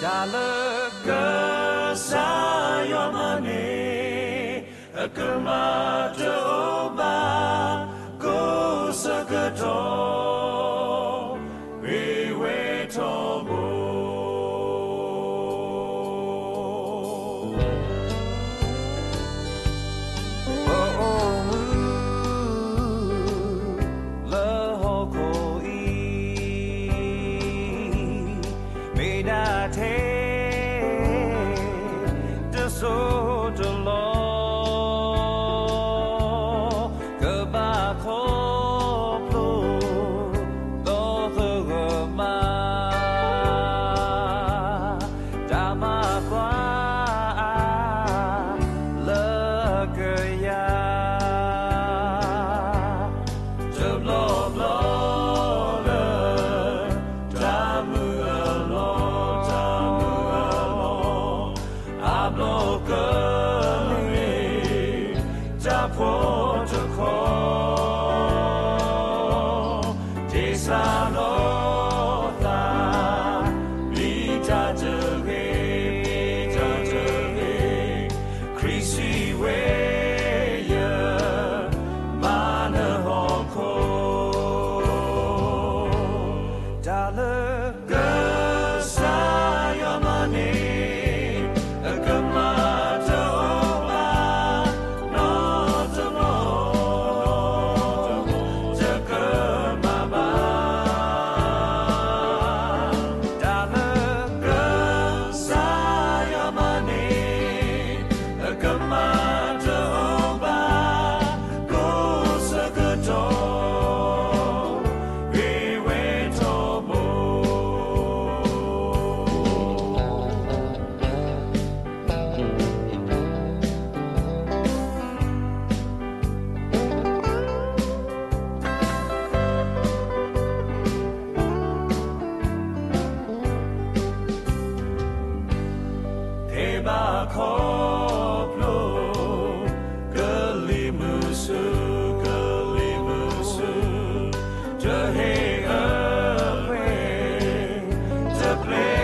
တၢ်လၢကစၢ်ယွၤမၤန့ၢ် အကမၣ်တအိၣ်ဘၣ် ကိးဆၢကတီၢ် ဂ့ၤဝဲထီဘိ ပအိၣ်မူလၢဟီၣ်ခိၣ်အံၤ မ့ၢ်ဒၣ်ထဲတစိၢ်တလီၢ် ကဘၣ်ခီဖျိဒီးသဂၢၢ်မး တၢ်မၤကွၢ်အါ လၢကယၤ တဘျီဘျီလၢ တၢ်မုၢ်အလီၢ် တၢ်မုၢ်အလီၢ် အါဘျီကမ့ၢ် တၢ်ဖှီၣ်တခီ ဒ်စးထီၣ်သး မ့ၢ်တၢ်တဂ့ၤ မ့ၢ်တၢ်တဂ့ၤ ခရံာ်စံးဝဲ ယမၤနၢၤဟီၣ်ခိၣ် တၢ်လၢ ကစၢ်ယွၤမၤန့ၢ် အကမၣ်တအိၣ်ဘၣ် နီတဘျီ တကမၣ်ဘၣ် တၢ်လၢ ကစၢ်ယွၤမၤန့ၢ် အကမၣ်တအိၣ်ဘၣ် ကိးဆၢကတီၢ် ဂ့ၤဝဲထီဘိ ဖဲဘၣ်ခီဖျိ ကလံၤမုၢ်ဆူၣ် ကလံၤမုၢ်ဆူၣ် တဟ့ၣ်အပှဲၤ တပျဲ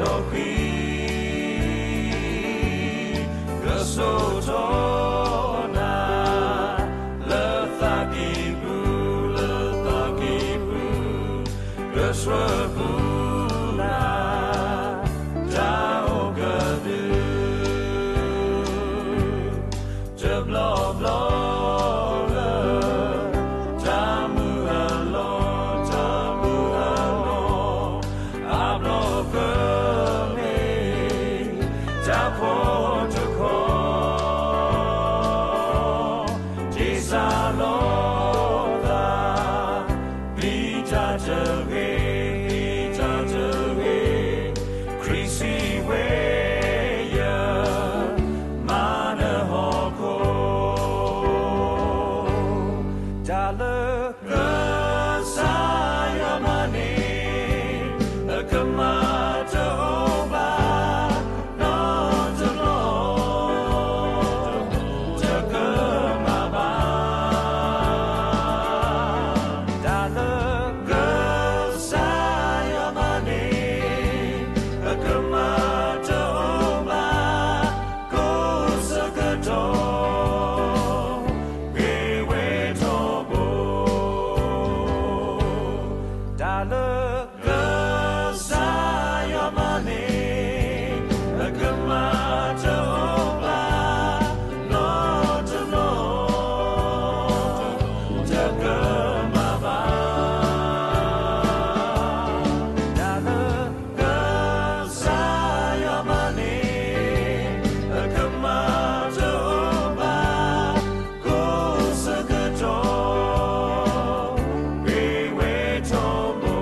လီၤဃံ ကဆိၣ်ထီၣ်နၤ လၢသးကံၢ်ပူၤ လၢသးကံၢ်ပူၤ ကဆှၢပူၤနၤ တၢ်အိၣ်ကဒု တဘျီဘျီလၢ တၢ်မုၢ်အလီၢ် တၢ်မုၢ်အလီၢ် အါဘျီကမ့ၢ် တၢ်ဖှီၣ်တခီ ဒ်စးထီၣ်သး မ့ၢ်တၢ်တဂ့ၤ မ့ၢ်တၢ်တဂ့ၤ ခရံာ်စံးဝဲ ယမၤနၢၤဟီၣ်ခိၣ် တၢ်လၢ ကစၢ်ယွၤမၤန့ၢ် အကမၣ်တအိၣ်ဘၣ် နီတဘျီ တကမၣ်ဘၣ် တၢ်လၢ ကစၢ်ယွၤမၤန့ၢ် အကမၣ်တအိၣ်ဘၣ် ကိးဆၢကတီၢ် ဂ့ၤဝဲထီဘိ တၢ်လၢ ကစၢ်ယွၤမၤန့ၢ် အကမၣ်တအိၣ်ဘၣ် နီတဘျီ တကမၣ်ဘၣ် တၢ်လၢ ကစၢ်ယွၤမၤန့ၢ် အကမၣ်တအိၣ်ဘၣ် ကိးဆၢကတီၢ် ဂ့ၤဝဲထီဘိ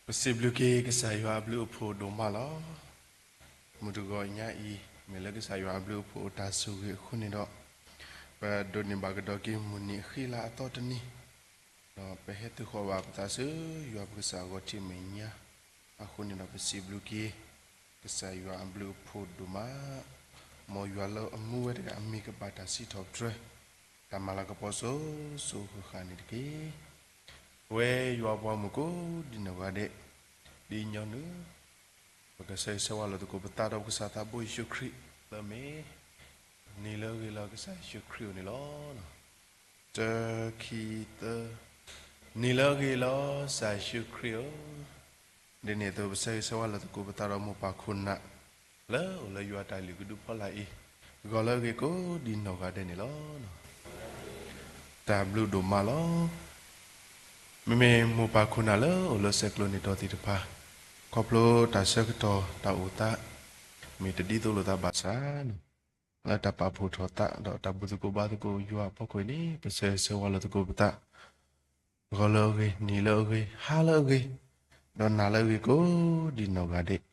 ပစံးဘျုးက့ၤကစၢ်ယွၤအဘျုးအဖှိၣ်ဒိၣ်မးလီၤ. မုၢ်တဂီၤညါအံၤ မ့ၢ်လၢကစၢ်ယွၤအဘျုးအဖှိၣ်အိၣ်တၢ်ဆိၣ်ဂ့ၤအဃိန့ၣ်ဒီး, ပဒိးန့ၢ်ဘၣ်ကဒီးက့ၤမုၢ်နံၤအဃံလၤအသီတနံၤ, ဒီးပဟဲသ့ၣ်ဃီၤဘၣ်ပသးဆူယွၤပကစၢ်အဂီၢ်ထံးမဲာ်ညါ, အဃိန့ၣ်ဒီးပစံးဘျုးက့ၤ ကစၢ်ယွၤအဘျုးအဖှိၣ်ဒိၣ်မး, မ်ယွၤလၢအမူဝဲတဂၤအမံၤကဘၣ်တၢ်စံးထီၣ်ပတြၢၤ, တၢ်မၤလၤကပီၤစိၤစိၤဃၣ်ဃၣ်န့ၣ်တက့ၢ်. ပဝဲယွၤပှၤမုၣ်ကိးဒံနီၢ်ဂၤဒဲး, ဒ်ညီနုၢ် ပကဆၢဂ့ၤဆၢဝါလိာ်သကိးပသးဒီးပကစၢ်သးဘိယ့ၣ်ၡူးခရံာ်လၢအမ့ၢ် နံၤလၢအဂ့ၤလီၤကစၢ်ယ့ၣ်ၡူးခရံာ်အအိၣ်န့ၣ်လီၤ. တၢ ခံ သၢ, နံၤလၢအဂ့ၤလီၤကစၢ်ယ့ၣ်ၡူးခရံာ်ဧၢ, ဒ်န့ၣ်အသိးပဆၢဂ့ၤဆၢဝါလိာ်သကိးပသးဒီးမိၢ်ပၢ်ခိၣ်နၢ် လၢအိၣ်လၢယွၤတၢ်လုၢ်ကဒုဖီလာ်အံၤ, ဂီၤလၢအဂ့ၤကိးဒံနီၢ်ဂၤဒဲးန့ၣ်လီၤ. တၢ်ဘျုးဒိၣ်မးလီၤ. မ့မ့ၢ်မိၢ်ပၢ်ခိၣ်နၢ်လၢအိၣ်လၢဆဲးကျိးန့ၢ်တီၤသ့ၣ်တဖၣ်, ခီဖျိတၢ်ဆၢကတီၢ်တၢ်အိၣ်သး မ့ၢ်တဒ်သိးလိာ်သးဘၣ်ဆၣ်, လၢတၢ်ပာ်ဖှိၣ်ထီၣ်သးဒီးတၢ်ဘူၣ်သကိးဘါသကိးယွၤအဖီခိၣ်အံၤန့ၣ် ပဆၢဂ့ၤဆၢဝါလိာ်သကိးပသး, ဂီၤလၢအဂ့ၤ, နံၤလၢအဂ့ၤ, ဟါလၢအဂ့ၤ, ဒီးနၤလၢအဂ့ၤကိးဒံနီၢ်ဂၤဒဲး,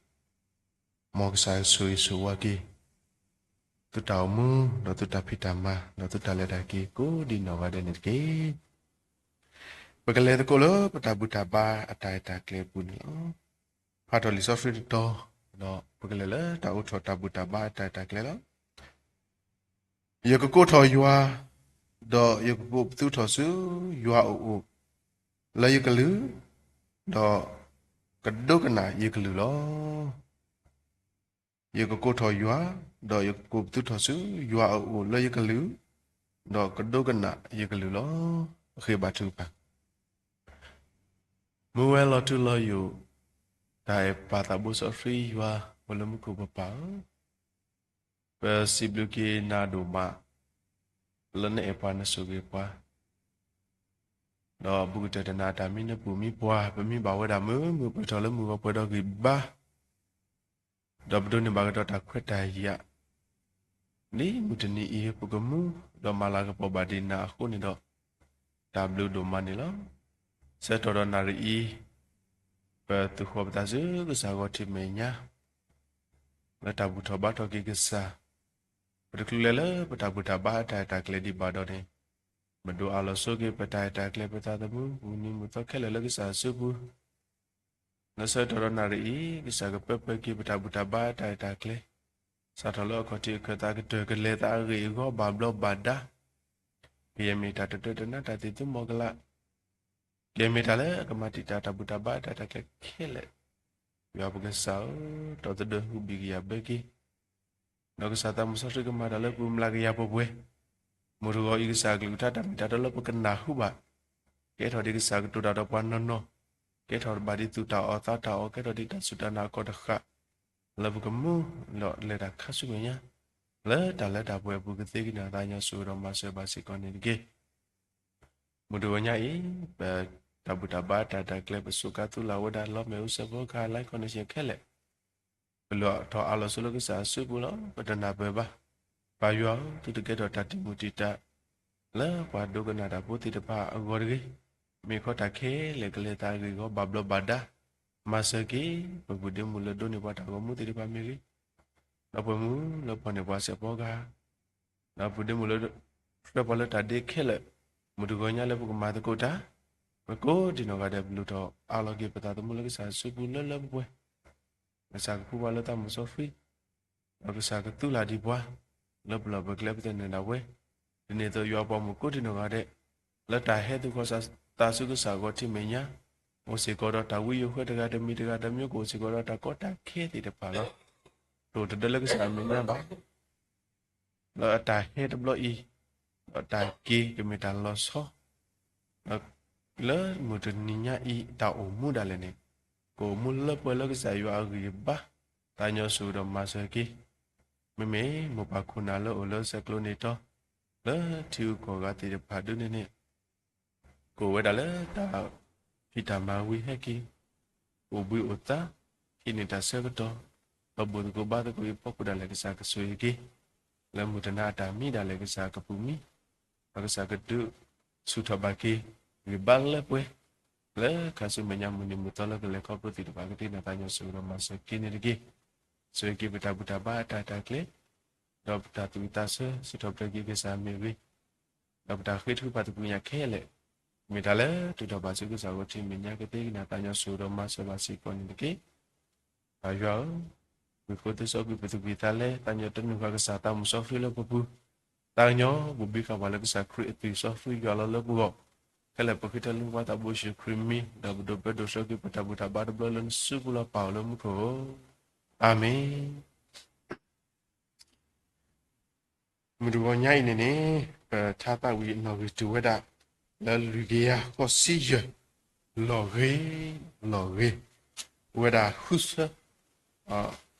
မ်ကစၢ်ယွၤဆိၣ်ဂ့ၤဆိၣ်ဝါက့ၤ သုတၢ်အိၣ်မူ, ဒီးသုတၢ်ဖံးတၢ်မၤ, ဒီးသုတၢ်လဲၤတၢ်က့ၤကိးဒံနီၢ်ဂၤဒဲးန့ၣ်တက့ၢ်. ပကလဲၤသကိးလၢပတၢ်ဘူၣ်တၢ်ဘါအတၢ်အဲၣ်တၢ်ကျဲအပူၤန့ၣ်လီၤ. ဖးထီၣ်လံာ်စီဆှံတတီၤ, ဒီးပကလဲၤလၢတၢ်အိးထီၣ်တၢ်ဘူၣ်တၢ်ဘါအတၢ်အဲၣ်တၢ်ကျဲလီၤ. ယကကိးထီၣ်ယွၤ, ဒီးယကကိးပသူထီၣ်ဆူယွၤအအိၣ်လၢယကလုၢ်, ဒီးကဒိကနၣ်ယကလုၢ်လီၤ. ယကကိးထီၣ်ယွၤ, ဒီးယကကိးပသူထီၣ်ဆူယွၤအအိၣ်လၢယကလုၢ်, ဒီးကဒိကနၣ်ယကလုၢ်လီၤ. အဃ့ဘါထုကဖၣ်. မုၢ်ဝဲလီၤထူလီၤယိာ်, တၢ်အဲၣ်ပၢ်သးဘိစီဆှံယွၤ အိၣ်လၢမူခိၣ်ပပၢ်ဧၢ, ပစံးဘျုးက့ၤနၤဒိၣ်မး လၢနအဲၣ်ပှၤနဆိၣ်ဂ့ၤပှၤ, ဒီးဘူးကတၢၢ်တနၤအတၢ်မံနပူၤမံပှၢ် ပမံဘၣ်ဝဲဒၣ်မုာ်မုာ်ပှဲၤထီၣ်လၢမုၢ်ဂီၤပှဲၤဒီးဂံၢ်ဘါ ဒီးပဒိးန့ၢ်ဘၣ်ကဒီးတၢ်ခွဲးတၢ်ယာ် ဒ်မုၢ်တနံၤအံၤ ပကမူ ဒီးမၤလၤကပီၤဘၣ်ဒံးနၤအဃိန့ၣ်ဒီး တၢ်ဘျုးဒိၣ်မးန့ၣ်လီၤ. ဆၢကတီၢ်ဒီးနၣ်ရံၣ်အံၤ ပသုးဃီၤပသးဆူကစၢ်ဂီၢ်ထံးမဲာ်ညါ လၢတၢ်ဘူၣ်ထီၣ်ဘါထီၣ်က့ၤကစၢ်, ပတချုးလဲၤလၢပတၢ်ဘူၣ်တၢ်ဘါအတၢ်အဲၣ်တၢ်ကျဲဒံးဘၣ်ဒီးန့ၣ်, ပဒိးအးလီၤဆိက့ၤပတၢ်အဲၣ်တၢ်ကျဲ ပသးသမူ မုၢ်နံၤမုၢ်သီခဲလၢာ်လၢကစၢ်အစုပူၤ လၢဆၢကတီၢ်ဒီးနၣ်ရံၣ်အံၤ ကစၢ်ကပၢပှဲၤက့ၤပတၢ်ဘူၣ်တၢ်ဘါအတၢ်အဲၣ်တၢ်ကျဲ, စးထီၣ်လၢအခီၣ်ထံးအခၢၣ်သးကတၢၢ် ကလဲၤသးအဂ့ၢ်အဂီၢ်ဘၣ်ဘျီးဘၣ်ဒါ, ကယဲၢ်မ့ၢ်တၢ်တတၢတနါတၢ်သ့ၣ်သုမီၤကလး, ကယဲၢ်မ့ၢ်တၢ်လၢအကမၤတံာ်တာ်တၢ်ဘူၣ်တၢ်ဘါအတၢ်အဲၣ်တၢ်ကျဲခဲလၢာ်, ယွၤပကစၢ်ဧၢ, ဒီးသဒၢဟုဘံၣ်ကယာ်ဘၢက့ၤ ဒီးကစၢ်သးမုၢ်စီဆှံကမၤတၢ်လၢပူၤ မျးကယၤပှဲၤပှဲၤ, မုၢ်တဂီၤအံၤကစၢ်အကလုၢ်ကထါတၢ်မ့ၢ်တၢ်တီလၢပကနၢ်ဟူဘၣ်, ကဲထီၣ်ဒံးကစၢ်ကတိၤတၢ်ဒီးပှၤနီၢ်နီၢ်, ကဲထီၣ်ဘၣ်ဒံးသူၣ်တၢ်အီၣ်သးတၢ်အီၣ် ကဲထီၣ်ဒံးတၢ်စူၢ်တၢ်နာ်အခီၣ်တဃၣ်, လၢပကမူဒီးလဲၤတၢ်ခါဆူမဲာ်ညါ, လၢတၢ်လၢတၢ်ပှဲၤအပူၤကသ့ကနံၣ်အသးညီစူၤဒီးမၤစၢၤဘၣ်စ့ၢ်ကီးန့ၣ်တက့ၢ်. မုၢ်တဂီၤညါအံၤ ပတၢ်ဘူၣ်တၢ်ဘါတၢ်အဲၣ်တၢ်ကျဲ ပစူးကါသူလၢ်ဝဲဒၣ် လီမ့ၣ်အူစဲးဖီကဟၣ် line connection ခဲလၢာ်, ပလဲၤထီၣ်အးလီၤဆိလၢကစၢ်အစုပူၤလီၤ. ပတနၢ်ပၢၢ်ဘၣ်. ပၢ်ယွၤဧၢ, သုတကဲထီၣ်တၢ်တံာ်မုၢ်တံာ်တာ် လၢပှၤဒိကနၣ်တၢ်ဖိသ့ၣ်တဖၣ်အဂီၢ်တဂ့ၤ. မ့ၢ်ခီတၢ်ခဲလၢာ်ကလဲၤသးအဂ့ၢ်အဂီၢ်ဘၣ်ဘျီးဘၣ်ဒါ, မၤစၢၤက့ၤ ပပုၢ်ဒ့မုၣ်လၢဒိးန့ၢ်ပှၤတၢ်ဂီၤမူသ့ၣ်တဖၣ်မ့ၢ်ဂ့ၤ, ဒီးပှၤမုၣ်လၢဖီၣ်န့ၢ်ပှၤစဲးဖီကဟၣ် ဒီးပုၢ်ဒ့မုၣ်လၢ ဆှၢပှၤလၢတၢ်ဒ့ခဲလၢာ်, မုၢ်တဂီၤညါလၢပကမၤသကိးတၢ်, ပကိးဒံးနီၢ်ဂၤဒဲး ပလူၤထီၣ်အးလီၤက့ၤပသးသမူလၢကစၢ်အစုပူၤလၢလၢပှဲၤပှဲၤ, ကစၢ်ကဖှူပှၤလၢသးမုၢ်စီဆှံ, ဒီးကစၢ်ကသူလၢ်ဒံးပှၤ လၢပလီၢ်ပကျဲပသနၢၣ်ဒၣ်ဝဲ, ဒ်န့ၣ်အသိးယွၤပှၤမုၣ်ကိးဒံးနီၢ်ဂၤဒဲး, လၢတၢ်ဟဲသ့ၣ်ဃီၤသးဆူကစၢ်ဂီၢ်ထံးမဲာ်ညါ, အိၣ်စ့ၢ်ကီးဒီးတၢ်ဝံယိၤဃဲတဂၤတမံၤတဂၤတမံၤ ကအိၣ်စ့ၢ်ကီးဒီးတၢ်ကီတၢ်ခဲသ့ၣ်တဖၣ်လီၤ. တအိၣ်တဒၢလၢကစၢ်အမဲာ်ညါဘၣ် လၢအတၢ်ဟဲတဘျီအံၤ, ဒီးတၢ်က့ၤကမ့ၢ်တၢ်လီၤဆီ, လၢမုၢ်တနံၤညါအံၤ တၢ်အိၣ်မူဒၣ်လဲာ်န့ၣ်, ကအိၣ်မူလၢပှဲၤလၢကစၢ်ယွၤအဂံၢ်အဘါ, သးညီစူၤဒီးမၤစၢၤက့ၤ, မ့မ့ၢ်မိၢ်ပၢ်ခိၣ်နၢ်လၢအိၣ်လၢဆဲးကျိးန့ၢ်တီၤ, လၢထံဂုၤကီၢ်ဂၤသ့ၣ်တဖၣ်ဒ်န့ၣ်န့ၣ် ကအိၣ်ဝဲဒၣ်လၢတၢ်ဖံးတၢ်မၤဝံၤဟဲက့ၤ, အိၣ်ဘှံးအိၣ်သါ, ဟံးန့ၢ်တၢ်ဆၢကတီၢ်, ဒီးဘူၣ်သကိးဘါသကိးအံၤအဖီခိၣ်ဒၣ်လဲာ် ကစၢ်ကဆိၣ်ဂ့ၤက့ၤ, လၢမုၢ်တနၤအတၢ်မံဒၣ်လဲာ် ကစၢ်ကပူၤမံ, ဒီးကစၢ်ကဒုးဆူၣ်ထီၣ်ဘၣ်က့ၤ ဂံၢ်ဘါလၢပှဲၤ, လၢခါဆူမဲာ်ညါမုၢ်နံၤမုၢ်သီလၢကလဲၤခီဖျိသ့ၣ်တဖၣ် ကသ့ၣ်နီၣ်ထီၣ်က့ၤနၤသးညီ ဆိၣ်ဂ့ၤဒီးမၤစၢၤက့ၤန့ၣ်တက့ၢ်. ဆိၣ်ဂ့ၤက့ၤပတၢ်ဘူၣ်တၢ်ဘါအတၢ်အဲၣ်တၢ်ကွံ, ဒီးပတၢ်သူၣ်ဝံၣ်သးဆၢ စံးထီၣ်ပတြၢၤက့ၤကစၢ်မ့ၢ်ဂ့ၤ, ဒီးပတၢ်ဃ့ထုကဖၣ်သပှၢ်ကညါခဲလၢာ်, မ့ၢ်တၢ်လၢထုးထီၣ်ဘၣ်ဆူကစၢ်ဂီၢ်ထံးမဲာ်ညါ ကသ့ၣ်နီၣ်ထီၣ်က့ၤနၤသးညီ ဆိၣ်ဂ့ၤဒီးမၤစၢၤဘၣ်စ့ၢ်ကီးန့ၣ်တက့ၢ်. ပၢ်ယွၤဧၢ, ဝံၤဃိသုစီကွံာ်ပသူၣ်ကံၢ်သးလဲ သးညီတနုာ်ဃာ်ကစၢ်သးမုၢ်စီဆှံလၢပပူၤ, သးကညီပူၤဘံဃာ်ပှၤလၢကစၢ်ခရံာ်အသွံၣ်စီဆှံယွၤလီၤလၢပဂီၢ်, ခဲလၢာ်ပဃ့ထီၣ်လၢပှၤသးဘိယ့ၣ်ၡူးခရံာ်မံၤ, ဒီးပဒိးဘျၢဒိးဆှၢက့ၤပတၢ်ဘူၣ်တၢ်ဘါတဘျီလၢနစုပူၤလီၤ ပၢ်အိၣ်လၢမူခိၣ်ဧၢ, အၤမ့ၣ်. မုၢ်တဂီၤညါအံၤန့ၣ်န့ၣ် ပထါသးဝံၣ်နီၣ်ဂံၢ်တုၤဝဲဒၣ် လၢလွံၢ်ကယၤဃိးဆံယဲၢ်, လီၤဂ့ၤ, လီၤဂ့ၤ, အိၣ်ဝဲဒၣ်ဃုဆၢ, ပမ့ၢ်ထံၣ်ဒီး ပကသး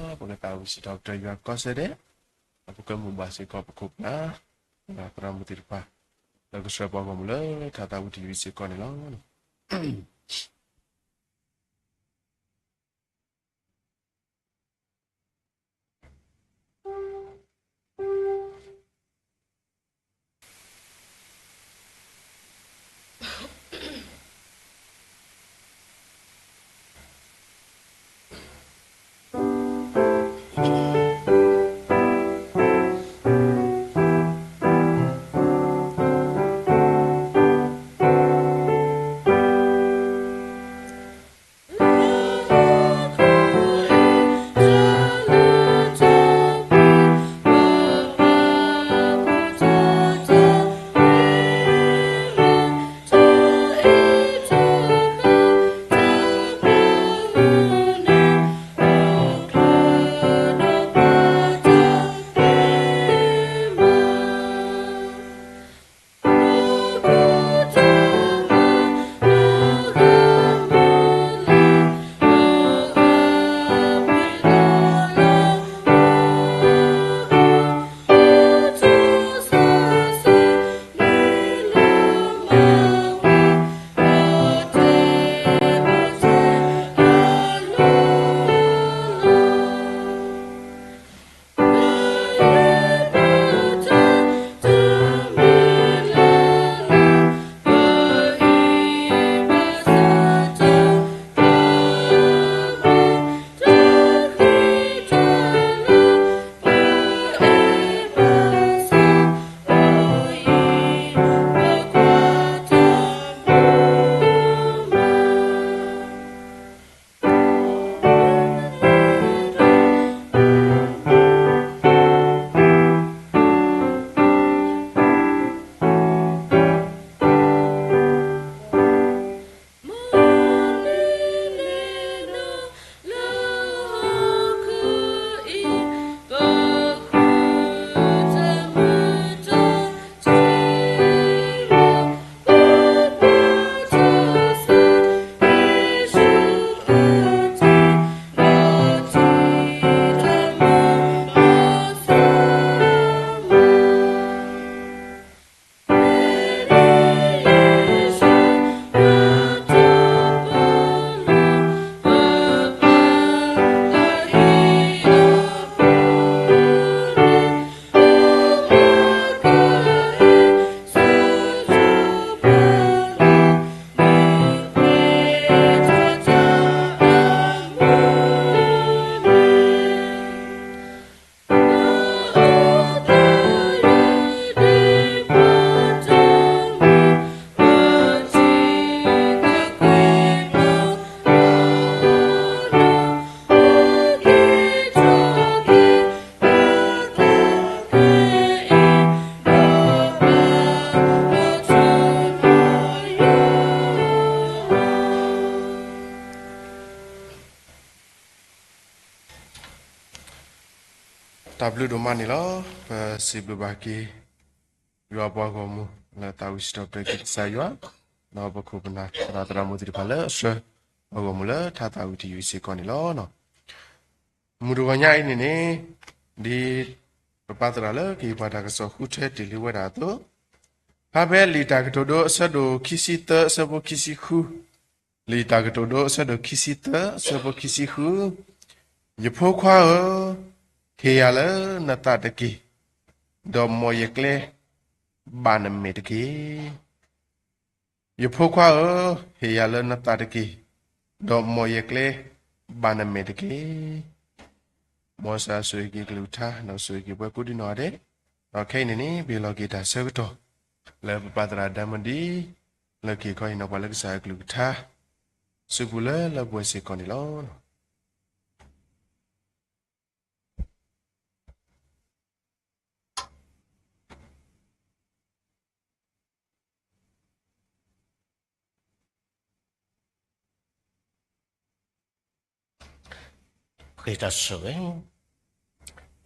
ဝံၣ်စံးထီၣ်ပတြၢၤယွၤကီၢ်စဲၣ်ဒဲး, ဒီးပကမုာ်ဘၣ်စ့ၢ်ကီးပခိၣ်ပနၢ်, သရၣ်မုၣ်သ့ၣ်တဖၣ်, လၢကဆှၢပှၤဂီၢ်မုၢ်လၢထါသးဝံၣ်တယုၢ်စ့ၢ်ကီးန့ၣ်လီၤ. တၢ်ဘျုးဒိၣ်မးန့ၣ်လီၤ. ပစံးဘျုးဘၣ်က့ၤ ယွၤပှၤဂီၢ်မုၢ် လၢသးဝံၣ်စံးထီၣ်ပတြၢၤက့ၤကစၢ်ယွၤ, ဒီးပခိၣ်ပနၢ်သရၣ်သရၣ်မုၣ်သ့ၣ်တဖၣ်လၢအဆှၢ ပှၤဂီၢ်မုၢ်လၢထါသးဝံၣ်တယုၢ်စ့ၢ်ကီးန့ၣ်လီၤ. မုၢ်တဂီၤညါအံၤန့ၣ်န့ၣ် ဒ်ပပၢ်သရၣ်လၢကဟ့ၣ်ပှၤတၢ်ကစီၣ်ဃုထၢတ့ၢ်လံဝဲဒၣ်အသိး, ဖဲလံာ်တၢ်ကတိၤဒိအဆၢဒိၣ်ခံဆံသၢအဆၢဖိခံဆံဃု, လံာ်တၢ်ကတိၤဒိအဆၢဒိၣ်ခံဆံသၢအဆၢဖိခံဆံဃု, ယဖိခွါဧၢ, ဟ့ၣ်ယၤလၢနသးတက့ၢ်, ဒီးမ်ယကျဲဘၣ်နမဲာ်တက့ၢ်. ယဖိခွါဧၢ, ဟ့ၣ်ယၤလၢနသးတက့ၢ်, ဒီးမ်ယကျဲဘၣ်နမဲာ်တက့ၢ်. မ်ကစၢ်ဆိၣ်ဂ့ၤက့ၤကလုၢ်ကထါ, ဒီးဆိၣ်ဂ့ၤက့ၤပှၤကိးဒံနီၢ်ဂၤဒဲး, ဒီးခဲအံၤန့ၣ်န့ၣ် ပဟ့ၣ်လီၤက့ၤတၢ်ဆၢကတီၢ် လၢပပၢ်သရၣ်ဒၢမဒံ လၢကဟ့ၣ်ခီဟ့ၣ်နီၤပှၤလၢကစၢ်ယွၤကလုၢ်ကထါ စုပူၤလၢလၢပှဲၤစ့ၢ်ကီးန့ၣ်လီၤ. ဃ့တၢ်ဆိၣ်ဂ့ၤ,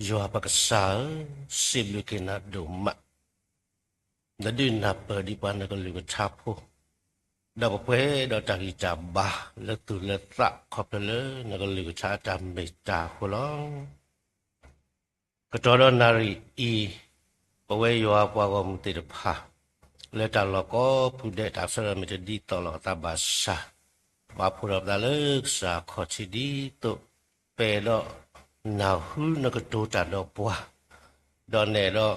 ယွၤပကစၢ်ဧၢ, စံးဘျုးက့ၤနၤဒိၣ်မး, နဒုးနၢ်ပၢၢ်ဒံးပှၤနကလုၢ်ကထါဖိ, ဒီးပပှဲၤဒီးတၢ်ဂံၢ်တၢ်ဘါလၢသူၣ်လၢသးခီဖျိလၢနကလုၢ်ကထါအတၢ်မ့ၢ်တၢ်အဃိလီၤ. ကတီၢ်ဒီးနၣ်ရံၣ်အံၤ, ပဝဲယွၤပှၤဂီၢ်မုၢ်သ့ၣ်တဖၣ် လၢတၢ်လီၢ်ကီၢ်ပူၤဒဲး တၢ်ဆၢထၢၣ်မ့ၢ်တဒ်သိးလိာ်အသးဘၣ်ဆၣ်, ပာ်ဖှိၣ်ထီၣ်ပသးလၢကစၢ်အခီၣ်ထံးဒ်သိး ပအဲၣ်ဒိးနၢ်ဟူနကတိၤတၢ်ဒီးပှၤ, ဒီးနအဲၣ်ဒိး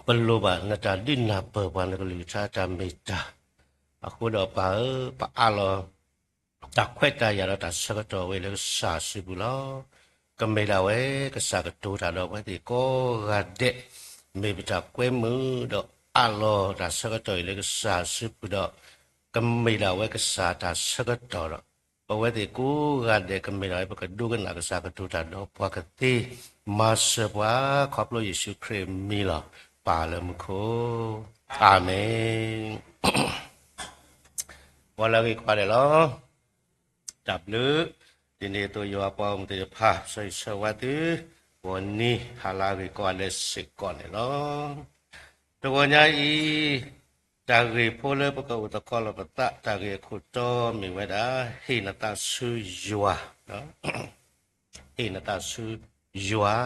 ပလိၣ်ဘၣ်နတၢ်ဒုးနၢ်ပၢၢ်ပှၤနကလုၢ်ကထါတၢ်မ့ၢ်တၢ်, အဃိဒီးပၢ်ဧၢ, ပအးလီၤ တၢ်ခွဲးတၢ်ယာ်ဒီးတၢ်ဆၢကတီၢ်ဝဲလၢကစၢ်စုပူၤလီၤ. ကမ့ၢ်ဒၣ်ဝဲကစၢ်ကတိၤတၢ်ဒီးပဝဲသ့ၣ်ကိးဂၤဒဲး, မ့ၢ်ပတၢ်ကွဲမုာ်ဒီးအးလီၤတၢ်ဆၢကတီၢ်အံၤလၢကစၢ်စုပူၤဒီး, ကမ့ၢ်ဒၣ်ဝဲကစၢ်တၢ်ဆၢကတီၢ်ဒီး ပဝဲသ့ၣ်ကိးဂၤဒဲးကမ့ၢ်ဒၣ်ဝဲပကဒိကနၣ်ကစၢ်ကတိၤတၢ်ဒီးပှၤကသ့, မၤစၢၤပှၤ ခီဖျိယ့ၣ်ၡူးခရံာ်မံၤလီၤ. ပၢ်လၢမူခိၣ်, အၤမ့ၣ်. ပှၤလၢအဂ့ၤကိးဂၤဒဲးလီၤ. တၢ်ဘျုး, ဒ်န့ၣ်အသိးယွၤပှၤဂီၢ်မုၢ်သ့ၣ်တဖၣ် ဆၢဂ့ၤဆၢဝါသု, ဂီၤနံၤဟါလၢအဂ့ၤကိးဂၤဒဲးစ့ၢ်ကီးန့ၣ်လီၤ. တဂီၤညါအံၤ, တၢ်ဂ့ၢ်ဖိလၢပကအိၣ်သကိးလိာ်ပသး တၢ်ဂ့ၢ်အခိၣ်တီမ့ၢ်ဝဲဒၣ် ဟ့ၣ်နသးဆူယွၤ, ဟ့ၣ်နသးဆူယွၤ.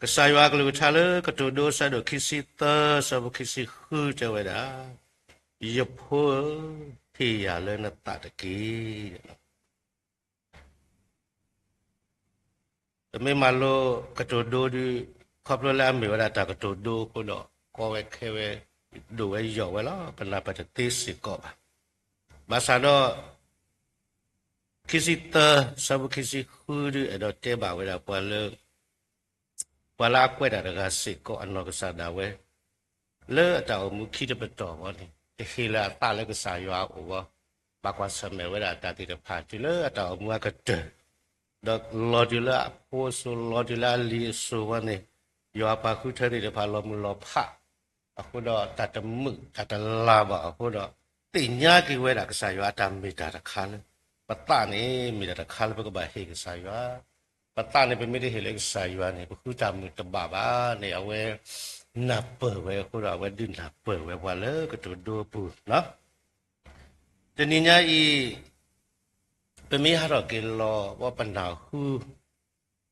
ကစၢ်ယွၤအကလုၢ်ကထါလၢကတိၤဒိအဆၢဒိၣ်ခံဆံသၢ ဆၢဖိခံဆံဃုတဲဝဲဒၣ်, ယဖိဧၢ, ဟ့ၣ်ယၤလၢနသးတက့ၢ်. ပမ့ၢ်မၤလိကတိၤဒိဒီး ခီဖျိလၢအမ့ၢ်ဝဲဒၣ်တၢ်ကတိၤဒိအဃိဒီး ကီဝဲခဲဝဲ ဒိၣ်ဝဲယိာ်ဝဲလီၤ. ပနၢ်ပၢၢ်တသ့စ့ၢ်ကီးဘၣ်. ဘၣ်ဆၣ်ဒီး ခံဆံသၢ ဆၢဖိခံဆံဃုဒု အဲၣ်ဒိးတဲဘၣ်ဝဲဒၣ်ပှၤလၢ ပှၤလၢအကွဲးတၢ်တဂၤစ့ၢ်ကီး အနီၢ်ကစၢ်ဒၣ်ဝဲ လၢအတၢ်အိၣ်မူခံတပတီၢ်အဂီၢ်န့ၣ် ကဟ့ၣ်လီၤအသးလၢကစၢ်ယွၤအအိၣ်အဂီၢ်, ဘၣ်ကွၢ်ဆၢၣ်မဲာ်ဝဲဒၣ်တၢ်သ့ၣ်တဖၣ် တုၤလၢအတၢ်အိၣ်မူအကတၢၢ်, ဒီးလီၤတုၤလၢအဖိအစိၤ လီၤတုၤလၢအလံၤအစိၤအဂီၢ်န့ၣ်, ယွၤပာ်ဃုထၢသ့ၣ်တဖၣ်လီၤမုၢ်လီၤဖး, အဃိဒီးတၢ်တမုာ်တၢ်တလၤဘၣ်အဃိဒီး, သ့ၣ်ညါက့ၤဝဲဒၣ်ကစၢ်ယွၤအတၢ်မ့ၢ်တၢ်တခါလၢ ပသးန့ၣ် မ့ၢ်တၢ်တခါလၢပကဘၣ်ဟ့ၣ်ကစၢ်ယွၤ, ပသးန့ၣ် ပမ့ၢ်တဟ့ၣ်လၢကစၢ်ယွၤန့ၣ် ပဃုတၢ်မုာ်တဘၣ်ဘၣ်န့ၣ် အဝဲနၢ်ပၢၢ်ဝဲအဃိဒီး အဝဲဒုးနၢ်ပၢၢ်ဝဲပှၤလၢကတိၤဒိအပူၤလီၤ. တနံၤညါအံၤ ပမ့ၢ်ဟးထီၣ်က့ၤလီၤ ပနၢ်ဟူ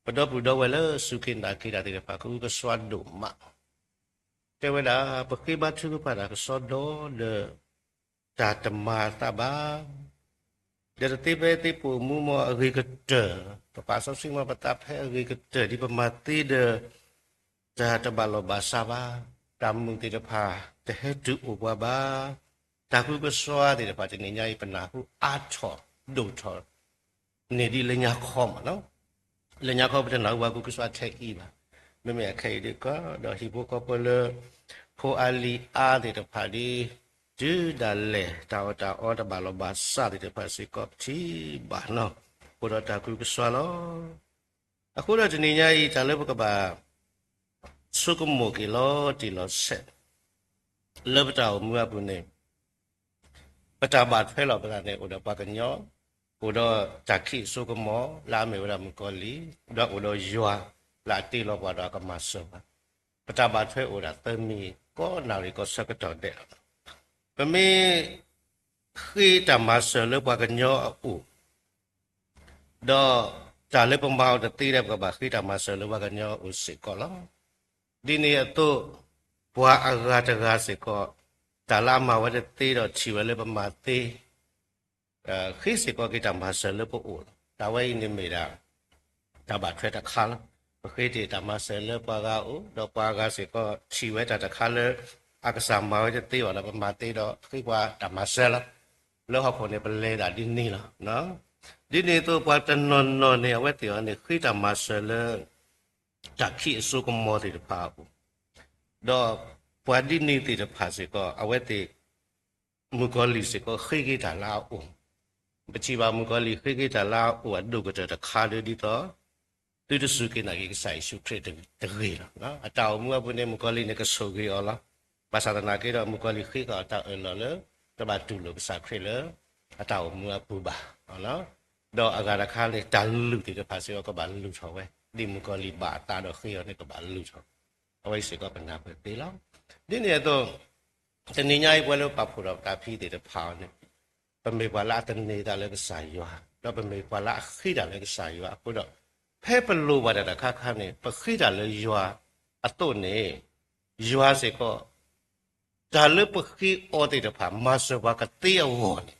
ပဒီပုၢ်ဒီဝဲၢ်လၢစူၢ်က့ၤနာ်က့ၤတၢ်သ့ၣ်တဖၣ် ကအုကစွါဒိၣ်မး, တဲဝဲဒၣ် ပဃ့ဘါထုကဖၣ်တၢ်ကစီဒီဒီး တၢ်တမၤအသးဘၣ်, ဒီးတသ့ဖဲသ့ပိာ်မူမ့ၢ်အဂ့ၤကတၢၢ်, ပပာ်စီဆှံမ့ၢ်ပသးဖဲအဂ့ၤကတၢၢ် ဒ်ပမၤသ့ဒီး တၢ်တဘၣ်လီၢ်ဘၣ်စးဘၣ်, တၢ်မုာ်သ့ၣ်တဖၣ် တဟဲတုၤအိၣ်ပှၤဘၣ်, တၢ်ကအုကစွါသ့ၣ်တဖၣ် တနံၤညါအံၤ ပနၢ်ဟူအါထီၣ်ဒိၣ်ထီၣ် န့ၢ်ဒ်လၢညါခီမး, လၢညါခီပတနၢ်ဟူပှၤကအုကစွါထဲအံၤဘၣ်. မ့မ့ၢ်အခဲအံၤဒ်ကီး ဒီးဟံၣ်ဖိဃီဖိလၢ ဖိအါလံၤအါသ့ၣ်တဖၣ်ဒ် တုၤဒၣ်လဲာ် တၢ်အီၣ်တၢ်အီတဘၣ်လီၢ်ဘၣ်စးသ့ၣ်တဖၣ်စ့ၢ်ကီး ပထံၣ်ဘၣ်နီၤ, အိၣ်ဒီးတၢ်ကအုကစွါလီၤ. အဃိဒီးတနံၤညါအံၤ တၢ်လၢပကဘၣ် ဆိကမိၣ်က့ၤလီၤတံၢ်လီၤဆဲး လၢပတၢ်အိၣ်မူအပူၤန့ၣ် ပတၢ်ဘၣ်ထွဲလိာ်ပသးန့ၣ် အိၣ်ဒီးပှၤကညီ, အိၣ်ဒီးတၢ်ခံးအစိကမီၤ လၢအမ့ၢ်ဝဲဒၣ်မုၣ်ကီၤလံၢ်, ဒီးအိၣ်ဒီးယွၤ လၢအတ့လီၤပှၤဒီးအကမၤစၢၤပှၤ, ပတၢ်ဘၣ်ထွဲအိၣ်ဒၣ်သၢမံၤ ကိးနၣ်ရံၣ်ကိးဆၢကတီၢ်ဒဲးလီၤ. ပမ့ၢ်ဃ့တၢ်မၤစၢၤလၢပှၤကညီအအိၣ် ဒီးတၢ်လၢပမၤအီၤတသ့ဒီး ပကဘၣ်ဃ့တၢ်မၤစၢၤလၢပှၤကညီအအိၣ်စ့ၢ်ကီးလီၤ. ဒ်န့ၣ်အသိး ပှၤအဂၤတဂၤစ့ၢ်ကီး တၢ်လၢအမၤဝဲတသ့ဒီးထံၣ်ဝဲလၢပမၤသ့ ဃ့စ့ၢ်ကီးက့ၤတၢ်မၤစၢၤလၢပအိၣ်လီၤ. တၢ်ဝဲအံၤန့ၣ်မ့ၢ်ဒၣ် တၢ်ဘၣ်ထွဲတခါလီၤ. ပဃ့တ့ၢ်တၢ်မၤစၢၤလၢပှၤဂၤအအိၣ် ဒီးပှၤဂၤစ့ၢ်ကီးထံၣ်ဝဲတၢ်တခါလၢ အကစၢ်မၤဝဲတသ့ဘၣ်ဒီး ပမၤသ့ဒီးဃ့ပှၤတၢ်မၤစၢၤလီၤ. လၢဟီၣ်ခိၣ်န့ၣ် ပလဲၤဒၣ်ဒ်န့ၣ်လီၤ. ဒ်န့ၣ်အသိး ပှၤတနီၤနီၤန့ၣ် အဝဲသ့ၣ်အီၤန့ၣ် ဃ့တၢ်မၤစၢၤလၢ တၢ်ခံးအစိကမီၤသ့ၣ်တဖၣ်အအိၣ်, ဒီးပှၤဒ်န့ၣ်သ့ၣ်တဖၣ်စ့ၢ်ကီး အဝဲသ့ၣ် မုၣ်ကီၤလံၢ်စ့ၢ်ကီး ဃ့က့ၤတၢ်လၢအအိၣ်, ပထံၣ်ဘၣ်မုၣ်ကီၤလံၢ်ဃ့က့ၤတၢ်လၢအအိၣ်အဒိၣ်ကတၢၢ်တခါဒီး ဒ်သိး သုတစူၢ်က့ၤနာ်က့ၤကစၢ်ယ့ၣ်ၡူးခရံာ်တဂ့ၤလီၤ. အတၢ်အိၣ်မူအပူၤန့ၣ် မုၣ်ကီၤလံၢ်န့ၣ် ကဆိၣ်ဂ့ၤအီၤလီၤ. ဘၣ်ဆၣ်သနာ်က့ဒီး မုၣ်ကီၤလံၢ်ဃ့က့ၤအီၤတၢ်အၢၣ်လီၤလၢ တဘၣ်တူၢ်လိာ်ကစၢ်ခရံာ်လၢ အတၢ်အိၣ်မူအပူၤဘၣ်. ဒီးအဂၤတခါန့ၣ် တၢ်လုၢ်သ့ၣ်တဖၣ်စ့ၢ်ကီး ကဘၣ်လုၢ်ထီၣ်ဝဲ ဒ်မုၣ်ကီၤလံၢ်ဘၣ်အသးဒီးဃ့အီၤန့ၣ် ကဘၣ်လုၢ်ထီၣ်, အဝဲအံၤစ့ၢ်ကီးပနၢ်ပၢၢ်သ့လီၤ. ဒ်န့ၣ်အသိး တနံၤညါအံၤ ပဝဲလၢပာ်ဖှိၣ်ဒီးပတၢ်ဖံးသ့ၣ်တဖၣ်အီၤန့ၣ် ပမ့ၢ်ပှၤလၢအသန့ၤသးလၢကစၢ်ယွၤ, ဒီးပမ့ၢ်ပှၤလၢအဃ့တၢ်လၢကစၢ်ယွၤအဃိဒီး ဖဲပလိၣ်ဘၣ်တၢ်တခါခါန့ၣ် ပဃ့တၢ်လၢယွၤအသိးန့ၣ် ယွၤစ့ၢ်ကီး တၢ်လၢပဃ့အီၤသ့ၣ်တဖၣ် မၤစၢၤပှၤကသ့အဂီၢ်န့ၣ်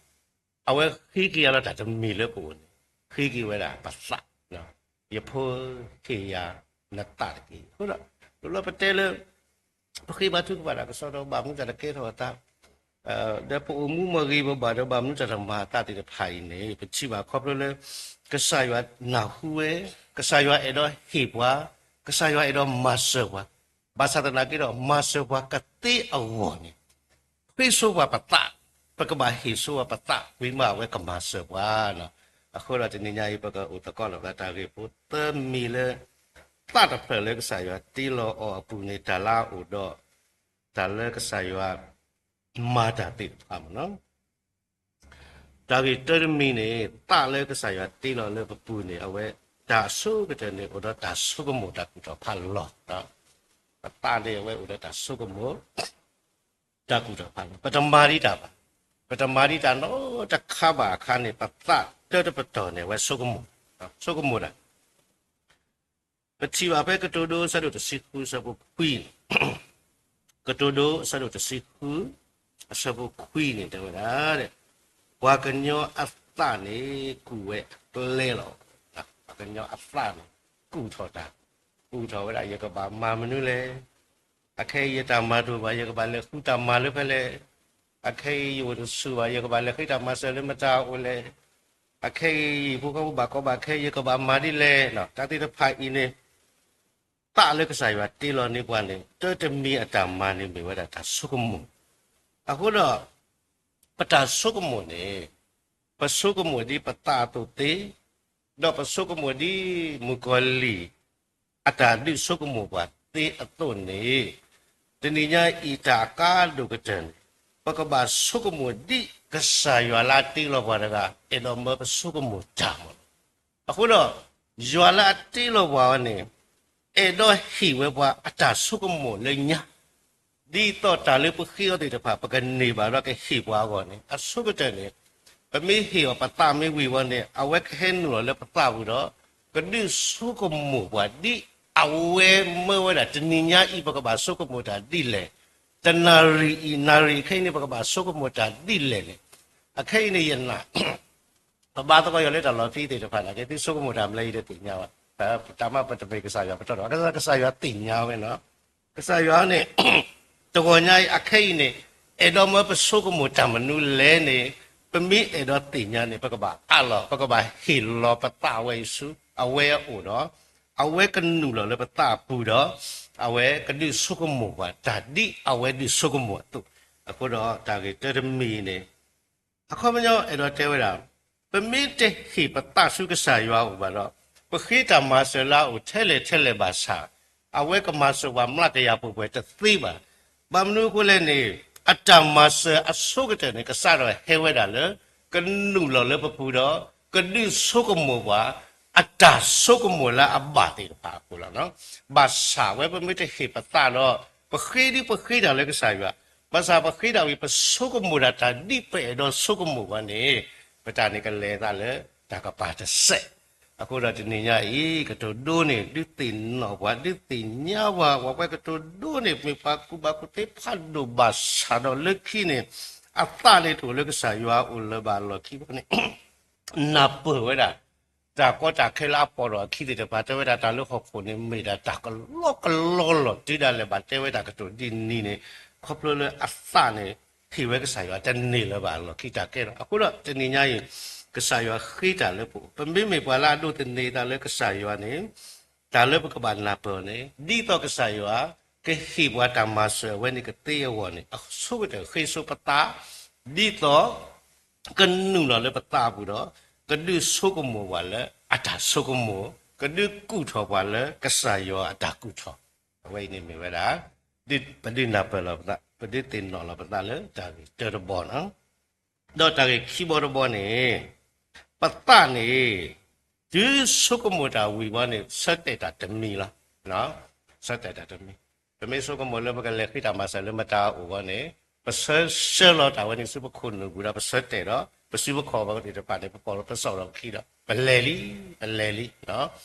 အဝဲဃ့က့ၤအလီၤတၢ်တမံၤလၢပအိၣ်န့ၣ် ဃ့က့ၤဝဲဒၣ်ပသး, ယဖိ ဟ့ၣ်ယၤနသးတက့ၢ်. အဃိဒီး တဘျီပတဲလၢ ပဃ့ဘါထုကဖၣ်တၢ်ကစီဒီး ဘၣ်မနုၤတၢ်တကဲထီၣ်အသး, ဒီးပအိၣ်မူမ့ၢ်ဂ့ၤဘၣ်ဘၣ်ဒီး ဘၣ်မနုၤတၢ်တမၤအသးသ့ၣ်တဖၣ်အံၤန့ၣ် ပထံၣ်ဘၣ်ခီဖျိလၢ ကစၢ်ယွၤနၢ်ဟူဝဲ, ကစၢ်ယွၤအဲၣ်ဒိးဟ့ၣ်ပှၤ, ကစၢ်ယွၤအဲၣ်ဒိးမၤစၢၤပှၤ, ဘၣ်ဆၣ်သနာ်က့ဒီး မၤစၢၤပှၤကသ့အဂီၢ်န့ၣ် ဃ့ဆိပှၤပသး, ပကဘၣ်ဟ့ၣ်ဆိပှၤပသး ဝံၤမးအဝဲကမၤစၢၤပှၤလီၤ. အဃိဒီးတနံၤညါအံၤ ပကအိၣ်သကိးလီၤသးတၢ်ဂ့ၢ်ဖိသၢမံၤလၢ သးတဖျၢၣ်လၢကစၢ်ယွၤတ့လီၤအီၤအပူၤန့ၣ် တၢ်လၢအအိၣ်ဒီး တၢ်လၢကစၢ်ယွၤမၤတၢ်သ့ၣ်တဖၣ်မ့ၢ်နီၤ. တၢ်ဂ့ၢ်တၢတမံၤန့ၣ် သးလၢကစၢ်ယွၤတ့လီၤလၢပပူၤန့ၣ် အဝဲတၢ်အဆိကတၢၢ်န့ၣ် အိၣ်ဒီးတၢ်ဆိကမိၣ်တၢ်ကူၣ်ထီၣ်ဖးလီၤ. ပသးန့ၣ် အဝဲအိၣ်ဒီးတၢ်ဆိကမိၣ် တၢ်ကူၣ်ထီၣ်ဖးလီၤ. ပတမၤဒံးတၢ်ဘၣ်. ပတမၤဒံးတၢ်နီတခါဘၣ်အခါန့ၣ် ပသးတၢတပတီၢ်န့ၣ် အဝဲဆိကမိၣ်, ဆိကမိၣ်တၢ် ပထံၣ်ဘၣ်ဖဲကတိၤဒိအဆၢဒိၣ်တဆံဃုအဆၢဖိခွံန့ၣ်, ကတိၤဒိအဆၢဒိၣ်တဆံဃု အဆၢဖိခွံန့ၣ် တဲဝဲဒၣ်, ပှၤကညီအသးန့ၣ် ကူၣ်ဝဲအကျဲလီၤ. ပှၤကညီအသးန့ၣ် ကူၣ်ထီၣ်တၢ်, ကူၣ်ထီၣ်ဝဲဒၣ် ယကဘၣ်မၤမနုၤလဲၣ်, အခဲအံၤယတၢ်မၤတအိၣ်ဘၣ် ယကဘၣ်လဲၤဃုတၢ်မၤလၢဖဲလဲၣ်, အခဲအံၤယအိၣ်တဆူၣ်ဘၣ် ယကဘၣ်လဲၤဃုတၢ်မၤစၢၤလၢမတၤအအိၣ်လဲၣ်, အခဲအံၤယဖိဃီဖိဘၣ်ကီဘၣ်ခဲ ယကဘၣ်မၤဒ်လဲၣ်, တၢ်သ့ၣ်တဖၣ်အံၤန့ၣ် သးလၢကစၢ်ယွၤတ့လီၤန့ၢ်ပှၤန့ၣ် တၢတမံၤအတၢ်မၤန့ၣ်မ့ၢ်ဝဲဒၣ်တၢ်ဆိကမိၣ်. အဃိဒီး ပတၢ်ဆိကမိၣ်န့ၣ် ပဆိကမိၣ်ဒ်ပသးအသိးသ့, ဒီးပဆိကမိၣ်ဒ်မုၣ်ကီၤလံၢ် အတၢ်ဒုးဆိကမိၣ်ပှၤသ့အသိးန့ၣ်, တနံၤညါအံၤတၢ်အကါဒိၣ်ကတၢၢ်န့ၣ် ပကဘၣ်ဆိကမိၣ်ဒ်ကစၢ်ယွၤလၢအတ့လီၤပှၤတဂၤ အဲၣ်ဒိးမၢပဆိကမိၣ်တၢ်မ့ၢ်နီၤ. အဃိဒီး ယွၤလၢအတ့လီၤပှၤအီၤန့ၣ် အဲၣ်ဒိးဟ့ၣ်ဝဲပှၤအတၢ်ဆိကမိၣ်လၢညါ, ဒ်သိးတၢ်လၢပဃ့အီၤသ့ၣ်တဖၣ် ပကန့ၢ်ဘၣ်ဒီးကဟ့ၣ်ပှၤအဂီၢ်န့ၣ် အဆိကတၢၢ်န့ၣ် ပမ့ၢ်ဟ့ၣ်အီၤပသးမ့ၢ်ဝံၤဝဲန့ၣ် အဝဲကဟဲနုာ်လီၤလၢပသးပူၤဒီး ကဒုးဆိကမိၣ်ပှၤဒ်အဝဲမၢဝဲဒၣ် တနံၤညါအံၤ ပကဘၣ်ဆိကမိၣ်တၢ်ဒ်လဲၣ်, တနၣ်ရံၣ်အံၤ နၣ်ရံၣ်ခဲအံၤန့ၣ် ပကဘၣ်ဆိကမိၣ်တၢ်ဒ်လဲၣ်န့ၣ်, အခဲအံၤန့ၣ်ယနာ် ပဘါသကိးယွၤလၢတၢ်လီၢ်ခံသ့ၣ်တဖၣ်နာ်က့ သုဆိကမိၣ်တၢ်မနုၤအံၤတသ့ၣ်ညါဘၣ်. တၢ်မၤပတမ့ၢ်ကစၢ်ယွၤပတီၢ်ဒီး ကစၢ်ယွၤသ့ၣ်ညါဝဲနီၤ. ကစၢ်ယွၤန့ၣ် တဂီၤညါအံၤ အခဲအံၤန့ၣ် အဲၣ်ဒိးမၢပဆိကမိၣ်တၢ်မနုၤလဲၣ်န့ၣ် ပမ့ၢ်အဲၣ်ဒိးသ့ၣ်ညါန့ၣ် ပကဘၣ်အးလီၤ ပကဘၣ်ဟ့ၣ်လီၤပသးဝဲအံၤဆူ အဝဲအအိၣ်ဒီး အဝဲကနုာ်လီၤလၢပသးအပူၤဒီး အဝဲကဒုးဆိကမိၣ်ပှၤတၢ်ဒ်အဝဲဒုးဆိကမိၣ်အသိး. အဃိဒီးတၢ်ဂ့ၢ်တၢတမံၤန့ၣ် အခီပညီအဲၣ်ဒိးတဲဝဲဒၣ်, ပမ့ၢ်တဟ့ၣ်ပသးဆူကစၢ်ယွၤအအိၣ်ဘၣ်ဒီး ပဃ့တၢ်မၤစၢၤလၢအအိၣ်ထဲလဲၣ်ထဲလဲၣ်ဘၣ်ဆၣ်, အဝဲကမၤစၢၤပှၤမျးကယၤပှဲၤပှဲၤတသ့ဘၣ်. ဘၣ်မနုၤအဃိလဲၣ်န့ၣ် အတၢ်မၤစၢၤအဆိကတၢၢ်န့ၣ် ကစၢ်ဒီးဟဲဝဲဒၣ်လၢ ကနုာ်လီၤလၢပပူၤဒီး ကဒုးဆိကမိၣ်ပှၤ အတၢ်ဆိကမိၣ်လၢအဘၣ်သ့ၣ်တဖၣ်အဃိလီၤ. ဘၣ်ဆၣ်ဝဲပမ့ၢ်တဟ့ၣ်ပသးဒီး ပဃ့ဒ်ပဃ့တၢ်လၢကစၢ်ယွၤ, ဘၣ်ဆၣ်ပဃ့တၢ်ဝံၤ ပဆိကမိၣ်ဒၣ်တၢ်ဒ်ပအဲၣ်ဒိးဆိကမိၣ်ပှၤန့ၣ် ပတၢ်န့ၣ်ကလဲၤသးလၢတၢ်ကပၤတစဲး. အဃိဒီးတနံၤညါအံၤ ကတိၤဒိန့ၣ် ဒုးသ့ၣ်နီၣ်ပှၤ ဒုးသ့ၣ်ညါပှၤ ပှၤကွဲးကတိၤဒိန့ၣ် မ့ၢ်ပှၤကူၣ်ဘၣ်ကူၣ်သ့ဖးဒိၣ်ဘၣ်ဆၣ်ဒီးလၢခံန့ၣ် အသးန့ၣ်တအိၣ်လၢကစၢ်ယွၤအအိၣ်လၢၤဘၣ်အလီၢ်ခံဘၣ်န့ၣ် နၢ်ပၢၢ်ဝဲဒၣ် တၢ်ကီတၢ်ခဲလၢအပိာ်ထီၣ်အခံသ့ၣ်တဖၣ် တဲဝဲဒၣ်တၢ်လၢဟီၣ်ခိၣ်န့ၣ် မ့ၢ်ဒၣ်တၢ်ကလီကလီလီၤ တုၤဒၣ်လဲာ်ဘၣ်တဲဝဲဒၣ်ကတိၤဒ်န့ၣ်န့ၣ် ခီဖျိလၢအသးန့ၣ် ဟ့ၣ်ဝဲကစၢ်ယွၤတန့ၢ်လၢၤဘၣ်အလီၢ်ခံတၢ်ကဲထီၣ်. အဃိဒီးတနံၤညါအံၤ ကစၢ်ယွၤဃ့တၢ်လၢပအိၣ်, ပမ့မ့ၢ်ပှၤလၢအဒိးသန့ၤသးလၢကစၢ်ယွၤန့ၣ် တၢ်လၢပကဘၣ်နၢ်ပၢၢ်အီၤန့ၣ် ဒ်သိးကစၢ်ယွၤ ကဟ့ၣ်ပှၤတၢ်မၤစၢၤအဝဲန့ၣ်ကသ့အဂီၢ်န့ၣ် အဆိကတၢၢ်ဃ့ဆိပသး ဒ်သိး ကနုာ်လီၤလၢပသးအပူၤဒီး ကဒုးဆိကမိၣ်ပှၤလၢအတၢ်ဆိကမိၣ်, ကဒုးကူၣ်ထီၣ်ပှၤလၢကစၢ်ယွၤအတၢ်ကူၣ်ထီၣ်. အဝဲအံၤန့ၣ်မ့ၢ်ဝဲဒၣ် ပဒုးနၢ်ပၢၢ်လီၤပသး, ပဒုးသ့ၣ်နီၣ်လီၤပသးလၢတၢ်ဂ့ၢ်တၢတဘီန့ၣ် ဒီးတၢ်ဂ့ၢ်ခံဘီတဘီန့ၣ် ပသးန့ၣ် တုၤဆိကမိၣ်တၢ်ဝံၤဘီန့ၣ် ဆၢတဲာ်တၢ်တမံၤလီၤ. ဆၢတဲာ်တၢ်တမံၤ, ပမ့ၢ်ဆိကမိၣ်လၢပကလဲၤဃ့တၢ်မၤစၢၤလၢမတၤအအိၣ်ဘီန့ၣ် ပဆၢဆၢလီၤတၢ်ဝဲန့ၣ်ဆူပခိၣ်နူာ်ပူၤဒီး ပဆၢတဲာ်ဒီး ပစုပခီၣ်ဘီသ့ၣ်တဖၣ်န့ၣ် ပကိးလီၤပစီၣ်ဒီးပခံဒီး ပလဲၤလံ, ပလဲၤလံ,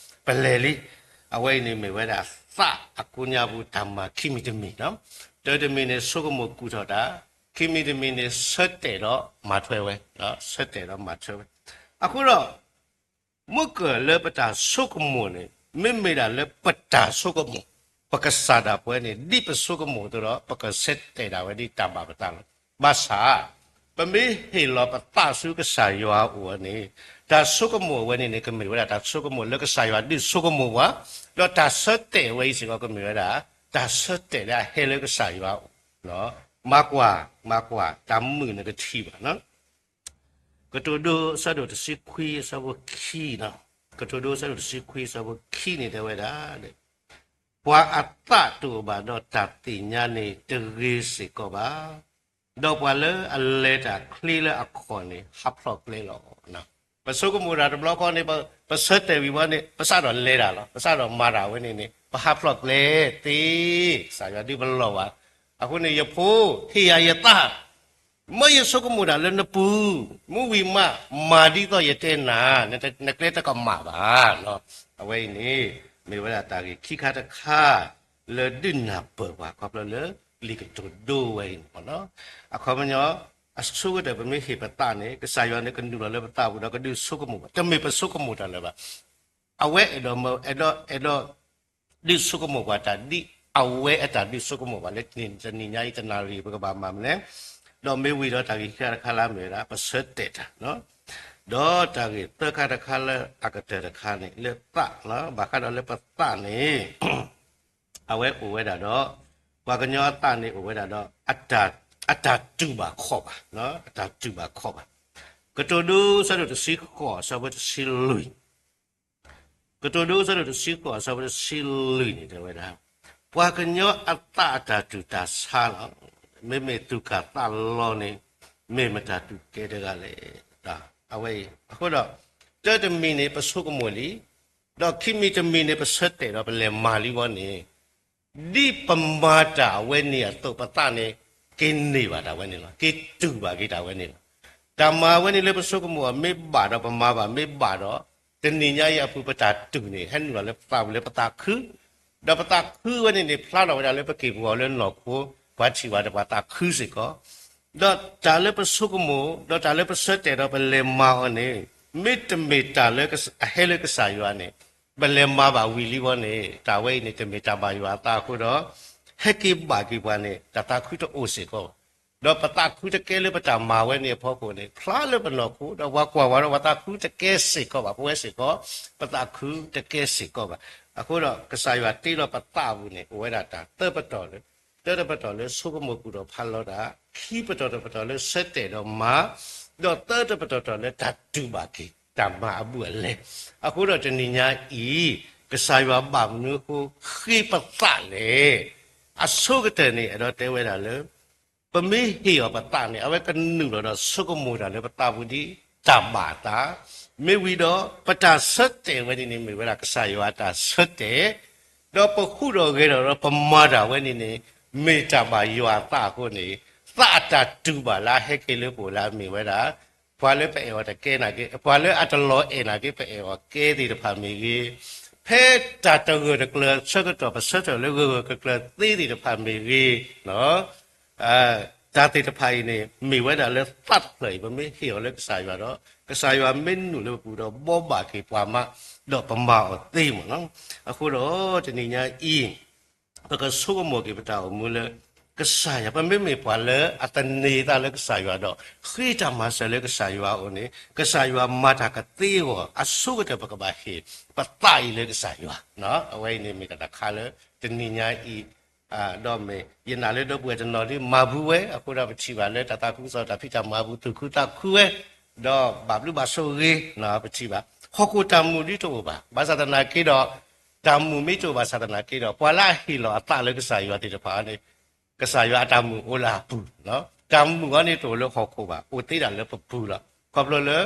ပလဲၤလံ. အဝဲအံၤန့ၣ်မ့ၢ်ဝဲဒၣ်သးအကိးညါပူၤတၢ်မၤခံမံၤတမံၤ, တၢ်တမံၤန့ၣ် ဆိကမိၣ်ကူၣ်ထီၣ်တၢ်, ခံမံၤတမံၤန့ၣ် ဆၢတဲာ်ဒီးမၤထွဲဝဲ, ဆၢတဲာ်ဒီးမၤထွဲဝဲ. အဃိဒီး မ့ၢ်ကၢၢ်လၢပတၢ်ဆိကမိၣ်န့ၣ် မ့မ့ၢ်ဒၣ်လၢပတၢ်ဆိကမိၣ်, ပကစၢ်ဒၣ်ပဝဲန့ၣ် ဒ်ပဆိကမိၣ်အသိးဒီး ပကဆၢတဲာ်ဒၣ်ဝဲဒ်တၢ်ဘၣ်ပသးလီၤ. ဘၣ်ဆၣ် ပမ့ၢ်ဟ့ၣ်လီၤပသးဆူကစၢ်ယွၤအအိၣ်န့ၣ် တၢ်ဆိကမိၣ်အဝဲန့ၣ်န့ၣ် ကမ့ၢ်ဝဲဒၣ်တၢ်ဆိကမိၣ်လၢကစၢ်ယွၤဒုးဆိကမိၣ်ပှၤ, ဒီးတၢ်ဆၢတဲာ်ဝဲအံၤစ့ၢ်ကီး ကမ့ၢ်ဝဲဒၣ် တၢ်ဆၢတဲာ်လၢအဟဲလၢကစၢ်ယွၤအအိၣ်. မၤကွၢ်, မၤကွၢ်, တၢ်မုာ်နကထံၣ်ဘၣ်. ကတိၤဒိအဆၢဒိၣ်တဆံခွံအဆၢဖိခံ, ကတိၤဒိအဆၢဒိၣ်တဆံခွံအဆၢဖိခံန့ၣ်တဲဝဲဒၣ်, ပှၤအသးတအိၣ်ဘၣ်ဒီးတၢ်သ့ၣ်ညါန့ၣ်တဂ့ၤစ့ၢ်ကီးဘၣ်, ဒီးပှၤလၢအလဲၤတၢ်ချ့လၢအခီၣ်န့ၣ် ဟးဖျိးကျဲလီၤ. ပဆိကမိၣ်တၢ်တဘျီဃီန့ၣ် ပဆၢတဲာ်ဝံၤဘီန့ၣ် ပစးထီၣ်လဲၤတၢ်လီၤ, ပစးထီၣ်မၤတၢ်ဝဲန့ၣ်န့ၣ် ပဟးဖျိးကျဲသ့, ကစၢ်ယွၤဒုးပလီၢ်ဘၣ်. အဃိန့ၣ် ယဖိ, ဟ့ၣ်ယၤယသး မ့ၢ်ယဆိကမိၣ်တၢ်လၢနပူၤ, မ့ၢ်ဝံၤမး မၤဒ်သိးယတဲနၤ, နကျဲတကမၣ်ဘၣ်. အဝဲအံၤန့ၣ် မ့ၢ်ဝဲဒၣ်တၢ်ဂ့ၢ်ခံခါတခါ လၢဒုးနၢ်ပၢၢ်ပှၤခီဖျိလၢ လံာ်ကတိၤဒိဝဲအံၤန့ၣ်လီၤ. အခီပညီ အဆိကတၢၢ်ပမ့ၢ်ဟ့ၣ်ပသးန့ၣ် ကစၢ်ယွၤန့ၣ်ကနုာ်လီၤလၢပသးပူၤဒီးကဒုးဆိကမိၣ်ဘၣ်, တမ့ၢ်ပဆိကမိၣ်တၢ်လၢၤဘၣ်. အဝဲအဲၣ်ဒိးမၢ, အဲၣ်ဒိး, အဲၣ်ဒိး ဒုးဆိကမိၣ်ပှၤတၢ်ဒ်အဝဲအတၢ်ဒုးဆိကမိၣ်ပှၤလၢ တနံၤညါအံၤတနၣ်ရံၣ် ပကဘၣ်မၤမနုၤလဲၣ်. ဒီးမ့ၢ်ဝံၤဒီးတၢ်ဂ့ၢ်ခံခါတခါလၢအမ့ၢ်ဝဲဒၣ် ပဆၢတဲာ်တၢ်, ဒီးတၢ်ဂ့ၢ်သၢခါတခါလၢအကတၢၢ်တခါန့ၣ် လၢသး, ဘၣ်ဃးဒီးလၢပသးန့ၣ် အဝဲအိၣ်ဝဲဒၣ်ဒီး ပှၤကညီအသးန့ၣ်အိၣ်ဝဲဒၣ်ဒီး အတၢ်တူၢ်ဘၣ်ခီၣ်ဘၣ်, အတၢ်တူၢ်ဘၣ်ခီၣ်ဘၣ်. ကတိၤဒိအဆၢဒိၣ်တဆံဃိးအဆၢဖိတဆံလွံၢ် ကတိၤဒိအဆၢဒိၣ်တဆံဃိးအဆၢဖိတဆံလွံၢ်န့ၣ် တဲဝဲဒၣ်, ပှၤကညီအသးအတၢ်တူၢ်တၢ်ဆါလီၤ. မ့မ့ၢ်သူၣ်ကၢ်သးလီၤန့ၣ် မ့ၢ်မတၤတူၢ်ကဲတဂၤလဲၣ်. အဝဲအံၤ အဃိဒီး တၢတမံၤန့ၣ် ပဆိကမိၣ်လံ, ဒီးခံမံၤတမံၤန့ၣ် ပဆၢတဲာ်ဒီးပလဲၤမၤလံဝဲန့ၣ် ဒ်ပမၤတၢ်အဝဲန့ၣ်အသိး ပသးန့ၣ် က့ၤန့ၢ်ဘၣ်တၢ်ဝဲန့ၣ်လီၤ. က့ၤတူၢ်ဘၣ်က့ၤတၢ်ဝဲန့ၣ်လီၤ. တၢ်မၤဝဲန့ၣ်လၢပဆိကမိၣ်အီၤမ့ၢ်ဘၣ်ဒီး ပမၤဘၣ်မ့ၢ်ဘၣ်ဒီး တနံၤညါအံၤအပူၤ ပတၢ်တူၢ်န့ၣ် ဟဲနုာ်လီၤလၢပသးပူၤလၢပသးခု, ဒီးပသးခုဝဲန့ၣ်န့ၣ် ဖျါထီၣ်ဝဲဒၣ်လၢပက့ၤပဂီၤလၢနီၢ်ခိ, ပှၤထံၣ်ဝဲဒီးပှၤသးခုစ့ၢ်ကီး, ဒီးတၢ်လၢပဆိကမိၣ် ဒီးတၢ်လၢပဆၢတဲာ်ဒီးပလဲၤမၤအီၤန့ၣ် မ့တမ့ၢ်တၢ်လၢအဟဲလၢကစၢ်ယွၤန့ၣ် ပလဲၤမၤဘၣ်ဝံၤလံဝဲန့ၣ် တၢ်ဝဲအံၤန့ၣ် တမ့ၢ်တၢ်ဘၣ်ယွၤအသးအဃိဒီး ဟဲက့ၤဘၣ်က့ၤပှၤန့ၣ် တၢ်သးခုတအိၣ်စ့ၢ်ကီးဘၣ်. ဒီးပသးခုတကဲလၢပတၢ်မၤဝဲန့ၣ်အဖီခိၣ်န့ၣ် ဖျါလၢပနီၢ်ခိ ဒီးပှၤကွၢ်ဝဲဒီးပှၤသးခုတကဲစ့ၢ်ကီးဘၣ်, ပဝဲစ့ၢ်ကီး ပသးခုတကဲစ့ၢ်ကီးဘၣ်. အဃိဒီး ကစၢ်ယွၤတ့လီၤပသးအပူၤန့ၣ် အိၣ်ဝဲဒၣ်တၢ်သၢပတီၢ်လၢ တၢတပတီၢ်လၢဆိကမိၣ်ကူၣ်ဒီးဖးလီၤတၢ်, ခံပတီၢ်တပတီၢ်လၢဆၢတဲာ်ဒီးမၤ, ဒီးသၢတပတီၢ်တပတီၢ်လၢတၢ်တူၢ်ဘၣ်က့ၤ တၢ်မၤအဘူးအလဲ. အဃိဒီးတနံၤညါအံၤ ကစၢ်ယွၤဘၣ်မနုၤအဃိဃ့ပသးလဲၣ်. အဆိကတၢၢ်န့ၣ် အဲၣ်ဒိးတဲဝဲဒၣ်လၢ ပမ့ၢ်ဟ့ၣ်အီၤပသးန့ၣ် အဝဲကနုာ်လီၤဒီးဆိကမိၣ်တၢ်လၢပသးပူၤဒ်တၢ်ဘၣ်အသး, မ့ၢ်ဝံၤဒီး ပတၢ်ဆၢတဲာ်ဝဲန့ၣ်န့ၣ် မ့ၢ်ဝဲဒၣ်ကစၢ်ယွၤအတၢ်ဆၢတဲာ်, ဒီးပဟူးဒီးဂဲၤဒီး ဒီးပမၤတၢ်ဝဲန့ၣ်န့ၣ် မ့ၢ်တၢ်ဘၣ်ယွၤအသးအဃိန့ၣ် သးအတၢ်တူၢ်ဘၣ်လၢအဟဲက့ၤလၢပအိၣ်လၢအမ့ၢ်ဝဲဒၣ် ပှၤလၢပအဲၣ်အီၤတကဲနာ်က့, ပှၤလၢအတလီၤအဲၣ်နာ်က့ ပအဲၣ်အီၤကဲသ့ၣ်တဖၣ်မ့ၢ်ဂ့ၤ, ဖဲတၢ်တဂၢၢ်တကျၢၤဆၢကတီၢ် ပဆၢထၢၣ်လၢဂၢၢ်ဂၢၢ်ကျၢၤကျၢၤသ့သ့ၣ်တဖၣ်မ့ၢ်ဂ့ၤ, တၢ်သ့ၣ်တဖၣ်အံၤန့ၣ် မ့ၢ်ဝဲဒၣ်လၢသးတဖျၢၣ်အံၤ ပမ့ၢ်ဟ့ၣ်အီၤလၢကစၢ်ယွၤဒီး ကစၢ်ယွၤမ့ၢ်နုာ်လၢပပူၤဒီး ဘှီဘၣ်က့ၤပှၤမး ဒီးပမၤအီၤသ့မ့ၢ်နီၤ. အဃိဒီးတနံၤညါအံၤ ပကဆိကမိၣ်က့ၤပတၢ်အိၣ်မူလၢ ကစၢ်ယွၤ, ပမ့မ့ၢ်ပှၤလၢအသန့ၤသးလၢကစၢ်ယွၤဒီး ဃ့တၢ်မၤစၢၤလၢကစၢ်ယွၤအအိၣ်န့ၣ် ကစၢ်ယွၤမၤတၢ်ကသ့အဂီၢ် အဆိကတၢၢ်ပကဘၣ်ဟ့ၣ် ပသးအံၤလၢကစၢ်ယွၤ. အဝဲအံၤန့ၣ်မ့ၢ်တၢ်တခါလၢ တနံၤညါအံၤ ဒီးမ့ၢ်ယနာ်လၢဒီပုၢ်ဝဲၢ်တနီၤဒ်မၤဘူးဝဲ အဃိဒီးပထံၣ်ဘၣ်လၢတၢ်သးခုကစီၣ်တၢ်ဖံးတၢ်မၤပူၤ သူၣ်ခုသးခုဝဲ ဒီးဘၣ်ဘျုးဘၣ်ဆိၣ်ဂ့ၤ ပထံၣ်ဘၣ် ဟီၣ်ခိၣ်တၢ်မုာ်ဒ်တအိၣ်ဘၣ်. ဘၣ်ဆၣ်သနာ်က့ဒီး တၢ်မုာ်မ့ၢ်တအိၣ်ဘၣ်ဆၣ်သနာ်က့ဒီး ပှၤလၢအဟ့ၣ်လီၤအသးလၢကစၢ်ယွၤသ့ၣ်တဖၣ်န့ၣ် ကစၢ်ယွၤအတၢ်မုာ်အိၣ်လၢအပူၤ, တၢ်မုာ်အီၤန့ၣ်တအိၣ်လၢဟီၣ်ခိၣ်ဘၣ်, အိၣ်သ့ဒၣ်လၢပပူၤလီၤ. ခီဖျိလၢ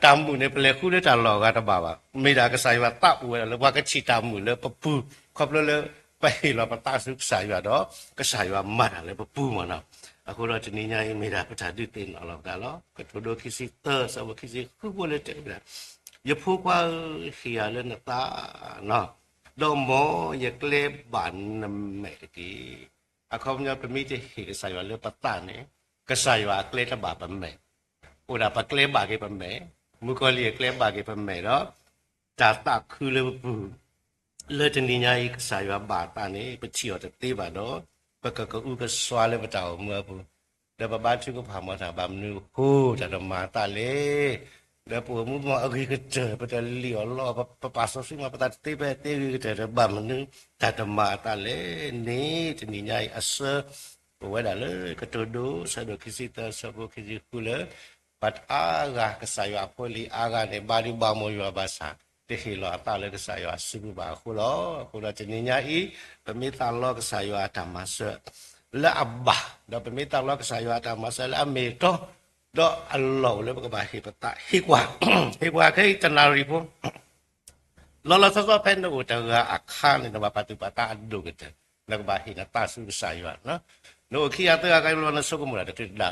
တၢ်မုာ်န့ၣ် ပလဲၤဃုလၢတၢ်လီၢ်အဂၤတဘၣ်ဘၣ်, မ့ၢ်ဒၣ်ကစၢ်ယွၤသးအိၣ်ဝဲဒၣ်လၢပှၤကထံၣ်တၢ်မုာ်လၢပပူၤ, ခီဖျိလၢ ပဟ့ၣ်လီၤပသးဆူကစၢ်ယွၤဒီး ကစၢ်ယွၤမၤတၢ်လၢပပူၤမ့ၢ်နီၤ. အဃိဒီးတနံၤညါအံၤမ့ၢ်ဒၣ်ပတၢ်ဒုးသ့ၣ်နီၣ်လီၤပသးလီၤ. ကတိၤဒိခံဆံသၢ ဆၢဖိခံဆံဃုဖိလၢတဲဝဲဒၣ်, ယဖိခွါဧၢ, ဟ့ၣ်ယၤလၢနသး, ဒီးမ်ယကျဲဘၣ်နမဲာ်တက့ၢ်. အခီပညီပမ့ၢ်တဟ့ၣ်ကစၢ်ယွၤလၢပသးန့ၣ် ကစၢ်ယွၤအကျဲတဘၣ်ပမဲာ်, အိၣ်ဒၣ်ပကျဲဘၣ်က့ၤပမဲာ်, မုၣ်ကီၤလံၢ်အကျဲဘၣ်က့ၤပမဲာ်ဒီး တၢ်သးခုလၢပပူၤ လၢတနံၤညါအံၤ ကစၢ်ယွၤဘၣ်အသးန့ၣ် ပထံၣ်အီၤတသ့ဘၣ်ဒီး ပကကအုကစွါလၢပတၢ်အိၣ်မူအပူၤ, ဒီးပဘါထုကဖၣ်မၤတၢ်ဘၣ်မနုၤအဃိ တၢ်တမၤအသးလဲၣ်. ဒီးပအိၣ်မူမ့ၢ်အဂ့ၤကတၢၢ် ပတလံၣ်အီၣ်လီအီၣ် ပပာ်စီဆှံမၤပသးတသ့ဖဲအသ့အဂ့ၤကတၢၢ်ဒီး ဘၣ်မနုၤတၢ်တမၤအသးလဲၣ်န့ၣ် တနံၤညါအံၤအဆၢ အိၣ်ဝဲဒၣ်လၢကတိၤဒိ ဆၢဒိၣ်ခံဆံသၢ ဆၢဖိခံဆံဃုလၢ ပှၤအါဂၤ ကစၢ်ယွၤအဖိအလံၤအါဂၤန့ၣ် ဘါဒုးဘၣ်မိၢ်ယွၤဘၣ်ဆၣ် တဟ့ၣ်လီၤအသးလၢကစၢ်ယွၤအစုပူၤဘၣ်အဃိလီၤ. အဃိဒီးတနံၤညါအံၤ ပမ့ၢ်သးလီကစၢ်ယွၤအတၢ်မၤစၢၤလၢအဘၣ်, ဒီးပမ့ၢ်သးလီကစၢ်ယွၤအတၢ်မၤစၢၤလၢအမ့ၢ်အတီ, ဒီးအလီၢ်အိၣ်လၢပကဘၣ်ဟ့ၣ်ပသး ဟ့ၣ်ကွၢ်, ဟ့ၣ်ကွၢ်ခဲအံၤတနၣ်ရံၣ်ဖိ လီၤလီၤဆီဆီဖဲနအိၣ်တဂၤအခါန့ၣ် နဘၣ်ပာ်သူၣ်ပာ်သးအဒိၣ်ကတၢၢ်, နကဘၣ်ဟ့ၣ်နသးဆူကစၢ်ယွၤ. နအိၣ်ခံဂၤသၢဂၤအခါ နဆိကမိၣ်ဒၣ်တတုၤတဒါ,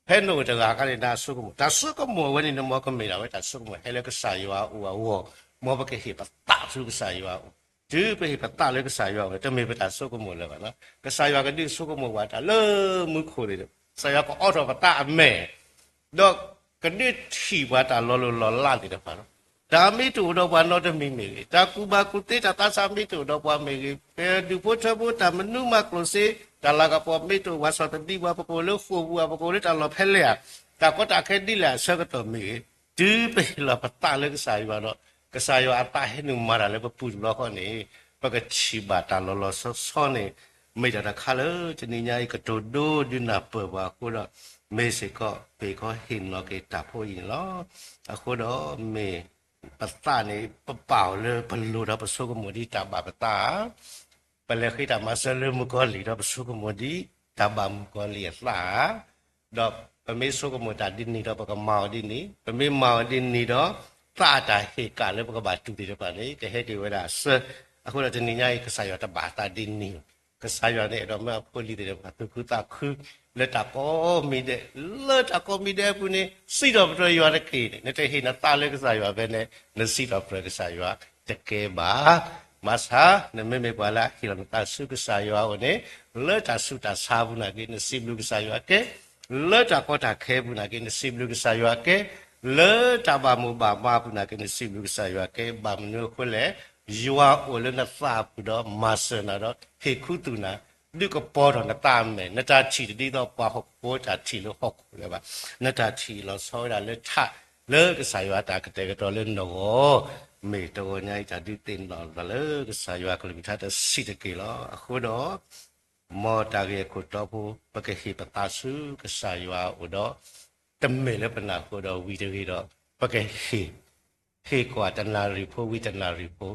ဖဲနအိၣ်တဂၤအခါန့ၣ် နဆိကမိၣ်, တၢ်ဆိကမိၣ်အဝဲန့ၣ် နမ့ၢ်ကမ့ၢ်ဒၣ်ဝဲတၢ်ဆိကမိၣ်ဟဲလၢကစၢ်ယွၤအအိၣ်အဂီၢ်, မ်ပကဟ့ၣ်ပသးဆူကစၢ်ယွၤအအိၣ်, တုၤပဟ့ၣ်ပသးလၢကစၢ်ယွၤအအိၣ်န့ၣ် တမ့ၢ်ပတၢ်ဆိကမိၣ်လၢၤဘၣ်. ကစၢ်ယွၤကဒုးဆိကမိၣ်ပှၤတၢ်လၢမူခိၣ်န့ၣ်, ကစၢ်ယွၤကအိးထီၣ်ပသးအမဲာ် ဒီးကဒုးထံၣ်ပှၤတၢ်လီၤလိၢ်လီၤလးသ့ၣ်တဖၣ်လီၤ. တၢ်မ့ၢ်တအိၣ်ဒီးပှၤနီတမံၤမ့ၢ်ဂ့ၤ, တၢ်ကူၣ်ဘၣ်ကူၣ်သ့တၢ်သးဆးမ့ၢ်တအိၣ်ဒီးပှၤမ့ၢ်ဂ့ၤ, ပဒူၣ်ဖိထၢဖိတၢ်မနုၤမၤကျိၣ်စ့, တၢ်လၤကပီၤမ့ၢ်တအိၣ်, ပှၤစီၢ်သဒံးပှၤ ပကအိၣ်လၢဃိာ်ပူၤဧါ, ပကအိၣ်လၢတၢ်လီၢ်ဖဲလဲၣ်ဧါ, တၢ်ကီတၢ်ခဲဒ်လဲၣ်အဆၢကတီၢ်မ့ၢ်ဂ့ၤ, တုၤပဟ့ၣ်လီၤပသးလၢကစၢ်ယွၤဒီး ကစၢ်ယွၤအသးဟဲနုာ်မၤတၢ်လၢပပူၤတဘျီဃီန့ၣ် ပကထံၣ်ဘၣ်တၢ်လီၤလီၤဆီဆီန့ၣ် မ့ၢ်တၢ်တခါလၢတနံၤညါအံၤ ကတိၤဒိဒုးနၢ်ပၢၢ်ပှၤအဃိဒီး မ့ၢ်စ့ၢ်ကီး ပ့ၤကီဟ့ၣ်နီၤက့ၤတၢ်ဖိအံၤန့ၣ်လီၤ. အဃိဒီးမ့ၢ်ပသးန့ၣ် ပပာ်အီၤလၢပလိၤဒီးပဆိကမိၣ်ဒ်တၢ်ဘၣ်ပသးဧါ, ပလဲၤဃ့တၢ်မၤစၢၤလၢမုၣ်ကီၤလံၢ်ဒီး ပဆိကမိၣ်ဒ်တၢ်ဘၣ်မုၣ်ကီၤလံၢ်အသးဧါ, ဒီးပမ့ၢ်ဆိကမိၣ်တၢ်ဒ်န့ၣ်ဒီး ပကမၤအီၤဒ်န့ၣ်, ပမ့ၢ်မၤအီၤဒ်န့ၣ်ဒီး သးအတၢ်ဟ့ၣ်ကၣ်လၢပကဘၣ်တူၢ်သ့ၣ်တဖၣ်န့ၣ် ကဟဲက့ၤဝဲဒၣ်အဆၢ. အဃိဒီးတနံၤညါအံၤ ကစၢ်ယွၤတဘၣ်သးဒ်န့ၣ်, ကစၢ်ယွၤန့ၣ် အဲၣ်ဒိးမၢအဖိအလံၤသ့ၣ်တဖၣ် သူၣ်ခုသးခု လၢတၢ်ကိးမံၤဒဲး, လၢတၢ်ကိးမံၤဒဲးအပူၤန့ၣ် စံးထီၣ်ပတြၢၤယွၤတက့ၢ်န့ၣ်, နတဟ့ၣ်နသးလၢကစၢ်ယွၤဖဲန့ၣ် နစံးထီၣ်ပတြၢၤကစၢ်ယွၤတကဲဘၣ်. ဘၣ်ဆၣ် နမ့မ့ၢ်ပှၤလၢအဟ့ၣ်လီၤနသးဆူကစၢ်ယွၤအအိၣ်န့ၣ် လၢတၢ်ဆူးတၢ်ဆါအပူၤနာ်က့ နစံးဘျုးကစၢ်ယွၤကဲ, လၢတၢ်ကီတၢ်ခဲအပူၤနာ်က့ နစံးဘျုးကစၢ်ယွၤကဲ, လၢတၢ်ဘၣ်မိၣ်ဘၣ်မးအပူၤနာ်က့ နစံးဘျုးကစၢ်ယွၤကဲ, ဘၣ်မနုၤအဃိလဲၣ်, ယွၤအိၣ်လၢနသးအပူၤဒီး မၤစၢၤနၤဒီး ဟ့ၣ်ခူသူၣ်နၤ, ဒုးကပီၤထီၣ်နသးအမဲာ်, နတၢ်ထံၣ်တဒ်သိးပှၤဟီၣ်ခိၣ်ဖိတၢ်ထံၣ်လၢဟီၣ်ခိၣ်လၢၤဘၣ်, နတၢ်ထံၣ်လီၤဆီဝဲဒၣ်လၢထး လၢကစၢ်ယွၤအတၢ်ကတဲာ်ကတီၤလၢနဂီၢ်, မ့ၢ်တဂီၤညါအံၤတၢ်ဒုးသ့ၣ်နီၣ်လီၤလၢကစၢ်ယွၤကလုၢ်ကထါတဆံးတက့ၢ်လီၤ. အဃိဒီး မ်တၢ်ဂ့ၢ်အခိၣ်တီဖိ ပကဟ့ၣ်ပသးဆူကစၢ်ယွၤအအိၣ်ဒီး တမ့ၢ်လၢပနၢ်ဟူဒီးဝံၤတဂ့ၤဒီး ပကဟ့ၣ်, ဟ့ၣ်ကွၢ်တနၣ်ရံၣ်ဖိဝံၤတနၣ်ရံၣ်ဖိ,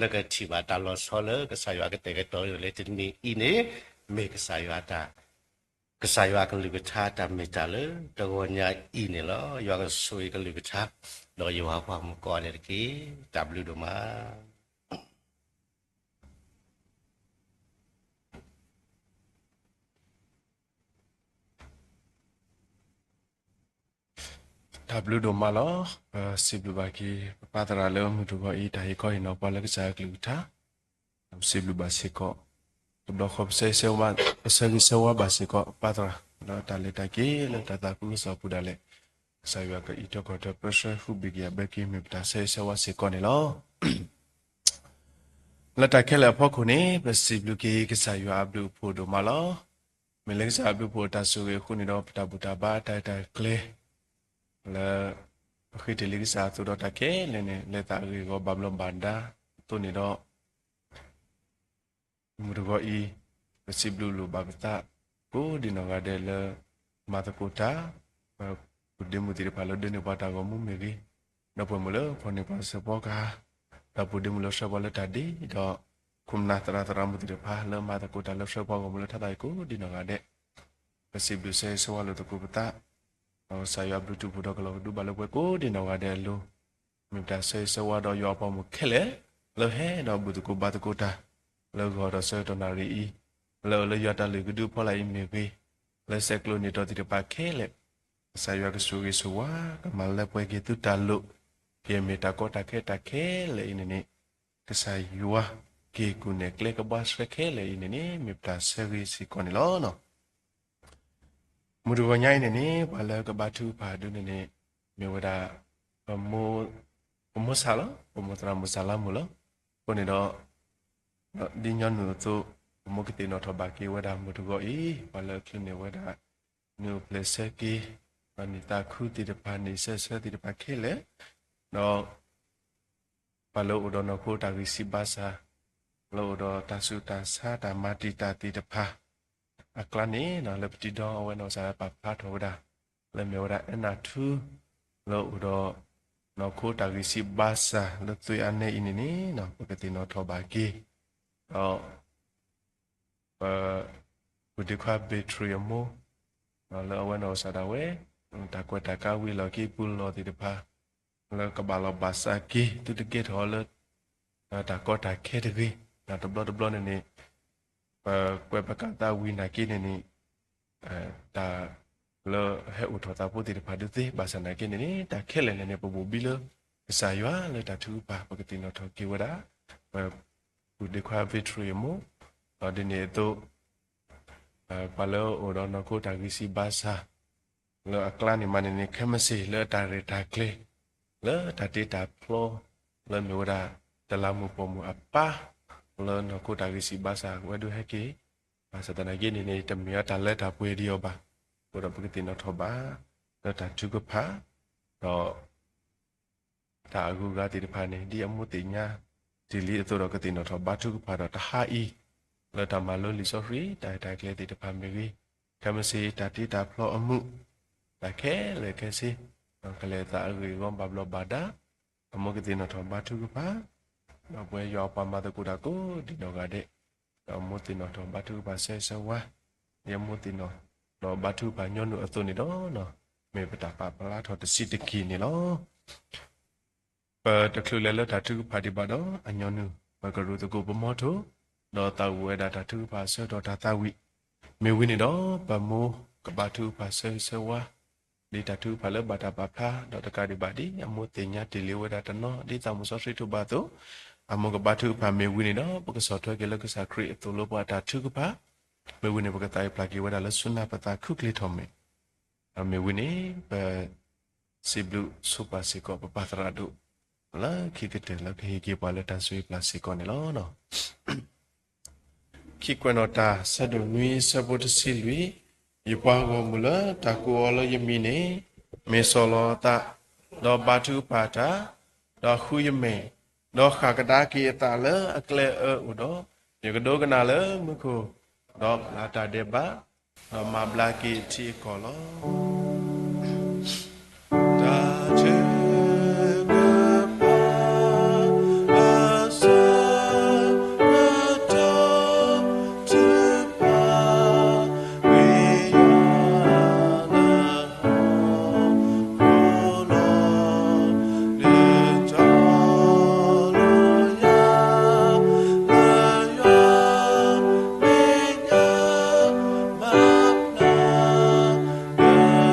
နကထံၣ်ဘၣ်တၢ်လီၤဆီလၢကစၢ်ယွၤကတဲာ်ကတီၤလၢတနံၤအံၤန့ၣ် မ့ၢ်ကစၢ်ယွၤတၢ်, ကစၢ်ယွၤကလုၢ်ကထါတၢ်မ့ၢ်တၢ်လၢတဂီၤညါအံၤန့ၣ်လီၤ. ယွၤကဆိၣ်ဂ့ၤကလုၢ်ကထါ ဒီးယွၤပှၤမုၣ်ကိးဂၤဒဲးတက့ၢ်. တၢ်ဘျုးဒိၣ်မး. တၢ်ဘျုးဒိၣ်မးလီၤ. ပစံးဘျုးဘၣ်က့ၤ ပပၢ်သရၣ်လၢမုၢ်တဂီၤအံၤ တၢ်ဟ့ၣ်ခီဟ့ၣ်နီၤပှၤလၢကစၢ်ယွၤကလုၢ်ကထါ, ဒီးပစံးဘျုးဘၣ်စ့ၢ်ကီး တဘျီဃီ ပဆၢဂ့ၤဆၢဝါဘၣ်စ့ၢ်ကီး ပၢ်သရၣ် လၢတၢ်လဲၤတၢ်က့ၤလၢတၢ်သးခုကစီၣ်ပူၤဒၣ်လဲာ်, ကစၢ်ယွၤကအံးထီၣ်ကီၢ်ထီၣ် ပၢဆှၢဃုာ်ဘ့ၣ်က့ၤအဘၢက့ၤ မ့ၢ်ပတၢ်ဆၢဂ့ၤဆၢဝါစ့ၢ်ကီးန့ၣ်လီၤ. လၢတၢ်ခဲလၢာ်အဖီခိၣ်န့ၣ် ပစံးဘျုးက့ၤကစၢ်ယွၤအဘျုးအဖှိၣ်ဒိၣ်မးလီၤ. မ့ၢ်လၢကစၢ်အဘျုးအဖှိၣ်အတၢ်ဆိၣ်ဂ့ၤအဃိန့ၣ်ဒီး ပတၢ်ဘူၣ်တၢ်ဘါတၢ်ရဲၣ်တၢ်ကျဲၤ လၢ ပဃ့တ့ၢ်လံကစၢ်အသိးဒီးတၢ်ခဲလၢာ်န့ၣ် လဲၤသးအဂ့ၢ်အဂီၢ်ဘၣ်ဘျီးဘၣ်ဒါအသိးန့ၣ်ဒီး မုၢ်တဂီၤအံၤ ပစံးဘျုးလိၣ်ဘၣ်ပသး ကိးဒံးနီၢ်ဂၤဒဲးလၢ မၤသကိးတၢ် ပူၤဒ့မုၣ်သ့ၣ်တဖၣ်လၢဒိးန့ၢ်ပှၤတၢ်ဂီၤမူမ့ၢ်ဂ့ၤ, ဒီပုၢ်ဝဲၢ်မုၣ်လၢဖီၣ်န့ၢ်ပှၤစၢၤပှၤကဟၣ်, ဒီးပူၤဒ့မုၣ်လၢဆှၢပှၤလၢတၢ်ဒ့, ဒီးခိၣ်နၢ်သရၣ်သရၣ်မုၣ်သ့ၣ်တဖၣ် လၢမၤသကိးတၢ်လၢဆှၢပှၤဂီၢ်မုၢ်လၢထါသၢအံၤကိးဒံးနီၢ်ဂၤဒဲး ပစံးဘျုးဆၢဂ့ၤဆၢဝါလိာ်သကိးပသး, ဒီးကစၢ်ယွၤဘျုးတူၢ်ဖှိၣ်ဒီးကလီၤကဒုဘၣ်လၢပှၤကိးဒံးနီၢ်ဂၤဒဲးအလိၤ, မ့ၢ်ပတၢ်ဆၢဂ့ၤဆၢဝါဒီးယွၤအပှၤမုၣ်ခဲလၢာ် လၢဟဲဒီးဘူၣ်သကိးဘါသကိးတၢ် လၢဂီၤဒီးဆၢကတီၢ်နၣ်ရံၣ်အံၤ, လၢအအိၣ်လၢယွၤတၢ်လုၢ်ကဒုအဖီလာ်အံၤမ့ၢ်ဂ့ၤ, လၢဆဲးကျိးန့ၢ်တီသ့ၣ်တဖၣ်ခဲလၢာ်, ကစၢ်ယွၤကဆိၣ်ဂ့ၤဆိၣ်ဝါ ကမၤလၢပှဲၤက့ၤသုတၢ်လိၣ်, က့ၤမ့ၢ်တၢ်ကီတၢ်ခဲတၢ်ခဲလၢာ်အံၤန့ၣ်န့ၣ်, ကစၢ်ယွၤက့ၤကူၣ်နဲၣ်ကျဲကဘှါဆှဲခဲလၢာ်အံၤန့ၣ်န့ၣ် မ့ၢ်ပတၢ်ဆၢဂ့ၤစ့ၢ်ကီးန့ၣ်လီၤ. မုၢ်တဂီၤညါအံၤန့ၣ်န့ၣ် ပှၤလၢကဘါထုကဖၣ်ဒုန့ၣ်န့ၣ် မ့ၢ်ဝဲဒၣ် ပမိၢ် ပမိၢ်ဆၣ်လီၤ, ပမိၢ်သရၣ်မုၣ်စၢ်လါမုၣ်လီၤ. အဃိန့ၣ်ဒီး ဒ်ညီနုၢ်အသိး ပမိၢ်ကသ့ၣ်နီၣ်ထီၣ်ဘၣ်က့ၤဝဲဒၣ်မုၢ်တဂီၤအံၤ ပှၤလၢအချုးန့ၢ်ဝဲဒၣ် နုၢ်အိၣ်ဖျဲၣ်ဆၢက့ၤ ဒီးနံၣ်သးခုသ့ၣ်တဖၣ် နံၣ်ဆၢဆၢသ့ၣ်တဖၣ်ခဲလၢာ်, ဒီး ပှၤလၢအိၣ်ဒီးနီၢ်ခိတၢ်ဂံၢ်စၢ်ဘါစၢ်, လၢအိၣ်ဒီးတၢ်ဆူးတၢ်ဆါတၢ်မၤတံာ်တာ်သ့ၣ်တဖၣ် အကျါန့ၣ် လၢပတံၤဒီအဝဲနီၢ်ကစၢ်ပာ်ဖျါထီၣ်ဝဲဒၣ် လၢမ့ၢ်ဝဲဒၣ်အဲၣ်နၢ်ထူ လၢအိၣ်ဒီး နီၢ်ခိတၢ်ဂံၢ်စၢ်ဘါစၢ်လၢသွံၣ်အါနဲအံၤန့ၣ်န့ၣ် ပကသ့ၣ်နီၣ်ထီၣ်ဘၣ်က့ၤ ဒီး ပ ပူၤဒ့ခွါဘ့ၣ်ထရံၣ်အမိၢ် လၢအဝဲနီၢ်ကစၢ်ဒၣ်ဝဲ တၢ်ကွဲးတၢ်ကါဝံၤလီၢ်ခံပူၤလီၢ်သ့ၣ်တဖၣ် လၢကဘၣ်လီၤဘၣ်စးက့ၤ သုတကဲထီၣ်အီၤလၢ တၢ်ကီတၢ်ခဲတဂ့ၤ တဘျီတဘျီန့ၣ်န့ၣ် ပကွဲးပကးသးဝံၤနာ်က့န့ၣ်န့ၣ် တၢ်လၢဟဲအိၣ်ထီၣ်သးဖိသ့ၣ်တဖၣ်ဒုးသ့ ဘၣ်ဆၣ်နာ်က့န့ၣ်န့ၣ် တၢ်ခဲလၢာ်န့ၣ်န့ၣ် ပဘိၣ်ဘံလၢ ကစၢ်ယွၤလၢတၢ်ထုကဖၣ် ပကသ့ၣ်နီၣ်ထီၣ်က့ၤဝဲဒၣ် ပ ပူၤဒ့ခွါဘ့ၣ်ထရံၣ်အမိၢ် ဒီးဒ်န့ၣ်အသိး ပှၤလၢအိၣ်ဒီးနီၢ်ခိတၢ်ဂံၢ်စၢ်ဘါစၢ် လၢအကျါန့ၣ်မးန့ၣ်န့ၣ် ခဲမုၢ်ဆ့ၣ်လၢတၢ်ရဲၣ်တၢ်ကျဲၤ လၢတၢ်တ့တၢ်ဖျီ လၢမ့ၢ်ဝဲဒၣ် တလးမူးပိာ်မုၣ်အပၢ် လၢနီၢ်ခိတၢ်ဂံၢ်စၢ်ဘါစၢ်ဝဲဒုးဟဲက့ၤ ဘၣ်ဆၣ်သနာ်က့န့ၣ်န့ၣ် တမ့ၢ်အတၢ်လၢတၢ်ပှဲၤဒံးအီၤဘၣ်. အဃိဒီးပကသ့ၣ်နီၣ်ထီၣ်ဘၣ် လၢတၢ်ထုကဖၣ် ဒီး တၢ်အဂုၤအဂၤသ့ၣ်တဖၣ်န့ၣ် ဒ်အမိၢ်သ့ၣ်ညါတ့ၢ်လံအသိးဒီး ကသ့ၣ်နီၣ်ထီၣ်ဘါထုကဖၣ်ဒီးတဟါအံၤ လၢတၢ်မၤလိလံာ်စီဆှံ တၢ်ရဲၣ်တၢ်ကျဲၤသ့ၣ်တဖၣ်မ့ၢ်ဂ့ၤ, ခဲမုၢ်ဆ့ၣ်တၢ်တ့တၢ်ဖျီအမုာ် တၢ်ခဲလၢာ်ခဲဆ့ ကလဲၤသးအဂ့ၢ်အဂီၢ်ဘၣ်ဘျီးဘၣ်ဒါ, အမိၢ်ကသ့ၣ်နီၣ်ထီၣ်ဘါထုကဖၣ်, ဒီးပဝဲယွၤအပှၤမၤသကိးတၢ်ကိးဒံးနီၢ်ဂၤဒဲး, ဒီးအမိၢ်သ့ၣ်နီၣ်ထီၣ်ဘါထုကဖၣ်ဆၢဂ့ၤဆၢဝါ, ဒ်အမိၢ်သ့ၣ်နီၣ်ထီၣ်ဘါထုကဖၣ်ညီနုၢ်အသိးန့ၣ်ဒီး, မ့ၢ်ပတၢ်ပာ်ဖျါထီၣ်တဆံးတက့ၢ်န့ၣ်လီၤ. ပတချုးလဲၤလၢတၢ်ထုကဖၣ်ဒံးဘၣ်ဒီး အညီနုၢ် ပကရူၢ်သကိးပမီထိ, ဒီးသးဝံၣ်ဝဲဒၣ်တၢ်ထုကဖၣ်အဆၢကတီၢ်တၢ်သးဝံၣ်, မ့ၢ်ဝံၤန့ၣ်ဒီး ပမိၢ်ကဘါထုကဖၣ်ဆၢဂ့ၤဆၢဝါ, ဒ်တၢ်ထုကဖၣ်လၢဘၣ်တၢ်ပာ်ဖျါ ဒီးတကးဒံးဘၣ်ဒ် အမိၢ်သ့ၣ်ညါတ့ၢ်လံဝဲဒၣ်တနီၤ ဒ်သးမုၢ်စီဆှံထုးဘၣ်အသိး, အမိၢ်ကဘါထုကဖၣ်မ့ၢ်ဝံၤန့ၣ်ဒီး ပကဆီၣ်ထွဲက့ၤလၢကစၢ်ခရံာ်အသိးလၢပှၤအတၢ်ထုကဖၣ်, မ့ၢ်ဝံၤန့ၣ် ပကသးအံၤပျၢ်က့ၤဝဲဒၣ်လၢဆူနၢ်ပသးခုချ့ထီၣ်မဲာ် ဒီးမ့ၢ်ဝံၤန့ၣ် ပစံးဘျုးဆိပာ်စ့ၢ်ကီး ပပၢ်သရၣ်ဒိၣ် လၢခံကတၢၢ်လၢကဟ့ၣ်က့ၤပှၤလၢတၢ်ဆိၣ်ဂ့ၤပျၢ်စ့ၢ်ကီးန့ၣ်လီၤ. ခံကွဲးနီၣ်တၢ် ဆၢဒိၣ်နွံ ဆၢဖိတဆံလွံၢ်, ယပှၤဂီၢ်မုၢ်လၢတၢ်ကိးအီၤလၢယမံၤန့ၣ်, မ့ၢ်ဆီၣ်လီၤအသး, ဒီးဘါထုကဖၣ်တၢ်, ဒီးဃုယမဲာ်, ဒီးဃၣ်ကဒါက့ၤအသးလၢအကျဲအၢအိၣ်ဒီး, ယကဒိကနၣ်လၢမူခိၣ်, ဒီးပျၢ်တၢ်ဒဲးဘး ဒီးမၤဘျါက့ၤထံအကီၢ်လီၤ. တၢ်ထုကဖၣ် အဆၢကတီၢ်ထုကဖၣ် ဝံယၤလၢ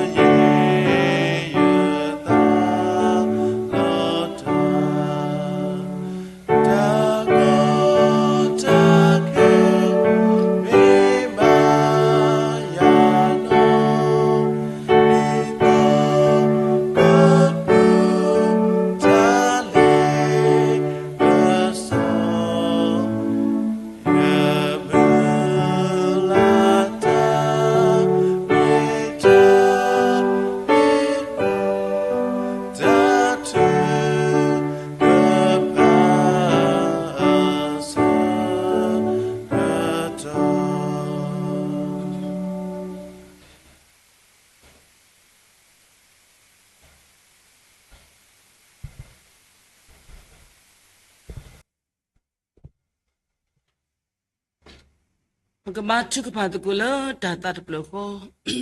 ကဘါထုကဖၣ်သကိးလၢတၢ်သးတဖျၢၣ်ဃီ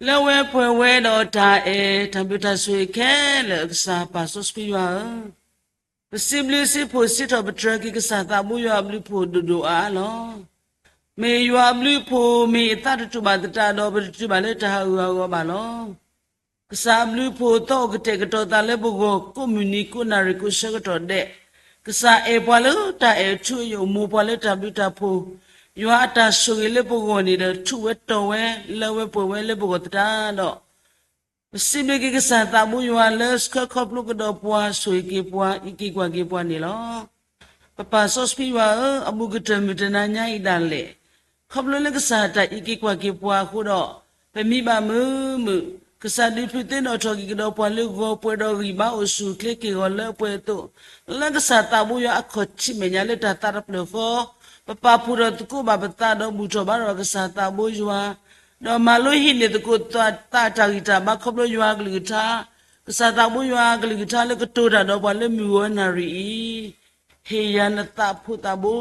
လၢဝဲပှဲၤဝဲဒီးတၢ်အဲၣ်တၢ်ဘျုးတၢ်ဆိၣ်ဂ့ၤခဲလၢာ် ကစၢ်ပၢ်စီဆှံယွၤဧၢ, ပစံးဘျုးစံးဖှိၣ်စံးထီၣ်ပတြၢၤက့ၤကစၢ်သးဘိယွၤအဘျုးအဖှိၣ်ဒိၣ်ဒိၣ်အါအါလီၤ. မ့ၢ်ယွၤအဘျုးအဖှိၣ် မ့ၢ်အသးတတူၢ်ဘၣ်သတးဒီး ပတတုၤဘၣ်လၢတၢ်ဟးဂူာ်ဟးဂီၤဘၣ်လီၤ. ကစၢ်အဘျုးအဖှိၣ် သီအိၣ်ကတဲာ်ကတီၤသးလၢပဂီၢ် ကိးမုၢ်နံၤကိးနၣ်ရံၣ်ကိးဆၢကတီၢ်ဒဲး, ကစၢ်အဲၣ်ပှၤလၢတၢ်အဲၣ်ထူအယိာ် မိၢ်ပှၤလၢတၢ်ဘျုးတၢ်ဖှိၣ်, ယွၤအတၢ်ဆိၣ်ဂ့ၤလၢပဂီၢ်န့ၣ်ဒီး ထူးဝဲတီၤဝဲ လၢဝဲပှဲၤဝဲလၢပဂီၢ်သတးဒီး ပစံးဘျုးက့ၤကစၢ်သးဘိယွၤလၢဆှၢခီဖျိကဒီးပှၤ ဆိၣ်ဂ့ၤက့ၤပှၤ အံးက့ၤကွၢ်က့ၤပှၤန့ၣ်လီၤ. ပပၢ်စီဆှံယွၤဧၢ, အဘူးကတၢၢ်မုၢ်တနၤညါအံၤဒၣ်လဲာ်, ခီဖျိလၢကစၢ်တၢ်အံးက့ၤကွၢ်က့ၤပှၤအဃိဒီး, ပမံဘၣ်မုာ်မုာ်, ကစၢ်ဒုးဖုးသ့ၣ်နီၣ်ထီၣ်က့ၤကဒီးပှၤလၢဂီၤပှဲၤဒီးဂံၢ်ဘါအိၣ်ဆူၣ်အိၣ်ချ့က့ၤဂီၤလၢအပှဲၤအသိး, လၢကစၢ်သးဘိယွၤအခီၣ်ထံးမဲာ်ညါလၢတၢ်သးတဖျၢၣ်ဃီ, ပပာ်ဖှိၣ်ထီၣ်သကိးဘၣ်ပသးဒီးဘူၣ်ထီၣ်ဘါထီၣ်ကစၢ်သးဘိယွၤ ဒီးမၤလိဟံးန့ၢ်သကိးသးတၢ်ဂံၢ်တၢ်ဘါခီဖျိယွၤအကလုၢ်ကထါ, ကစၢ်သးဘိယွၤအကလုၢ်ကထါလၢကတိၤတၢ်ဒီးပှၤလၢမုၢ်ဂီၤနၣ်ရံၣ်အံၤ, ဟ့ၣ်ယၤနသးဖိသးဘိ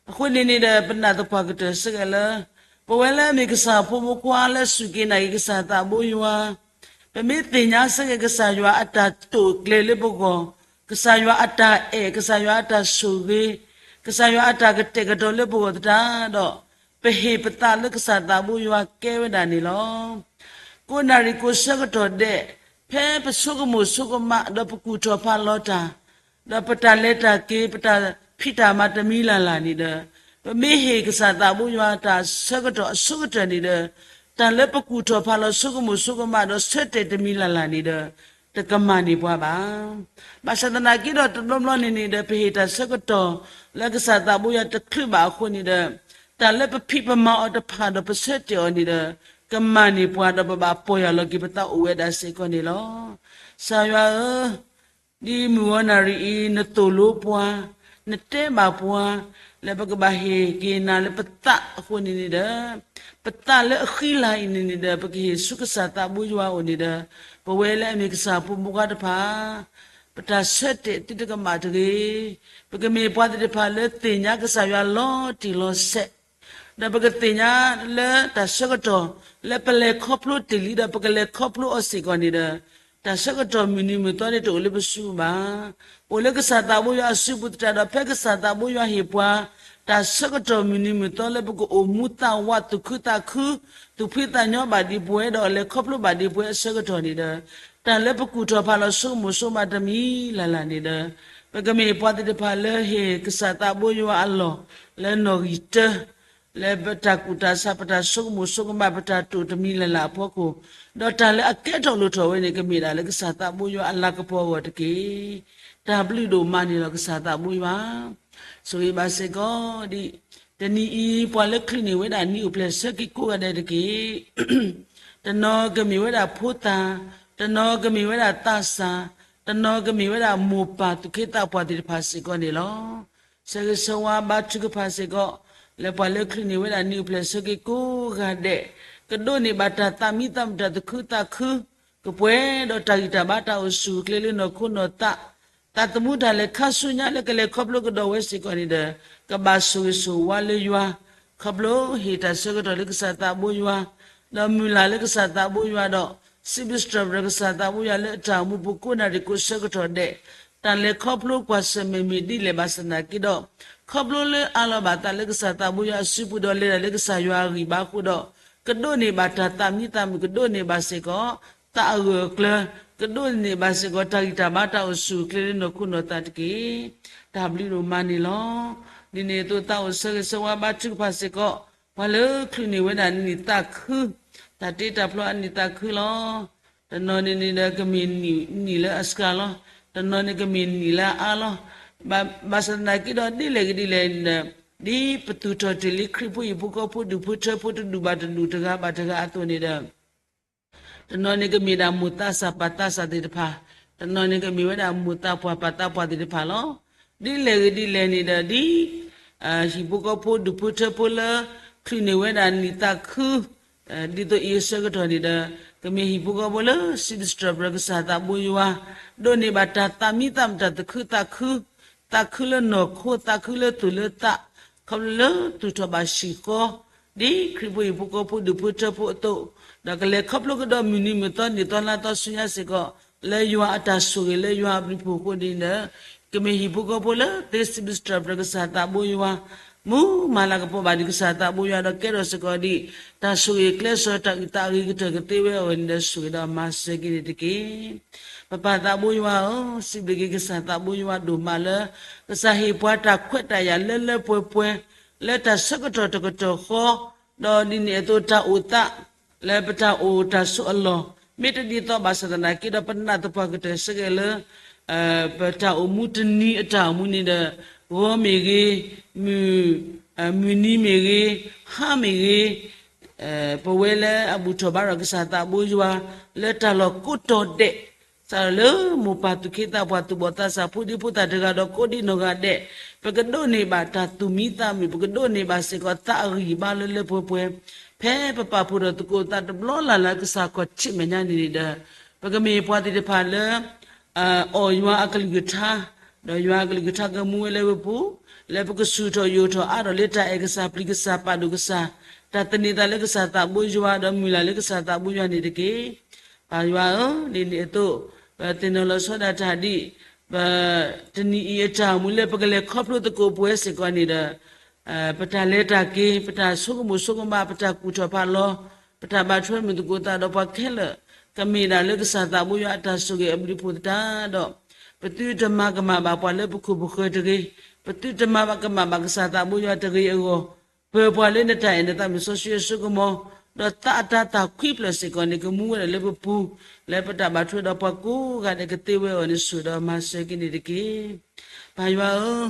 အဃိန့ၣ်န့ၣ်ဒီး ပနာ်သပှၢ်ကတၢၢ်စ့ၢ်ကီးလၢ ပဝဲလၢအမ့ၢ်ကစၢ်ဖိမုၣ်ဖိခွါလၢစူၢ်က့ၤနာ်က့ၤကစၢ်သးဘိယွၤ, ပမ့ၢ်သ့ၣ်ညါစ့ၢ်ကီးကစၢ်ယွၤအတၢ်တိာ်ကျဲၤလၢပဂီၢ်, ကစၢ်ယွၤအတၢ်အဲၣ်, ကစၢ်ယွၤအတၢ်ဆိၣ်ဂ့ၤ, ကစၢ်ယွၤအတၢ်ကတဲာ်ကတီၤလၢပဂီၢ်သတးဒီး, ပဟ့ၣ်ပသးလၢကစၢ်သးဘိယွၤကဲဝဲဒၣ်န့ၣ်လီၤ. ကိးနၣ်ရံၣ်ကိးဆၢကတီၢ်ဒဲး, ဖဲပဆိကမိၣ်ဆိကမးဒီးပကူၣ်ထီၣ်ဖးလီၤတၢ်, ဒီးပတၢ်လဲၤတၢ်က့ၤ ပတၢ်ဖံးတၢ်မၤတမံၤလၢ်လၢ်န့ၣ်ဒီး, ပမ့ၢ်ဟ့ၣ်ကစၢ်သးဘိယွၤတၢ်ဆၢကတီၢ်အဆိကတၢၢ်န့ၣ်ဒီး, တၢ်လၢပကူၣ်ထီၣ်ဖးလီၤဆိကမိၣ်ဆိကမးဒီးဆၢတဲာ်တမံၤလၢ်လၢ်န့ၣ်ဒီး, တကမၣ်န့ၢ်ပှၤဘၣ်. ဘၣ်ဆၣ်သနာ်က့ဒီးတဘျီဘျီန့ၣ်န့ၣ်ဒီး ပဟ့ၣ်တၢ်ဆၢကတီၢ်လၢကစၢ်သးဘိယွၤတချုးဘၣ်အဃိန့ၣ်ဒီး, တၢ်လၢပဖံးပမၤအီၤတဖၣ်ဒီးပဆၢတဲာ်အီၤန့ၣ်ဒီး, ကမၣ်န့ၢ်ပှၤဒီးပဘၣ်ပီၢ်ယၢ်လီၤက့ၤပသးအိၣ်ဝဲဒၣ်စ့ၢ်ကီးန့ၣ်လီၤ. ကစၢ်ယွၤဧၢ, ဒ်မုၢ်ဂီၤနၣ်ရံၣ်အံၤ နသိၣ်လိပှၤ, နတဲဘၣ်ပှၤ, လၢပကဘၣ်ဟ့ၣ်က့ၤနၤလၢပသးအဃိန့ၣ်န့ၣ်ဒီး, ပသးလၢအဃံလၤအံၤန့ၣ်န့ၣ်ဒီး ပကဟ့ၣ်ဆူကစၢ်သးဘိယွၤအအိၣ်န့ၣ်ဒီး, ပဝဲလၢအမ့ၢ်ကစၢ်ဖိမုၣ်ဖိခွါတဖၣ် ပတၢ်ဆၢတဲာ်သုတကမၣ်တဂ့ၤ. ပကမ့ၢ်ပှၤသ့ၣ်တဖၣ်လၢသ့ၣ်ညါကစၢ်ယွၤလီၤတံၢ်လီၤဆဲး, ဒီးပကသ့ၣ်ညါလၢတၢ်ဆၢကတီၢ်လၢပလဲၤခီဖျိတ့ၢ်လံဒီးပကလဲၤခီဖျိအီၤစ့ၢ်ကီးန့ၣ်ဒီး, တၢ်ဆၢကတီၢ်မုၢ်နံၤမုၢ်သီန့ၣ်တအိၣ်လၢပစုပူၤဘၣ်. အိၣ်လၢကစၢ်သးဘိယွၤအစုပူၤသတးဒီး ဖဲကစၢ်သးဘိယွၤဟ့ၣ်ပှၤ တၢ်ဆၢကတီၢ်မုၢ်နံၤမုၢ်သီလၢပကအိၣ်မူသးဝးသူၣ်ခုသးခု, သူၣ်ဖှံသးညီဘၣ်ဒံးပဝဲဒီးလဲၤခီဖျိဘၣ်ဒံးပဝဲအဆၢကတီၢ်န့ၣ်ဒီး, တၢ်လၢပကူၣ်ထီၣ်ဖးလီၤဆိကမိၣ်ဆိကမးတမံၤလၢ်လၢ်န့ၣ်ဒီး, ပကမ့ၢ်ပှၤသ့ၣ်တဖၣ်လၢဟ့ၣ်ကစၢ်သးဘိယွၤအလီၢ်လၢနီၣ်ဂံၢ်တၢ လၢပတၢ်ကူၣ်တၢ်ဆး ပတၢ်ဆိကမိၣ်ဆိကမး ပတၢ်တိာ်တမံၤလၢ်လၢ်အဖီခိၣ်, ဒီးတၢ်လၢအကဲထီၣ်လိၣ်ထီၣ်ဝဲန့ၣ် ကမ့ၢ်ဒၣ်လၢကစၢ်သးဘိယွၤအလၤကပီၤအဂီၢ်တက့ၢ်. တၢ်ဘျုးဒိၣ်မးန့ၣ်လီၤ ကစၢ်သးဘိယွၤ ဆိၣ်ဂ့ၤဘၣ်စ့ၢ်ကီးဒ်, တနံၤအံၤ ပှၤလၢချုးန့ၢ်ဝဲဒၣ်နံၣ်အိၣ်ဖျဲၣ်ဆၢက့ၤကိးဂၤဒဲးတက့ၢ်. တနီၤကမ့ၢ်ဝဲဒၣ်ဖိသၣ်, တနီၤကမ့ၢ်ဝဲဒၣ်သးစၢ်, တနီၤကမ့ၢ်ဝဲဒၣ်မိၢ်ပၢ်သူၣ်က့သးပှၢ်သ့ၣ်တဖၣ်စ့ၢ်ကီးန့ၣ်လီၤ. ဆၢဂ့ၤဆၢဝါဘါထုကဖၣ်စ့ၢ်ကီး, လၢပှၤလၢချုးန့ၢ်ဝဲဒၣ်နံၣ်အိၣ်ဖျဲၣ်ဆၢက့ၤကိးဂၤဒဲး, ကဒိးန့ၢ်ဘၣ်တၢ်သးမံသးမုာ်တၢ်သူၣ်ခုသးခု, ကပှဲၤဒီးတၢ်ဂံၢ်တၢ်ဘါတၢ်အိၣ်ဆူၣ်အိၣ်ချ့လၢနီၢ်ခိနီၢ်သး, တၢ်သမူတၢ်လဲၤခါဆူညါလၢကလဲၤခီဖျိကဒီးဝဲစ့ၢ်ကီးန့ၣ်ဒီး, ကဘၣ်ဆိၣ်ဂ့ၤဆိၣ်ဝါလၢယွၤ, ခီဖျိဟ့ၣ်တၢ်ဆၢကတီၢ်လၢကစၢ်သးဘိယွၤ, ဒီးမုၢ်လၢ်လၢကစၢ်သးဘိယွၤဒီး, စံးဘျုးစံးထီၣ်ပတြၢၤကစၢ်သးဘိယွၤလၢအတၢ်အိၣ်မူပူၤကိးနၣ်ရံၣ်ကိးဆၢကတီၢ်ဒဲး, တၢ်လဲၤခီဖျိကွၢ်ဆၢၣ်မဲာ်မ့ၢ်ဒ်လဲၣ်ဘၣ်ဆၣ်သနာ်က့ဒီး, ခီဖျိလၢအါလီၤဘၣ်သးလၢကစၢ်သးဘိယွၤအစုပူၤဒီးလဲၤဒၣ်လၢကစၢ်ယွၤအဂံၢ်ဘါအဃိဒီး, ကဒိးန့ၢ်ဘၣ်တၢ်သးမံသးမုာ် ကဒိးန့ၢ်ဘၣ်စ့ၢ်ကီး သးအဂၢၢ်အကျၢၤ, ကဒိးန့ၢ်ဘၣ်စ့ၢ်ကီးတၢ်ဂံၢ်တၢ်ဘါတၢ်အိၣ်ဆူၣ်အိၣ်ချ့လၢနီၢ်ခိနီၢ်သးတက့ၢ်. တၢ်ဘျုးဒိၣ်မးန့ၣ်လီၤ. ဒ်န့ၣ်အသိးသးအိၣ်ဆၢဂ့ၤဆၢဝါဘါထုကဖၣ်စ့ၢ်ကီး, ပှၤလၢချုးန့ၢ်ဝဲဒၣ်နံၣ်သးခု, တၢ်တ့တၢ်ဖျီအနံၣ်သးခုလီၤ. တနီၤန့ၣ်န့ၣ်ဒီးကမ့ၢ်နံၣ်လၢအစှၤလီၤ, တနီၤန့ၣ်ကမ့ၢ်နံၣ်လၢအအါလီၤ. ဘၣ်ဆၣ်သနာ်က့ဒီးဒ်လဲၣ်ဂ့ၤဒ်လဲၣ်န့ၣ်ဒီး, ဒ်ပသူၣ်ထီၣ်တ့ၢ်လံခရံာ်ဖိဟံၣ်ဖိဃီဖိဒူၣ်ဖိထၢဖိတဒူၣ်ဘၣ်တဒူၣ်တဂၤဘၣ်တဂၤအသိးန့ၣ်ဒီး တနီၤန့ၣ်ကမ့ၢ်ဒၣ်မိၢ်သးစၢ်ပၢ်သးစၢ်သ့ၣ်တဖၣ်, တနီၤန့ၣ်ကမ့ၢ်ဝဲဒၣ်မိၢ်သးပှၢ်ပၢ်သးပှၢ်သ့ၣ်တဖၣ်လီၤ. ဒ်လဲၣ်ဂ့ၤဒ်လဲၣ်န့ၣ်ဒီး ဒ် ဟံၣ်ဖိဃီဖိဒူၣ်ဖိထၢဖိလၢ ချုးန့ၢ်ဝဲဒၣ်နံၣ်သးခု, ဒ်သိးအံၤအဆၢကတီၢ်န့ၣ်ဒီး, ကမ့ၢ်ဟံၣ်ဖိဃီဖိလၢစံးဘျုးစံးထီၣ်ပတြၢၤကစၢ်သးဘိယွၤ, ဒိးန့ၢ်ဘၣ်တၢ်သးမံသးမုာ်တၢ်သူၣ်ခုသးခု, သးခုလၢနီၢ်ခိ, သးခုလၢသူၣ်လၢသး, ခီဖျိလၢသူၣ်ထီၣ်ဘၣ်ဟံၣ်ဃီ ဒ်ခရံာ်ဖိဟံၣ်ဖိဃီဖိဒူၣ်ဖိထၢဖိအသိး, ဒီးကလဲၤခီဖျိကဒီးမုၢ်နံၤမုၢ်သီနံၣ်သီလါသီဆူညါစ့ၢ်ကီး, လၢယွၤအတၢ်ဆိၣ်ဂ့ၤလၢယွၤအဘျုးအဖှိၣ်အဃိန့ၣ်ဒီး, ကမ့ၢ်ဟံၣ်ဖိဃီဖိလၢသ့စံးဘျုးစံးထီၣ်ပတြၢၤကစၢ်သးဘိယွၤ, မူမၤလၤကပီၤဘၣ်ဒံးကစၢ်သးဘိယွၤဒီးကဲထီၣ်စ့ၢ်ကီးဒံး တၢ်ဆိၣ်ဂ့ၤကျဲးစၢးတၢ်အုၣ်သးအဂ့ၤကတၢၢ်ကသ့ဝဲအဂီၢ်န့ၣ်ဒီး ဆိၣ်ဂ့ၤဒီးမၤစၢၤက့ၤန့ၣ်တက့ၢ်. ပပၢ်သးဘိယွၤဧၢ, စံးဘျုးက့ၤကစၢ်သးဘိယွၤဒိၣ်မးလၢ ကစၢ်ဟ့ၣ်ပှၤတၢ်ခွဲးတၢ်ယာ်လၢလၢပှဲၤပှဲၤ, လၢတၢ်ဆၢကတီၢ်တကတီၢ်ဃီ, ဒီးဒ်န့ၣ်အသိးတၢ်အိၣ်သး လၢပတၢ်အိၣ်တၢ်ဆိးအလီၢ်, မ့ၢ်တဒ်သိးဘၣ်ဆၣ်သနာ်က့ဒီး ပနာ်သပှၢ်ကတၢၢ်စ့ၢ်ကီးလၢ ပတၢ်အိၣ်မူတနံၤအတၢ်အိၣ်မူန့ၣ်ဒီး, ဂီၤမ့ၢ်ဂ့ၤ, မုၢ်, မုၢ်နံၤမ့ၢ်ဂ့ၤ, ဟါမ့ၢ်ဂ့ၤ, ပဝဲလၢအဘူၣ်ထီၣ်ဘါထီၣ်ကစၢ်သးဘိယွၤ လၢတၢ်လီၢ်ကိးတီၤဒဲး, စးထီၣ်လၢမိၢ်ပၢ်သူၣ်က့သးပှၢ်သူၣ်ဘီၣ်သးစၢ်ဖိဒံဖိသၣ်တဂၤဒီးကိးဒံနီၢ်ဂၤဒဲး, ပကဒိးန့ၢ်ဘၣ်တၢ်သူၣ်မံသးမုာ် ပကဒိးန့ၢ်ဘၣ်စ့ၢ်ကီးသးအဂံၢ်အဘါလၢလၢပှဲၤပှဲၤ, ဖဲပပာ်ဖှိၣ်ထီၣ်သကိးသးတဘျီလၢ်လၢ်လၢကစၢ်ခီၣ်ထံးမဲာ်ညါန့ၣ်န့ၣ်ဒီး, ပကမ့ၢ်ပှၤသ့ၣ်တဖၣ်လၢ အီၣ်ယွၤအကလုၢ်ကထါ, ဒီးယွၤအကလုၢ်ကထါကမူဝဲလၢပပူၤ, လၢပကဆူၣ်ထီၣ်ယိာ်ထီၣ်အါထီၣ်လၢတၢ်အဲၣ်ကစၢ်ပျံၤကစၢ်ပာ်ဒိၣ်ကစၢ်, တၢ်သန့ၤသးလၢကစၢ်သးဘိယွၤဒီးမုၢ်လၢ်လၢကစၢ်သးဘိယွၤန့ၣ်တက့ၢ်. ပၢ်ယွၤဧၢ, ဒ်န့ၣ်အသိး, ပသ့ၣ်နီၣ်လီၤဆီဒၣ်တၢ်ဒ် ပတနံၤအံၤအတၢ်အိၣ်မူလၢပကလဲၤခီဖျိသကိးပဝဲစ့ၢ်ကီးန့ၣ်ဒီး, ပတၢ်လဲၤတၢ်က့ၤ, ပတၢ်ဆိကမိၣ်ဆိကမး, ပတၢ်ကူၣ်ထီၣ်ဖးလီၤ, ပတၢ်ဘၣ်ထွဲမုာ်သကိးသးဒီးပှၤခဲလၢာ်, ကမ့ၢ်ဒၣ်လၢကစၢ်သးဘိယွၤအတၢ်ဆိၣ်ဂ့ၤအဘျုးအဖှိၣ်သတးဒီး, ပသုတမၤကမၣ်ဘၣ်ပှၤလၢပခိၣ်ပဃၢၤတဂ့ၤ, ပသုတမၤကမၣ်ဘၣ်ကစၢ်သးဘိယွၤတဂ့ၤအဂီၢ်, ပၢၤပှၤလၢနတၢ်အဲၣ်နသးမုာ်စီဆှံအစိကမီၤ, ဒီးသးအတၤသၣ်ခွံဖျၢၣ်စ့ၢ်ကီးန့ၣ် ကမူဝဲဒၣ်လၢပပူၤ, လၢပတၢ်ဘၣ်ထွဲဒီးပှၤကိးဂၤဒဲးကသ့ဝဲအဂီၢ်န့ၣ် ဆိၣ်ဒီးမၤစၢၤက့ၤန့ၣ်တက့ၢ်. ပၢ်ယွၤဧၢ,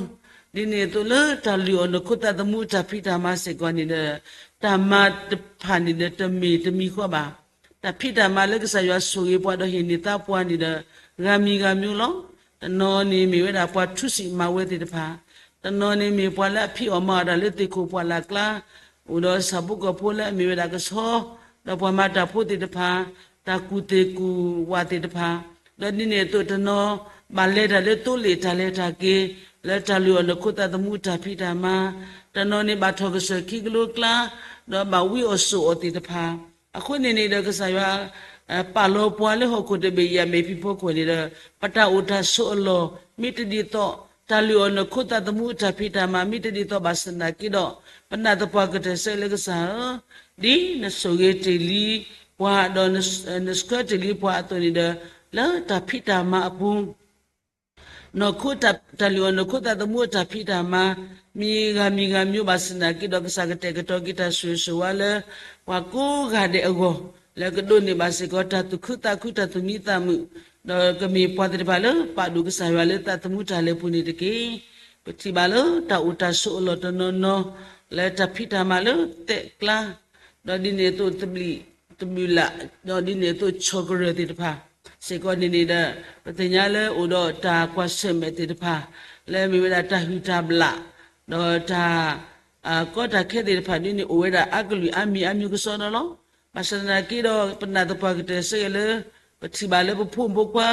ဒ်န့ၣ်အသိးလၢတၢ်လုၢ်အီၣ်နခိၣ်သးသမူအတၢ်ဖံးတၢ်မၤစ့ၢ်ကီးန့ၣ်ဒီး, တၢ်မၤတဖၣ်န့ၣ်ဒီးတမ့ၢ်တမံၤဃီဘၣ်. တၢ်ဖံးတၢ်မၤလၢကစၢ်ယွၤဆိၣ်ဂ့ၤပှၤဒီးဟ့ၣ်န့ၢ်သါပှၤန့ၣ်ဒီး, ဂၤမံၤဂၤမံၤလီၤ. တနီၤန့ၣ်မ့ၢ်ဝဲဒၣ်ပှၤထူစံးမၤဝဲသ့ၣ်တဖၣ်, တနီၤန့ၣ်မ့ၢ်ပှၤလၢအဖံးအီၣ်မၤအီၣ်တၢ်လၢသ့ၣ်ခိၣ်ပှၢ်လၢ်ကျါ, အိၣ်ဒီးဆၣ်ဖိကီၢ်ဖိလၢအမ့ၢ်ဝဲဒၣ်ကဆီ, ဒီးပှၤမၤတၢ်ဖိသ့ၣ်တဖၣ်, တၢ်ကူၣ်သ့ၣ်ကူၣ်ဝၣ်သ့ၣ်တဖၣ်, ဒီးဒ်န့ၣ်အသိးတနီၤ ဘၣ်လဲၤတၢ်လၢသိလ့ၣ်တၢ်လဲၤတၢ်က့ၤ, လၢတၢ်လုၢ်အီၣ်နခိၣ်သးသမူအတၢ်ဖံးတၢ်မၤ, တနီၤန့ၣ်ဘၣ်ထီၣ်ကစၢၢ်ခံကလိကျါ, ဒီးဘၣ်ဝံအီၣ်ဆိးအီၣ်သ့ၣ်တဖၣ်, အဃိန့ၣ်န့ၣ်ဒီးကစၢ်ယွၤ ပာ်လီၤပှၤလၢဟီၣ်ခိၣ်တဘ့ၣ်အံၤအမဲာ်ဖံးဖီခိၣ်န့ၣ်ဒီး, ပတၢ်အိၣ်တၢ်ဆိးအလီၢ် မ့ၢ်တဒ်သိး, တၢ်လုၢ်အီၣ်နခိၣ်သးသမူအတၢ်ဖံးတၢ်မၤ မ့ၢ်တဒ်သိးဘၣ်ဆၣ်သနာ်က့ဒီး, ပနာ်သပှၢ်ကတၢၢ်စ့ၢ်ကီးလၢကစၢ်ဧၢ, ဒ်နဆိၣ်ဂ့ၤတ့ၢ်လံပှၤဒီး နဆှၢတ့ၢ်လံပှၤအသိးန့ၣ်ဒီး, လၢတၢ်ဖံးတၢ်မၤအပူၤ နီၢ်ခိ တၢ်လုၢ်အီၣ်နီၢ်ခိသးသမူအတၢ်ဖံးတၢ်မၤ, မ့ၢ်ဂၤမံၤဂၤမံၤဘၣ်ဆၣ်သနာ်က့ဒီး ကစၢ်ကတဲာ်ကတီၤက့ၤတၢ်ဆိၣ်ဂ့ၤဆိၣ်ဝါလၢ ပှၤကိးဂၤဒဲးအဂီၢ်, လၢကဒိးန့ၢ်ဘၣ်စ့ၢ်ကီးတၢ်သူၣ်ခုသးခုတၢ်သူၣ်မံသးမုာ်, ဒီးကမ့ၢ်ပှၤသ့ၣ်တဖၣ်လၢပာ်ဒိၣ်ကစၢ်ယွၤလၢသးသမူတၢ်လဲၤပူၤန့ၣ်တက့ၢ်. ပထံၣ်ဘၣ်လၢတၢ်အိၣ်တၢ်ဆိးအလီၢ်တနီၤနီၤ, လၢတၢ်ဖံးတၢ်မၤလၢသဲးကျါ, ဒီးဒ်န့ၣ်အသိး သဘျုးလး, ဒီးဒ်န့ၣ်အသိးဆီၣ်ကရၢၢ်သ့ၣ်တဖၣ်စ့ၢ်ကီးန့ၣ်န့ၣ်ဒီး, ပသ့ၣ်ညါလၢအိၣ်ဒီးတၢ်ကွၢ်ဆၢၣ်မဲာ်သ့ၣ်တဖၣ်, လၢမ့ၢ်ဝဲဒၣ်တၢ်ဟုၣ်တၢ်ဘျၣ်, ဒီးတၢ် ကီတၢ်ခဲသ့ၣ်တဖၣ်ဒ်န့ၣ် အိၣ်ဝဲဒၣ်အါကလုာ်အါမံၤအါမံၤကစီဒီလီၤ. ဘၣ်ဆၣ်သနာ်က့ဒီး ပနာ်သပှၢ်ကတၢၢ်စ့ၢ်ကီးလၢ ပထံၣ်ဘၣ်လၢပဖိမုၣ်ဖိခွါ,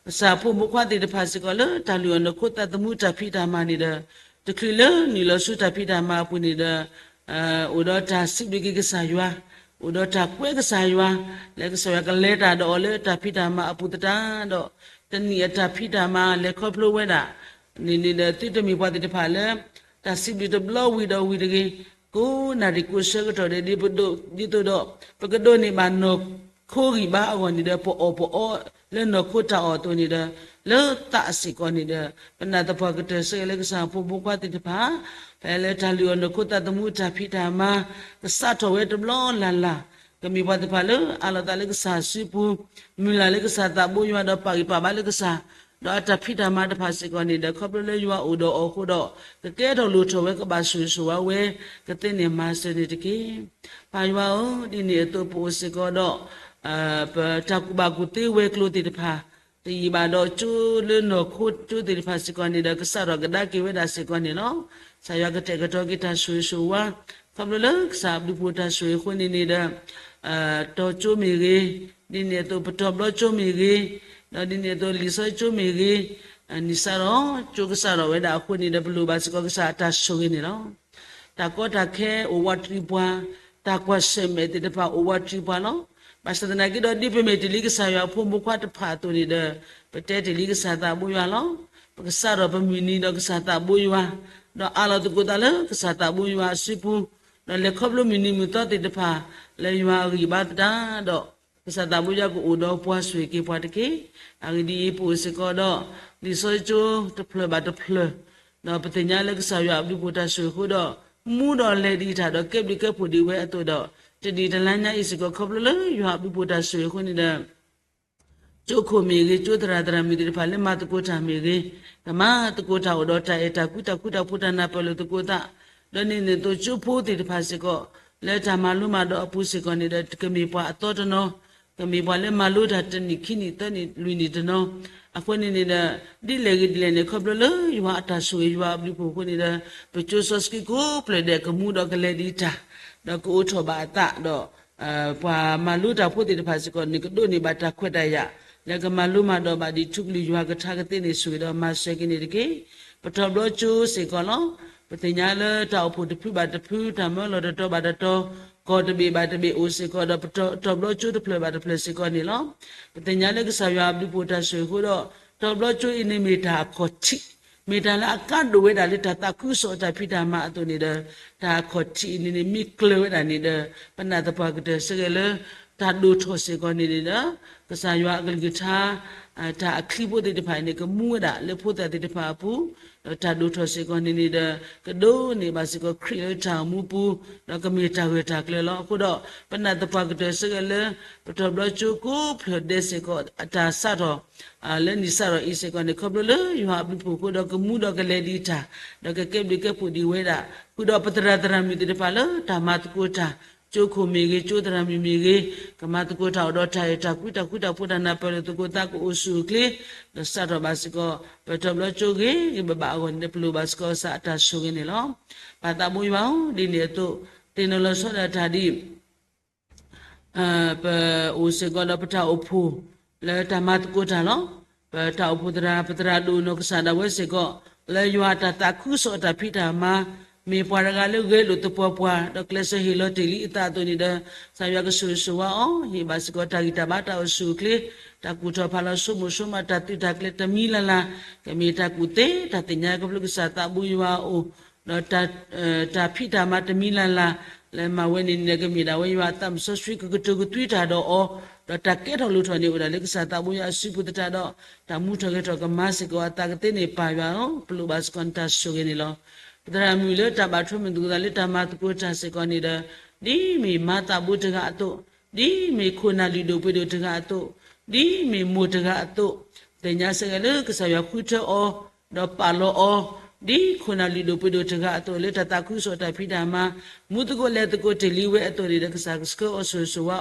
ကစၢ်ဖိမုၣ်ဖိခွါသ့ၣ်တဖၣ်စ့ၢ်ကီးလၢ တၢ်လုၢ်အီၣ်နီၢ်ခိသးသမူတၢ်ဖံးတၢ်မၤန့ၣ်ဒီး, တချုးလၢနုာ်လီၤဆူတၢ်ဖံးတၢ်မၤအပူၤန့ၣ်ဒီး, အိၣ်ဒီးတၢ်စံးဘျုးက့ၤကစၢ်ယွၤ, အိၣ်ဒီးတၢ်ကွဲးကစၢ်ယွၤ, လၢကစၢ်ယွၤကလဲၤတၢ်ဒီးအီၤလၢတၢ်ဖံးတၢ်မၤအပူၤသတးဒီး, တနံၣ်အတၢ်ဖံးတၢ်မၤလဲၤခီဖျိဝဲဒၣ် န့ၣ်န့ၣ်ဒီး သုတမ့ၢ်ပှၤသ့ၣ်တဖၣ်လၢ တၢ်စံးဘျုးတဘျီဝံၤဒီးဝံၤတဂ့ၤ, ကိးနၣ်ရံၣ်ကိးဆၢကတီၢ်ဒဲး ဒ်သိးဒီး ပကဒိးန့ၢ်ဘၣ်နီၢ်ခိဂံၢ်ဘါအဂီၢ်န့ၣ်ဒီး ပအီၣ်ပအီလၢနီၢ်ခိတၢ်အီၣ်အသိးန့ၣ်ဒီး လၢသးစ့ၢ်ကီးန့ၣ်ဒီး ပနာ်သပှၢ်ကတၢၢ်စ့ၢ်ကီးလၢကစၢ်ဖိမုၣ်ဖိခွါသ့ၣ်တဖၣ် ဖဲလၢတၢ်လုၢ်အီၣ်နီၢ်ခိသးသမူတၢ်ဖံးတၢ်မၤ ကစးထီၣ်ဝဲတဘျီလၢ်လၢ် ကမ့ၢ်ပှၤသ့ၣ်တဖၣ်လၢအးလီၤသးလၢကစၢ်စုပူၤ, မုၢ်လၢ်လၢကစၢ်သးဘိယွၤဒီးပာ်ဂံၢ်ပာ်ဘါလၢကစၢ်, ဒီးအတၢ်ဖံးတၢ်မၤတဖၣ်စ့ၢ်ကီးန့ၣ်ဒီး ခီဖျိလၢယွၤအိၣ်ဒီးအီၤအဃိဒီး ကကဲထီၣ်လိၣ်ထီၣ်ဝဲကဘၣ်ဆိၣ်ဂ့ၤဆိၣ်ဝါဝဲ ကသ့န့ၢ်မၤစၢၤန့ၣ်တက့ၢ်. ပၢ်ယွၤဧၢ, ဒ်န့ၣ်အသိးပအိၣ်စ့ၢ်ကီးဒီး ပတၢ်ကူၣ်ဘၣ်ကူၣ်သ့ဝဲၤကျိၤသ့ၣ်တဖၣ်, တယံာ်ဘၣ်ဒီးကၠိလၢနီၢ်ခိကၠိသ့ၣ်တဖၣ်စ့ၢ်ကီးန့ၣ်ဒီး ကစးထီၣ်ကဒါက့ၤဝဲဒၣ်စ့ၢ်ကီးန့ၣ်လီၤ. ကစၢ်ယွၤကတဲာ်ကတီၤက့ၤတၢ်ဆိၣ်ဂ့ၤဆိၣ်ဝါ, ခီဖျိလၢကစၢ်အဘျုးအဖှိၣ်တၢ်ဆိၣ်ဂ့ၤအဃိန့ၣ်န့ၣ်ဒီး တီၤကၠိမ့ၢ်ဂ့ၤ, ဒ်န့ၣ်အသိးပတီၢ်ဘျီကၠိမ့ၢ်ဂ့ၤ, ဒီးဒ်န့ၣ်အသိးလံာ်စီကၠိမ့ၢ်ဂ့ၤ, နံၣ်စးထီၣ်ကၠိကစးထီၣ်ဝဲဒၣ်အဃိန့ၣ်ဒီး ပလိၣ်ဘၣ်စ့ၢ်ကီးကစၢ်အတၢ်ဆိၣ်ဂ့ၤန့ၣ်လီၤ. တၢ်ကီတၢ်ခဲအိၣ်ဝးတရံးပှၤ, တၢ်ကွၢ်ဆၢၣ်မဲာ်သ့ၣ်တဖၣ်အိၣ်ဝးတရံးပှၤလီၤ. ဘၣ်ဆၣ်သနာ်က့ဒီး ဒ်ပမ့ၢ်တ့ၢ်လံကစၢ်ယွၤအဖိမုၣ်ဖိခွါတဖၣ်အသိးန့ၣ်ဒီး ပတဲတ့ၢ်လံကစၢ်သးဘိယွၤလီၤ. ပကစးထီၣ်ပမုၢ်နံၤဒီးကစၢ်သးဘိယွၤ, ဒီးအးလီၤသကိးသးလၢကစၢ်သးဘိယွၤအစုပူၤ, ဒီးလဲၤခီဖျိမုၢ်နံၤမုၢ်သီသ့ၣ်တဖၣ် လၢယွၤအဂံၢ်ဘါသတးဒီး ကစၢ်သးဘိယွၤကအိၣ်ဒီးပှၤဆိၣ်ဂ့ၤက့ၤပှၤတက့ၢ်. အဂ့ၢ်ဒ်အံၤ, ပအိၣ်စ့ၢ်ကီးဒီး လံာ်စီဆှံကၠိတဖျၢၣ်ဘၣ်တဖျၢၣ်, ဒီးပသ့ၣ်ညါလၢကစၢ်ယွၤအဘျုးဖှိၣ်တၢ်ဆိၣ်ဂ့ၤအဃိဒီး မူဒီးလဲၤဒံးတၢ်ဒီးကဲဘျုးကဲဖှိၣ်ဒံးဝဲအသိးဒီး တနံၤတလါညါအံၤစ့ၢ်ကီး ခီဖျိလၢယွၤအဘျုးဖှိၣ်တၢ်ဆိၣ်ဂ့ၤအဃိန့ၣ်ဒီး ကၠိခိၣ်မ့ၢ်ဂ့ၤ, ကၠိသရၣ်သရၣ်မုၣ်သ့ၣ်တဖၣ်လၢမၤသကိးတၢ်မ့ၢ်ဂ့ၤ, ကမၤသကိးတၢ်အိၣ်ဒီးတၢ်အဲၣ်တၢ်ကွံ တၢ်ဃူတၢ်ဖိး တၢ်နၢ်ပၢၢ်လိာ်သကိးသး, ဒီးန့ၣ်န့ၣ်အသိးကၠိဖိသ့ၣ်တဖၣ်စ့ၢ်ကီး လၢတၢ်မၤလိမၤဒိးအပူၤစ့ၢ်ကီးန့ၣ်ဒီး ကမ့ၢ်ပှၤအသီတနီၤ, ကမ့ၢ်ပှၤလၢမၤလိတၢ်တနံၣ်ခံနံၣ်သၢနံၣ်လွံၢ်နံၣ်တနီၤ, အဃိန့ၣ်န့ၣ်ဒီး ဒ်လဲၣ်ဂ့ၤဒ်လဲၣ်န့ၣ် ခီဖျိလၢယွၤအတၢ်ဆိၣ်ဂ့ၤယွၤအဘျုးဖှိၣ်အဃိန့ၣ်ဒီး ပကၠိစီဆှံကိးဖျၢၣ်ဒဲးကမူဒီးကလဲၤဒံးတၢ်, ဒီးကအိးထီၣ်ဘၣ်အသးဒီး ပှၤမၤလိတၢ်ဖိသ့ၣ်တဖၣ်စ့ၢ်ကီးန့ၣ် ကဒိးန့ၢ်ဘၣ်တၢ်ခွဲးတၢ်ယာ် လၢကမၤလိမၤဒိးဘၣ်ဒံးထူကလုၢ်ယွၤကထါကသ့န့ၣ် ဆိၣ်ဂ့ၤဒီးမၤစၢၤက့ၤန့ၣ်တက့ၢ်. ပထီၣ်ဘျီကၠိစ့ၢ်ကီးလီၤ. ပသ့ၣ်ညါလၢတၢ်အိၣ်ဖှိၣ်တဖုဘၣ်တဖု တၢ်မၢလီၤတတီၤဘၣ်တတီၤ ကီၢ်တဘ့ၣ်ဘၣ်တဘ့ၣ်အိၣ်စ့ၢ်ကီးဒီး ပထီၣ်ဘျီကၠိတဖျၢၣ်ဘၣ်တဖျၢၣ်စ့ၢ်ကီးန့ၣ်လီၤ. ပသ့ၣ်ညါလၢကစၢ်ယွၤအဘျုးဖှိၣ်တၢ်ဆိၣ်ဂ့ၤအဃိဒီး ထီၣ်ဘျီကၠိအံၤန့ၣ်မ့ၢ်တၢ်အခီၣ်ထံး မ့ၢ်တၢ်လၢအကါဒိၣ်ဝဲဒၣ်လၢတၢ်သးခုကစီၣ်အတၢ်ဖံးတၢ်မၤအသိးန့ၣ်ဒီး တၢ်အခီၣ်ထံးအံၤန့ၣ်န့ၣ် မ့ၢ်ကျၢၤဝဲဒၣ်န့ၣ်ဒီး ပနာ်သပှၢ်ကတၢၢ်စ့ၢ်ကီးလၢ တၢ်ဒိၣ်ထီၣ်စ့ၢ်ကီးန့ၣ်န့ၣ်ဒီး ကစၢ်ယွၤအကလုၢ်ကထါ တၢ်အချံဖိသ့ၣ်တဖၣ်အံၤန့ၣ် ကမူဝဲဒၣ်လၢဖိသၣ်သ့ၣ်တဖၣ်အပူၤ, ဒီးတၢ်ဒိၣ်ထီၣ်စ့ၢ်ကီးန့ၣ်န့ၣ်ဒီး ကဒိးန့ၢ်ဘၣ်စ့ၢ်ကီးခရံာ်လၢတၢ်အိၣ်မူပူၤ, ဒီးကမ့ၢ်တၢ်ဂၢၢ်တၢ်ကျၢၤလီၤ. အဃိဒီး ပနာ်သပှၢ်ကတၢၢ်စ့ၢ်ကီးလၢ ပထီၣ်ဘျီကၠိကိးဖျၢၣ်ဒဲးစ့ၢ်ကီး အတၢ်စးထီၣ် လၢနံၣ်စးထီၣ်အံၤစ့ၢ်ကီးန့ၣ် ခီဖျိလၢယွၤအဘျုးဖှိၣ်အဃိဒီး ကမူဒီးကလဲၤဒံးတၢ်, ဒီးကကဲဘျုးကဲဖှိၣ်ဒံးဝဲဒၣ်, ဃုာ်ဒီးပသရၣ်သရၣ်မုၣ်သ့ၣ်တဖၣ်လၢတၢ်မၤသကိးတၢ်, ကၠိခိၣ်မ့ၢ်ဂ့ၤ, ကၠိသရၣ်မုၣ်မ့ၢ်ဂ့ၤ, ကမၤသကိးတၢ်အိၣ်ဒီးတၢ်အဲၣ်တၢ်ကွံ တၢ်ဃူတၢ်ဖိး တၢ်နၢ်ပၢၢ်လိာ်သကိးသး ကအိၣ်ဆူၣ်အိၣ်ချ့, ဒီးစးထီၣ်ဘၣ်စ့ၢ်ကီး ပထီၣ်ဘျီကၠိဂ့ၤဂ့ၤဘၣ်ဘၣ်အဂီၢ်န့ၣ် ပလိၣ်ဘၣ်စ့ၢ်ကီးကစၢ်အတၢ်ဆိၣ်ဂ့ၤန့ၣ်လီၤ. ပၢ်သးဘိယွၤဧၢ, ဒ်န့ၣ်အသိး သ့ၣ်နီၣ်လီၤဆီဒၣ်တၢ်ဒ် ပအိၣ်စ့ၢ်ကီးဒီးပတၢ်အိၣ်ဖှိၣ် လၢတၢ်မၤသကိးတၢ်လီၤ. ပတၢ်အိၣ်ဖှိၣ်သရၣ် ပသရၣ်ဒိၣ်နီၢ်ကစၢ်ဒၣ်ဝဲစ့ၢ်ကီး လၢယွၤအတၢ်သးခုကစီၣ်အတၢ်ဖံးတၢ်မၤ, မ့ၢ်ပှၤတဂၤလၢဂဲၤလိာ်သပှၢ်ပှၢ် ဒီးကျဲးစၢးဟ့ၣ်လီၤတ့ၢ်လံအသးအသိးန့ၣ်ဒီး ကစၢ်ယွၤကဆိၣ်ဂ့ၤဆိၣ်ဝါအီၤ, ဟ့ၣ်ဘၣ်စ့ၢ်ကီးတၢ်ဂံၢ်တၢ်ဘါတၢ်အိၣ်ဆူၣ်အိၣ်ချ့, တၢ်ကူၣ်ထီၣ်ဖးလီၤဆိကမိၣ်ဆိကမး တၢ်သုးတၢ်ကျဲၤတမံၤလၢ်လၢ်, ကမ့ၢ်တၢ်ကူၣ်သ့တၢ်သ့ၣ်ညါခီဖျိကစၢ်သးဘိယွၤအအိၣ် ဒီး တၢ်ဖံးတၢ်မၤတမံၤလၢ်လၢ် လၢမၤဝဲန့ၣ်န့ၣ်ဒီး ကမ့ၢ်ဒၣ်ဝဲယွၤအသးစီဆှံ ကကတိၤကသွံတၢ်ဒီးအီၤ, ဒီးတၢ်ကဲထီၣ်လိၣ်ထီၣ်န့ၣ်အိၣ်ဒၣ်လၢကစၢ်သးဘိယွၤအစုပူၤသတးဒီး တၢ်မူထီၣ်ဂဲၤထီၣ်ကမၤစ့ၢ်ကီးအသးကသ့န့ၣ် ပၢ်ယွၤဧၢ, ပလိၣ်ဘၣ်စ့ၢ်ကီးနတၢ်ဆိၣ်ဂ့ၤန့ၣ်လီၤ. ပသရၣ်မုၣ်လၢတၢ်ဘၣ်ထွဲမုာ်သကိးသးလၢတၢ်မၤသကိးတၢ်စ့ၢ်ကီးန့ၣ်ဒီး ဒ်မ့ၢ်မၤသးဘိတဂၤအသိး, ဒ်မ့ၢ်ခိၣ်နၢ်လုၢ်ဒိၣ်ပှ့ၤဒိၣ်တဂၤအသိး, ဒ်မ့ၢ်မိၢ်တဂၤအသိး, သ့ၣ်ညါစ့ၢ်ကီးလၢကစၢ်ယွၤဃုထၢအီၤ ဒီးပာ်လီၤအီၤ, ဒ်ခိၣ်နၢ်လုၢ်ဒိၣ်ပှ့ၤဒိၣ်တဂၤအသိး လၢတၢ်သးခုကစီၣ်တၢ်ဖံးတၢ်မၤ မူသကိးလဲၤသကိးတ့ၢ်လံဝဲအသိးန့ၣ်ဒီး ကစၢ်ကဆှၢအီၤဆိၣ်ဂ့ၤဆိၣ်ဝါ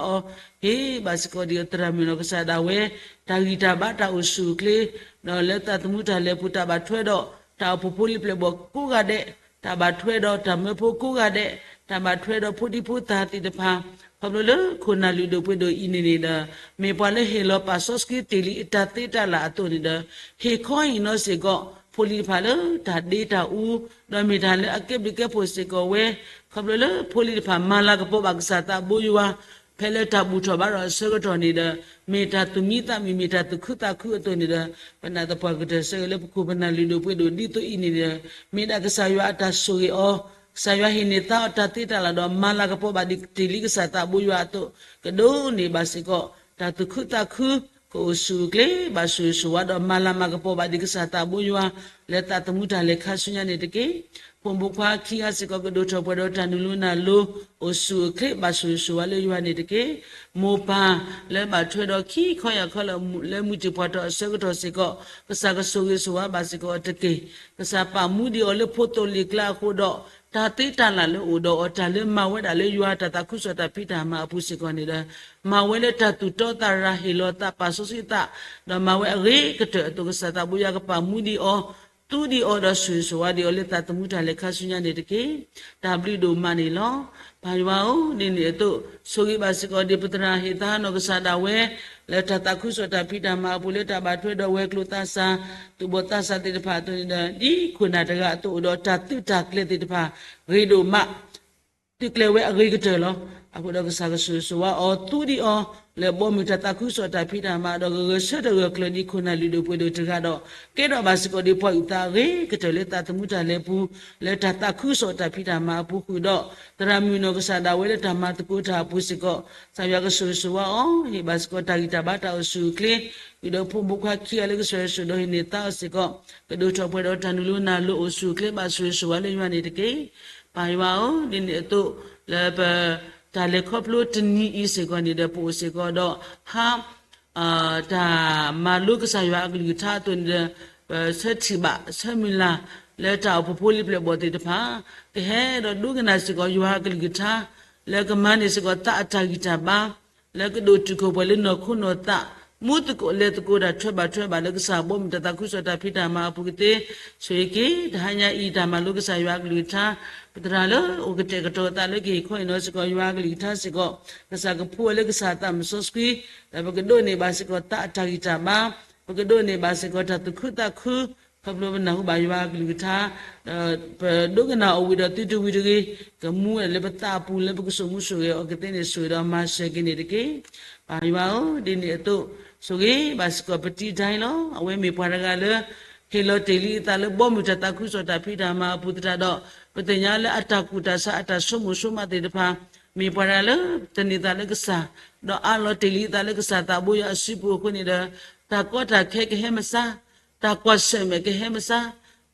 အီၤ, ဟ့ၣ်ဘၣ်စ့ၢ်ကီးဒ်အသရၣ်မုၣ်နီၢ်ကစၢ်ဒၣ်ဝဲ တၢ်ဂံၢ်တၢ်ဘါတၢ်အိၣ်ဆူၣ်အိၣ်ချ့, ဒီးလၢသးသမူတၢ်လဲၤပူၤ တၢ်ဘၣ်ထွဲဒီး တၢ်အိၣ်ဖှိၣ်ဖိလံၤပျဲၢ်ဘီၣ်ကိးဂၤဒဲး, တၢ်ဘၣ်ထွဲဒီးတၢ်မၢဖိကိးဂၤဒဲး, တၢ်ဘၣ်ထွဲဒီးဖိဒံဖိသၣ်သ့ၣ်တဖၣ်, ခီဖျိလၢခိၣ်နၢ်လုၢ်ဒိၣ်ပှ့ၤဒိၣ်အံၤန့ၣ်န့ၣ်ဒီး မ့ၢ်ပှၤလၢဟ့ၣ်လီၤပာ်စီဆှံတ့ၢ်လံအတၢ်သ့တၢ်လၢ်အသိးန့ၣ်ဒီး ဟ့ၣ်ခီဟ့ၣ်နီၤစ့ၢ်ကီး ဖိလံၤတဖၣ်လၢတၢ်ဒ့တၢ်အူ, ဒီးမ့ၢ်တၢ်လၢအကဲဘျုးကဲဖှိၣ်စ့ၢ်ကီးဝဲ, ခီဖျိလၢဖိလံၤတဖၣ်မၤလၤကပီၤဘၣ်ကစၢ်သးဘိယွၤ ဖဲလၢတၢ်ဘူၣ်ထီၣ်ဘါထီၣ်အဆၢကတီၢ်န့ၣ်ဒီး မ့ၢ်တၢ်သူၣ်မံသးမုာ် မ့ၢ်တၢ်သူၣ်ခုသးခုအသိးန့ၣ်ဒီး ပနာ်သပှၢ်ကတၢၢ်စ့ၢ်ကီးလၢပခိၣ်ပနၢ်လုၢ်ဒိၣ်ပှ့ၤဒိၣ်ဒ်သိးအံၤန့ၣ်ဒီး မ့ၢ်ဒၣ်ကစၢ်ယွၤအတၢ်ဆိၣ်ဂ့ၤအီၤ, ကစၢ်ယွၤဟ့ၣ်န့ၢ်သါအီၤတၢ်သ့တၢ်လၢ်ဒီး မၤလၤကပီၤဘၣ်ဒံးတ့ၢ်လံကစၢ်သးဘိယွၤအသိး, ကဒိးန့ၢ်ဘၣ်စ့ၢ်ကီး တၢ်သူၣ်ခုသးခု, ကအိၣ်ဆူၣ်အိၣ်ချ့ ဘၣ်ဆိၣ်ဂ့ၤဆိၣ်ဝါဒီး မၤလၤမၤကပီၤဘၣ်ဒံးကစၢ်သးဘိယွၤ လၢသးသမူတၢ်လဲၤခါဆူညါန့ၣ်တက့ၢ်. ဖိမုၣ်ဖိခွါခံဂၤစ့ၢ်ကီး ကဒိၣ်ထီၣ်ပှဲၤဒီးတၢ်နုာ်လီၤနုာ်လီၤ အိၣ်ဆူၣ်အိၣ်ချ့ ဘၣ်ဆိၣ်ဂ့ၤဆိၣ်ဝါလၢယွၤန့ၣ်တက့ၢ်. မိၢ်ပၢ်လၢဘၣ်ထွဲဒီးခံခီယၢ်ခီလၢ လၢမုၢ်တ့ၢ်ပှၢ်ထီၣ်အဆၢကတီၢ်စ့ၢ်ကီး ကစၢ်ကဆိၣ်ဂ့ၤဆိၣ်ဝါဘၣ်စ့ၢ်ကီးအီၤတက့ၢ်. ကစၢ်ပာ်မူဒံးအီၤလၢဖိသိၣ်လံာ်ကျါအဃိဒီး တၢ်သ့တၢ်လၢ်လၢအိၣ်ဒီးအီၤ တၢ်လၢမၤဝဲဒၣ်လၢယွၤတၢ်သးခုကစီၣ်တၢ်ဖံးတၢ်မၤအပူၤစ့ၢ်ကီးန့ၣ်ဒီး မၤဝဲလၢတၢ်သူၣ်တီသးရၤ ဟ့ၣ်လီၤသးပာ်စီဆှံသး ဒီးမၤဝဲအဂ့ၤကတၢၢ်အသိး ကစၢ်သးဘိယွၤကပာ်မူဒံးအီၤ, သူဒံးအီၤဒီးဆိၣ်ဂ့ၤဆိၣ်ဝါဒံးအီၤလၢသးသမူတၢ်လဲၤခါဆူညါန့ၣ်တက့ၢ်. တၢ်ဘျုးဒိၣ်မးန့ၣ်လီၤ. ပၢ်ယွၤဧၢ, ဒ်န့ၣ်အသိး ဆိၣ်ဂ့ၤဘၣ်စ့ၢ်ကီးဒံးပသရၣ်ဟ့ၣ်သါနီၢ်ကစၢ်ဒၣ်ဝဲ လၢတၢ်သးခုကစီၣ်တၢ်ဖံးတၢ်မၤအပူၤ လၢတၢ်ဘၣ်ထွဲဒီးဝဲၤကျိၤသးစၢ် သူၣ်ဘီၣ်သးစၢ်သ့ၣ်တဖၣ်အသိးန့ၣ်ဒီး ဒ်ခိၣ်နၢ်တဂၤအသိးအိၣ်ဒီးတၢ်သုးတၢ်ကျဲၤသ့ၣ်တဖၣ် ဂ့ၤဒိၣ်မး သုးကျဲၤဝဲအဂ့ၤကတၢၢ်လီၤ. အဃိဒီးကစၢ်ကဆိၣ်ဂ့ၤဆိၣ်ဝါအီၤ သူဒံးအီၤ လၢဘီမုၢ်တၢ်သးခုကစီၣ်တၢ်ဖံးတၢ်မၤဒီး ဂဂၢၢ်ဆၢထၢၣ်ဂၢၢ်ကျၢၤဒံးခိၣ်နၢ်လုၢ်ဒိၣ်ပှ့ၤဒိၣ်တဂၤဒီး ကဲထီၣ်ဘၣ်စ့ၢ်ကီးဒံးပှၤအုၣ်သးအဂ့ၤကတၢၢ်လၢသးသမူတၢ်လဲၤပူၤ လၢတၢ်သးခုကစီၣ်တၢ်ဖံးတၢ်မၤအပူၤဃုာ်ဒီး သရၣ်မုၣ်နီၢ်ကစၢ်ဒၣ်ဝဲလၢတၢ်မၤသကိးတၢ်အပူၤစ့ၢ်ကီး ကစၢ်ယွၤကဆိၣ်ဂ့ၤဆိၣ်ဝါအီၤ ဟ့ၣ်ဘၣ်စ့ၢ်ကီးတၢ်ဂံၢ်တၢ်ဘါတၢ်အိၣ်ဆူၣ်အိၣ်ချ့ ဃုာ်ဒီးဖိမုၣ်ဖိခွါခံဂၤလၢကစၢ်ယွၤဆိၣ်ဒီးဟ့ၣ်န့ၢ်သါအီၤစ့ၢ်ကီး ကဒိၣ်ထီၣ်ပှဲၤဒီးတၢ်နုာ်လီၤနုာ်လီၤအိၣ်ဆူၣ်အိၣ်ချ့ဘၣ်ဆိၣ်ဂ့ၤဆိၣ်ဝါလၢယွၤန့ၣ်တက့ၢ်. ပၢ်ယွၤဧၢ, ဒ်န့ၣ်အသိး လၢပ တၢ်လဲၤခီဖျိတနံၤအံၤစ့ၢ်ကီးန့ၣ်ဒီး ပအိၣ်စ့ၢ်ကီးဒီး ဟါ တၢ်မၤလိကစၢ်ယွၤအကလုၢ်ကထါအသိးန့ၣ်ဒီး ပဆၢထံၣ်ဘၣ်ဆၢမုၢ်လၢ် လၢတၢ်အိၣ်ဖှိၣ်ဖိလံၤပျဲၢ်ဘီၣ်သ့ၣ်တဖၣ် ကဟဲဒီးဒိကနၣ်စ့ၢ်ကီးယွၤအကလုၢ်ကထါ လၢကမၤန့ၢ်စ့ၢ်ကီးသးအတၢ်ဂံၢ်တၢ်ဘါ လၢကဒိၣ်တုာ်ခိၣ်ပှဲၤလၢနီၢ်ခိနီၢ်သး မူသကိးလဲၤသကိးတၢ်ထွဲဘၣ်ထွဲဘၣ်လၢကစၢ်ဘီမုၢ်တၢ်သးခုကစီၣ်တၢ်ဖံးတၢ်မၤအပူၤကသ့ ဆိၣ်ဂ့ၤက့ၤ တဟါညါအံၤ တၢ်မၤလိကစၢ်ယွၤအကလုၢ်ကထါ ပသရၣ်လၢအိၣ်ကတဲာ်ကတီၤအသးလၢကဟ့ၣ်ခီဟ့ၣ်နီၤစ့ၢ်ကီးယွၤအကလုၢ်ကထါစ့ၢ်ကီး ကစၢ်ကဖှူအီၤလၢကစၢ်အသးမုၢ်စီဆှံ ဒီးပကဒိးန့ၢ်ဘၣ်စ့ၢ်ကီးသးအတၢ်ဂံၢ်တၢ်ဘါ ပကဒိးန့ၢ်ဘၣ်စ့ၢ်ကီးတၢ်သူၣ်ခုသးခု ခီဖျိပနၢ်ဟူဘၣ်ယွၤအကလုၢ်ကထါ ဒီးပဒိကနၣ်အီၤဝံၤဒီးသုတဝံၤတဂ့ၤ ကမူဝဲဒၣ်လၢပသးအပူၤလၢပကစိာ်မူစိာ်ဂဲၤအီၤကသ့န့ၣ် ဆိၣ်ဂ့ၤဒီးမၤစၢၤက့ၤန့ၣ်တက့ၢ်. ပၢ်ယွၤဧၢ, ဒ်န့ၣ်အသိး ဆိၣ်ဂ့ၤဘၣ်စ့ၢ်ကီးပတံၤဒဲးလီၤ. အဝဲမ့ၢ်ပှၤတဂၤလၢ ဟ့ၣ်လီၤတ့ၢ်လံအသးလၢဘီမုၢ်တၢ်သးခုကစီၣ်တၢ်ဖံးတၢ်မၤအပူၤသတးဒီး ပသ့ၣ်ညါလၢအတၢ်ကူၣ်တၢ်ဆးအတၢ်ဆိကမိၣ်ဆိကမးသ့ၣ်တဖၣ် မ့ၢ်ပှၤတဂၤလၢ သန့ၤသးလၢကစၢ် ဒီးအးလီၤတ့ၢ်လံအသးလၢကစၢ်သးဘိယွၤအစုပူၤအဃိန့ၣ်ဒီး တၢ်ကီတၢ်ခဲကဟဲမစါ တၢ်ကွၢ်ဆၢၣ်မဲာ်ကဟဲမစါ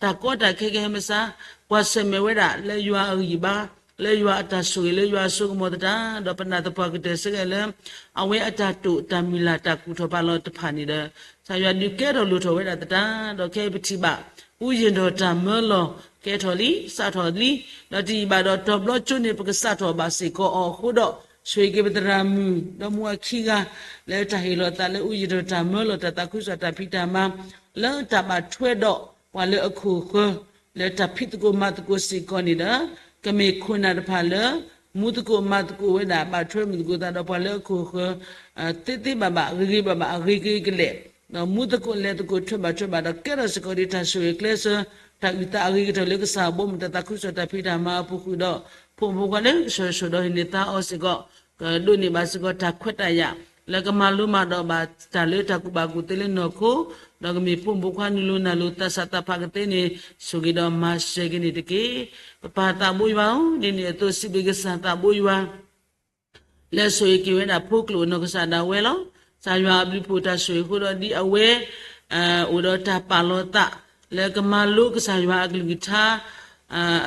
တၢ်ကီတၢ်ခဲကဟဲမစါ ကွၢ်ဆၢၣ်မဲာ်ဝဲဒၣ်လၢယွၤအဂံၢ်ဘါ လၢယွၤအတၢ်ဆိၣ်ဂ့ၤလၢယွၤအစိကမီၤသတး ဒီးပနာ်သပှၢ်ကတၢၢ်ဆၢကဲၤလၢ အဝဲအတၢ်တိာ်တၢ်မုၢ်လၢ်တၢ်ကူၣ်ထီၣ်ပာ်လီၤတဖၣ်န့ၣ်ဒီး ကစၢ်ယွၤဒုးကဲထီၣ်လိၣ်ထီၣ်ဝဲဒၣ်သတး ဒီးခဲအံၤပထံၣ်ဘၣ် အူယံၤဒီးတၢ်မၢလီၤ ကဲထီၣ်လံ စးထီၣ်လံ ဒီးတယံာ်ဘၣ်ဒီးတီၤဘျီကၠိန့ၣ် ပကစးထီၣ်ဘၣ်စ့ၢ်ကီးအီၤအဃိဒီး ဆိၣ်ဂ့ၤက့ၤပသရၣ်မုၣ် ဒီမါဝၤခံဂၤ လၢတၢ်ဟ့ၣ်လီၤသးလၢအူယံၤဒီးတၢ်မၢလီၤတၢ်သးခုကစီၣ်တၢ်ဖံးတၢ်မၤ လၢတၢ်ဘၣ်ထွဲဒီးပှၤလၢအခိၣ်ဃၢၤ လၢတၢ်ဖံးသကိးမၤသကိးစ့ၢ်ကီးန့ၣ်ဒီး ကမ့ၢ်ခိၣ်နၢ်တဖၣ်လၢ မူသကိးမၤသကိးဝဲဒၣ် ဘၣ်ထွဲမုာ်သကိးသးဒီးပှၤလၢအခိၣ်ဃၢၤ သ့သ့ဘၣ်ဘၣ် ဂ့ၤဂ့ၤဘၣ်ဘၣ် အဂ့ၤက့ၤကလဲာ် ဒီးမူသကိးလဲၤသကိးထွဲဘၣ်ထွဲဘၣ်ဒီး ကဲထီၣ်စ့ၢ်ကီးဒံးတၢ်ဆိၣ်ဂ့ၤကျဲးစၢး တၢ်အုၣ်သးအဂ့ၤကတၢၢ်လၢကစၢ်ဘီမုၢ်တၢ်သးခုကစီၣ်တၢ်ဖံးတၢ်မၤအပူၤဃုာ်ဒီး ဖိမုၣ်ဖိခွါလၢကစၢ်ယွၤဆိၣ်ဒီးဟ့ၣ်န့ၢ်သါအီၤစ့ၢ်ကီး ကဒိးန့ၢ်ဘၣ်စ့ၢ်ကီးတၢ်ခွဲးတၢ်ယာ် လၢကမၤလိမၤဒိးဘၣ်တၢ်လၢတၢ်ကူၣ်ဘၣ်ကူၣ်သ့လၢနီၢ်ခိ ဒီးကမ့ၢ်ဖိမုၣ်ဖိခွါနုာ်လီၤနၢ်လီၤသးစၢ်သးဖးကသ့န့ၣ် ဆိၣ်ဂ့ၤဒီးမၤစၢၤက့ၤန့ၣ်တက့ၢ်. ပပၢ်သးဘိယွၤဧၢ, ဒ်န့ၣ်အသိး စံးဘျုးကစၢ်သးဘိယွၤ လၢဆိၣ်ဂ့ၤက့ၤဝဲဒၣ်ဖိကျိာ်နီၢ်ကစၢ်ဒၣ်ဝဲလီၤ. ကစၢ်ယွၤအဘျုးဖှိၣ်တၢ်ဆိၣ်ဂ့ၤအဃိဒီးဒ်အဝဲ အိၣ်ဒီးတၢ်ပာ်လီၤသး လၢကမၤလိကစၢ်ယွၤအကလုၢ်ကထါ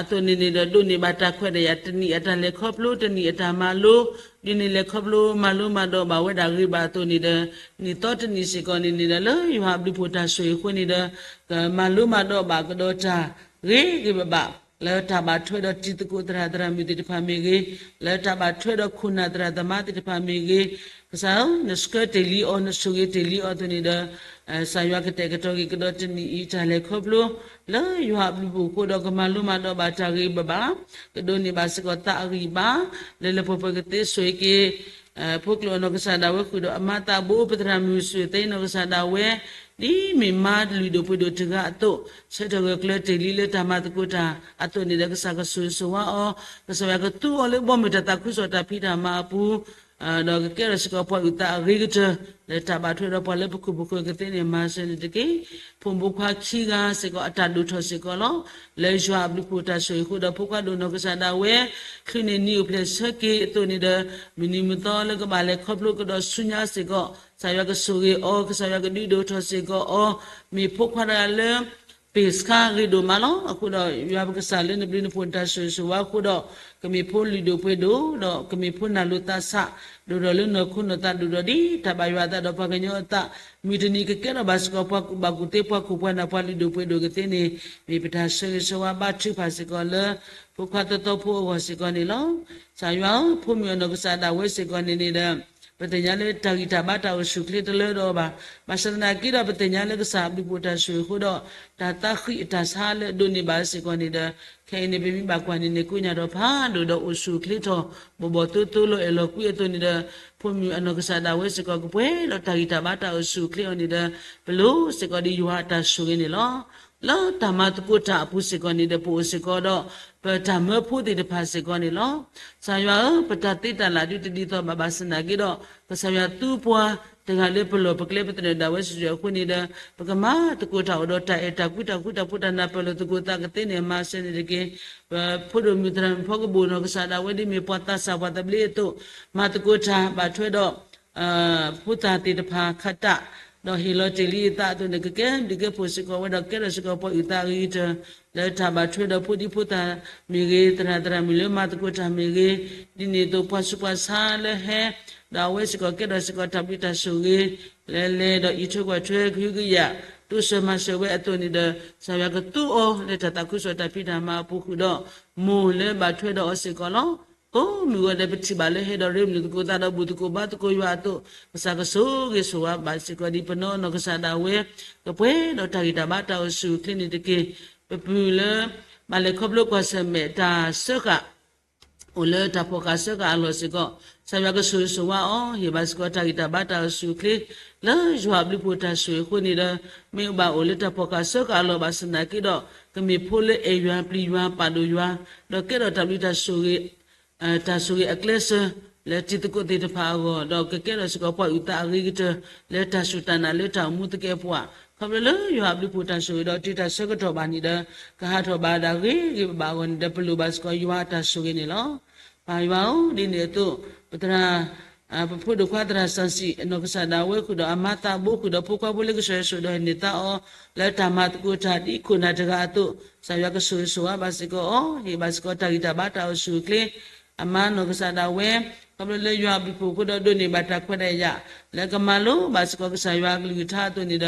အသိးန့ၣ်န့ၣ်ဒီး ဒိးန့ၢ်ဘၣ်တၢ်ခွဲးတၢ်ယာ် တနံၣ်အတၢ်လဲၤခီဖျိ တနံၣ်အတၢ်မၤလိ ဒ်န့ၣ်လဲၤခီဖျိမၤလိမၤဒိးဘၣ်ဝဲဒၣ်ဂ့ၤဘၣ်အသိးန့ၣ်ဒီး နံၣ်သီတနံၣ်စ့ၢ်ကီးန့ၣ်န့ၣ်ဒီး လၢယွၤအဘျုးဖှိၣ်တၢ်ဆိၣ်ဂ့ၤအဃိန့ၣ်ဒီး ကမၤလိမၤဒိးဘၣ်ကဒီးတၢ် ဂ့ၤဂ့ၤဘၣ်ဘၣ် လၢတၢ်ဘၣ်ထွဲဒီးတံၤသကိးသရၣ်သရၣ်မုၣ်သ့ၣ်တဖၣ်မ့ၢ်ဂ့ၤ, လၢတၢ်ဘၣ်ထွဲဒီးခိၣ်နၢ်သရၣ်သမါသ့ၣ်တဖၣ်မ့ၢ်ဂ့ၤ, ကစၢ်ဧၢ, နဆှၢတ့ၢ်လံအီၤ နဆိၣ်ဂ့ၤတ့ၢ်လံအီၤအသိးန့ၣ်ဒီး ကစၢ်ယွၤကတဲာ်ကတီၤက့ၤကဒီးတနံၣ်အံၤတၢ်လဲၤခီဖျိ လၢယွၤအဘျုးဖှိၣ်အဃိဒီးကမၤလိမၤဒိးဘၣ်တၢ်ဂ့ၤဘၣ်ဘၣ်, ကဒိးန့ၢ်ဘၣ်စ့ၢ်ကီးသးအဂံၢ်ဘါ လၢလၢပှဲၤပှဲၤကသ့ဆိၣ်ဂ့ၤက့ၤ ဖိကျိာ်အနီၢ်ကစၢ်ဒၣ်ဝဲဃုာ်ဒီးအမါသးဘိ ပသရၣ်မုၣ်စူၢ်သ့နီၢ်ကစၢ်ဒၣ်ဝဲ ဒ်မ့ၢ်မါလုၢ်ဒိၣ်ပှ့ၤဒိၣ်တဂၤအသိး ဆၢထၢၣ်ဂၢၢ်ကျၢၤတ့ၢ်လံလၢတၢ်မၤသကိးတၢ်အသိးန့ၣ်ဒီး ကစၢ်ကဆိၣ်ဂ့ၤဆိၣ်ဝါအီၤ, ကစၢ်ယွၤကသူအီၤလၢဘီမုၢ်တၢ်သးခုကစီၣ်တၢ်ဖံးတၢ်မၤအပူၤ ဒီးကကဲထီၣ်စ့ၢ်ကီးပှၤအုၣ်သးအဂ့ၤကတၢၢ် လၢတၢ်ဘၣ်ထွဲဒီးပှၤလၢပခိၣ်ပဃၢၤကသ့န့ၣ် မၤစၢၤန့ၣ်တက့ၢ်. ဖိမုၣ်ဖိခွါခံဂၤစ့ၢ်ကီးအတၢ်ဒိၣ်ထီၣ်စ့ၢ်ကီးလီၤ. လၢယွၤအဘျုးဖှိၣ်တၢ်ဆိၣ်ဂ့ၤအဃိဒီး ဖိခွါဒိၣ်နီၢ်ကစၢ်ဒၣ်ဝဲ ချုးန့ၢ်နံၤအိၣ်ဖျဲၣ်ဆၢက့ၤအသိးန့ၣ်ဒီး မုၢ်နံၤမုၢ်သီလၢကဘၣ်လဲၤခီဖျိကဒီးဆူညါစ့ၢ်ကီး ကစၢ်ယွၤကဆိၣ်ဂ့ၤအီၤ, ကစၢ်ယွၤကဒုးဒိၣ်ထီၣ်စ့ၢ်ကီးအီၤ, မ့ၢ်ဖိခွါတဂၤလၢ ပ့ၢ်ဆှါဂ့ၤဒိၣ်မးလီၤ. အဃိဒီး ယွၤပကစၢ်လၢနဘျုးနဖှိၣ်နတၢ်ဆိၣ်ဂ့ၤဆိၣ်ဝါအဃိဒီး ကမ့ၢ်ဖိလုၢ်ဒိၣ်ပှ့ၤဒိၣ် ဒီးကမ့ၢ်ဖိနၢ်လိၤသးဆး ဒိၣ်ထီၣ်လၢနီၢ်ခိနီၢ်သးဒိၣ်ထီၣ်ဒ်တၢ်ဘၣ်ယွၤအသးဒီးပှၤကညီအသး မုၢ်တနံၤကကဲထီၣ်ဘၣ်စ့ၢ်ကီးပှၤကူၣ်ဘၣ်ကူၣ်သ့ ပှၤခိၣ်ပှၤနၢ် ပှၤလုၢ်ဒိၣ်ပှ့ၤဒိၣ်ကသ့န့ၣ် မ့ၢ်ပတၢ်ဆိၣ်ဂ့ၤဆိၣ်ဝါဘါထုကဖၣ်စ့ၢ်ကီးလၢ ဖိခွါသီသီဖိအဂီၢ်စ့ၢ်ကီးန့ၣ်လီၤ. ကစၢ်ယွၤဧၢ, ဖိမုၣ်အနီၢ်ကစၢ်ဒၣ်ဝဲစ့ၢ်ကီးန့ၣ်န့ၣ်ဒီး ပသ့ၣ်ညါလၢတၢ်ဂံၢ်တၢ်ဘါတၢ်အိၣ်ဆူၣ်အိၣ်ချ့တလၢဒီးအီၤဘၣ်. ဘၣ်ဆၣ်သနာ်က့ဒီး ပသ့ၣ်ညါလၢကစၢ်အဘျုးအဖှိၣ်တၢ်ဆိၣ်ဂ့ၤအဃိဒီး တၢ်သးဃံးအတၢ်ဆါလၢအဒိးန့ၢ်ဘၣ်စ့ၢ်ကီးန့ၣ်ဒီး ခဲအံၤန့ၣ် ပမ့ၢ်ဘၣ်ကွၢ်န့ၣ်န့ၣ် ကိးညါဒီးဖးဒိၣ်ဒီးအိၣ်ဆူၣ်အိၣ်ချ့ထီၣ် ဘီၣ်ဘီၣ်သိသိလီၤအဲၣ်လီၤကွံအသိးန့ၣ်ဒီး ဖိမုၣ်အနီၢ်ကစၢ်ဒၣ်ဝဲစ့ၢ်ကီး ကပှဲၤဒီးတၢ်ဂံၢ်တၢ်ဘါတၢ်အိၣ်ဆူၣ်အိၣ်ချ့အီၤန့ၣ်ဒီး ပလိၣ်စ့ၢ်ကီးဒီးယွၤအတၢ်ဆိၣ်ဂ့ၤန့ၣ်လီၤ. လၢတၢ်မၤသကိးတၢ်အပူၤစ့ၢ်ကီးန့ၣ်ဒီး ပအိၣ်စ့ၢ်ကီးဒီး ပတၢ်မၢဖိသ့ၣ်တဖၣ်စ့ၢ်ကီးန့ၣ်လီၤ. ကစၢ်ယွၤဧၢ, ပတၢ်သ့တၢ်လၢ်ဒုးတဒ်သိးဘၣ်ဘၣ်ဆၣ်သနာ်က့ဒီး ကစၢ်ယွၤသူပှၤတဂၤလၢပလီၢ်ပကျဲပသနၢၣ်ဒၣ်ဝဲစုာ်စုာ်အဃိန့ၣ်ဒီး ပကမၤသကိးတၢ်အိၣ်ဒီးတၢ်အဲၣ်တၢ်ကွံတၢ်ဃူတၢ်ဖိးတၢ်နၢ်ပၢၢ်လိာ်သကိးသးကသ့န့ၣ် မၤစၢၤန့ၣ်တက့ၢ်. ပဖိဒိၣ်မုၣ်သရၣ်မုၣ်ဖီကဘိၣ်နီၢ်ကစၢ်ဒၣ်ဝဲဒ်မ့ၢ်ပှၤသးစၢ်ပှၤသဘျ့အသိး မၤသကိးတၢ်ဘၣ်ထွဲဒီး ဖိသၣ်သ့ၣ်တဖၣ်ခးတၢ် ဒီးဟ့ၣ်လီၤတ့ၢ်လံအသးအသိးန့ၣ် ကကဲဘျုးကဲဖှိၣ်စ့ၢ်ကီးဝဲဒီးကဲထီၣ်စ့ၢ်ကီးပှၤအုၣ်သးအဂ့ၤကတၢၢ် လၢတၢ်ဘၣ်ထွဲဒီးဖိဒံဖိသၣ်မ့ၢ်ဂ့ၤ, သရၣ်သရၣ်မုၣ်လၢမၤသကိးတၢ်မ့ၢ်ဂ့ၤ, ဒ်န့ၣ်အသိးပှၤဆူးပှၤဆါလၢဟဲ ဒီးအဝဲစ့ၢ်ကီးကဲထီၣ်စ့ၢ်ကီးတၢ်ဘျုးတၢ်ဆိၣ်ဂ့ၤ လဲၤလဲၤဒီးအံးထွဲကွၢ်ထွဲကဟုကယာ် တိစၢၤမၤစၢၤဝဲအသိးန့ၣ်ဒီး ကစၢ်ယွၤကသူအီၤလၢတၢ်သးခုကစီၣ်တၢ်ဖံးတၢ်မၤအပူၤဃုာ်ဒီး မိၢ်လၢဘၣ်ထွဲဒီးအီၤစ့ၢ်ကီးလီၤ. ကိးမုၢ်ဂီၤဒဲးပထံၣ်ဘၣ်လၢဟဲဒီးရ့လိာ်သကိးသးဒီးဘူၣ်သကိးဘါသကိးယွၤအသိး ကစၢ်ကဆိၣ်ဂ့ၤဆိၣ်ဝါဘၣ်စ့ၢ်ကီးဒ်ပနီၢ်နီၢ်ကစၢ်ဒၣ်ဝဲ ကပှဲၤဒီးတၢ်ဂံၢ်တၢ်ဘါတၢ်အိၣ်ဆူၣ်အိၣ်ချ့န့ၣ်တက့ၢ်. ပပုၢ်လၢ ဘၣ်လဲၤခီဖျိကွၢ်ဆၢၣ်မဲာ်တၢ်စၢဃာ် အိၣ်လၢတၢ်ဖီၣ်ဃာ်စၢဃာ်အလီၢ်စ့ၢ်ကီး ကစၢ်ယွၤကဆိၣ်ဂ့ၤဆိၣ်ဝါအီၤ ဟ့ၣ်ဘၣ်စ့ၢ်ကီးတၢ်ဂံၢ်တၢ်ဘါတၢ်အိၣ်ဆူၣ်အိၣ်ချ့ လၢယွၤအဘျုးအဖှိၣ်တၢ်ဆိၣ်ဂ့ၤအဃိန့ၣ်ဒီး မ့ၢ်အိၣ်ဘၣ်အိၣ်လၢတၢ်ဖီၣ်ဃာ်စၢဃာ်အလီၢ်ဘၣ်ဆၣ်သနာ်က့ဒီး ကမ့ၢ်ဖိလၢအဲၣ်ယွၤပျံၤယွၤပာ်ဒိၣ်ယွၤ ဒီးကဲထီၣ်တၢ်ဘျုးတၢ်ဆိၣ်ဂ့ၤ တၢ်ဆိၣ်ဂ့ၤအကျဲးစၢး လၢတံၤသကိးသ့ၣ်တဖၣ်အဂီၢ် ဒီးကကဲထီၣ်စ့ၢ်ကီးပှၤအုၣ်သးအဂ့ၤကတၢၢ် လၢတၢ်စူၢ်တၢ်နာ်လၢတၢ်အိၣ်မူသကဲးပဝး ခီဖျိလၢယွၤအဘျုးအဖှိၣ်တၢ်ဆိၣ်ဂ့ၤဒီးတုၤတၢ်ဆၢကတီၢ်ဘၣ်န့ၣ်ဒီး ကဟးထီၣ်ဘၣ်ဒၣ်ဂ့ၤဂ့ၤဘၣ်ဘၣ်အဂီၢ်န့ၣ်ဒီး ပလိၣ်ဘၣ်စ့ၢ်ကီးယွၤအတၢ်ဆိၣ်ဂ့ၤန့ၣ်လီၤ. ပၢ်ယွၤဧၢ, ဒ်န့ၣ်အသိး ပသရၣ် ပဖိဒိၣ်ခွါသရၣ်စီဆှံ အနီၢ်ကစၢ်ဒၣ်ဝဲဃုာ်ဒီးအမါသးဘိဃုာ်ဒီးဖိခွါဖိလၢကစၢ်ယွၤဆိၣ်ဒီးဟ့ၣ်န့ၢ်သါအီၤ လၢတၢ်မၤသကိးတၢ်ဒ်ခိၣ်နၢ်တဂၤအသိး ကစၢ်ယွၤကဆိၣ်ဂ့ၤဆိၣ်ဝါဘၣ်စ့ၢ်ကီးအီၤ ဟ့ၣ်ဘၣ်စ့ၢ်ကီးတၢ်ဂံၢ်တၢ်ဘါတၢ်အိၣ်ဆူၣ်အိၣ်ချ့ အမါနီၢ်ကစၢ်ဒၣ်ဝဲ ခီဖျိလၢယွၤအဘျုးအဖှိၣ်အဃိဒီးဒိးန့ၢ်ဘၣ်တၢ်ခွဲးတၢ်ယာ် လၢကမၤလိဘၣ်စ့ၢ်ကီးကစၢ်ယွၤအကလုၢ်ကထါအသိးန့ၣ်ဒီး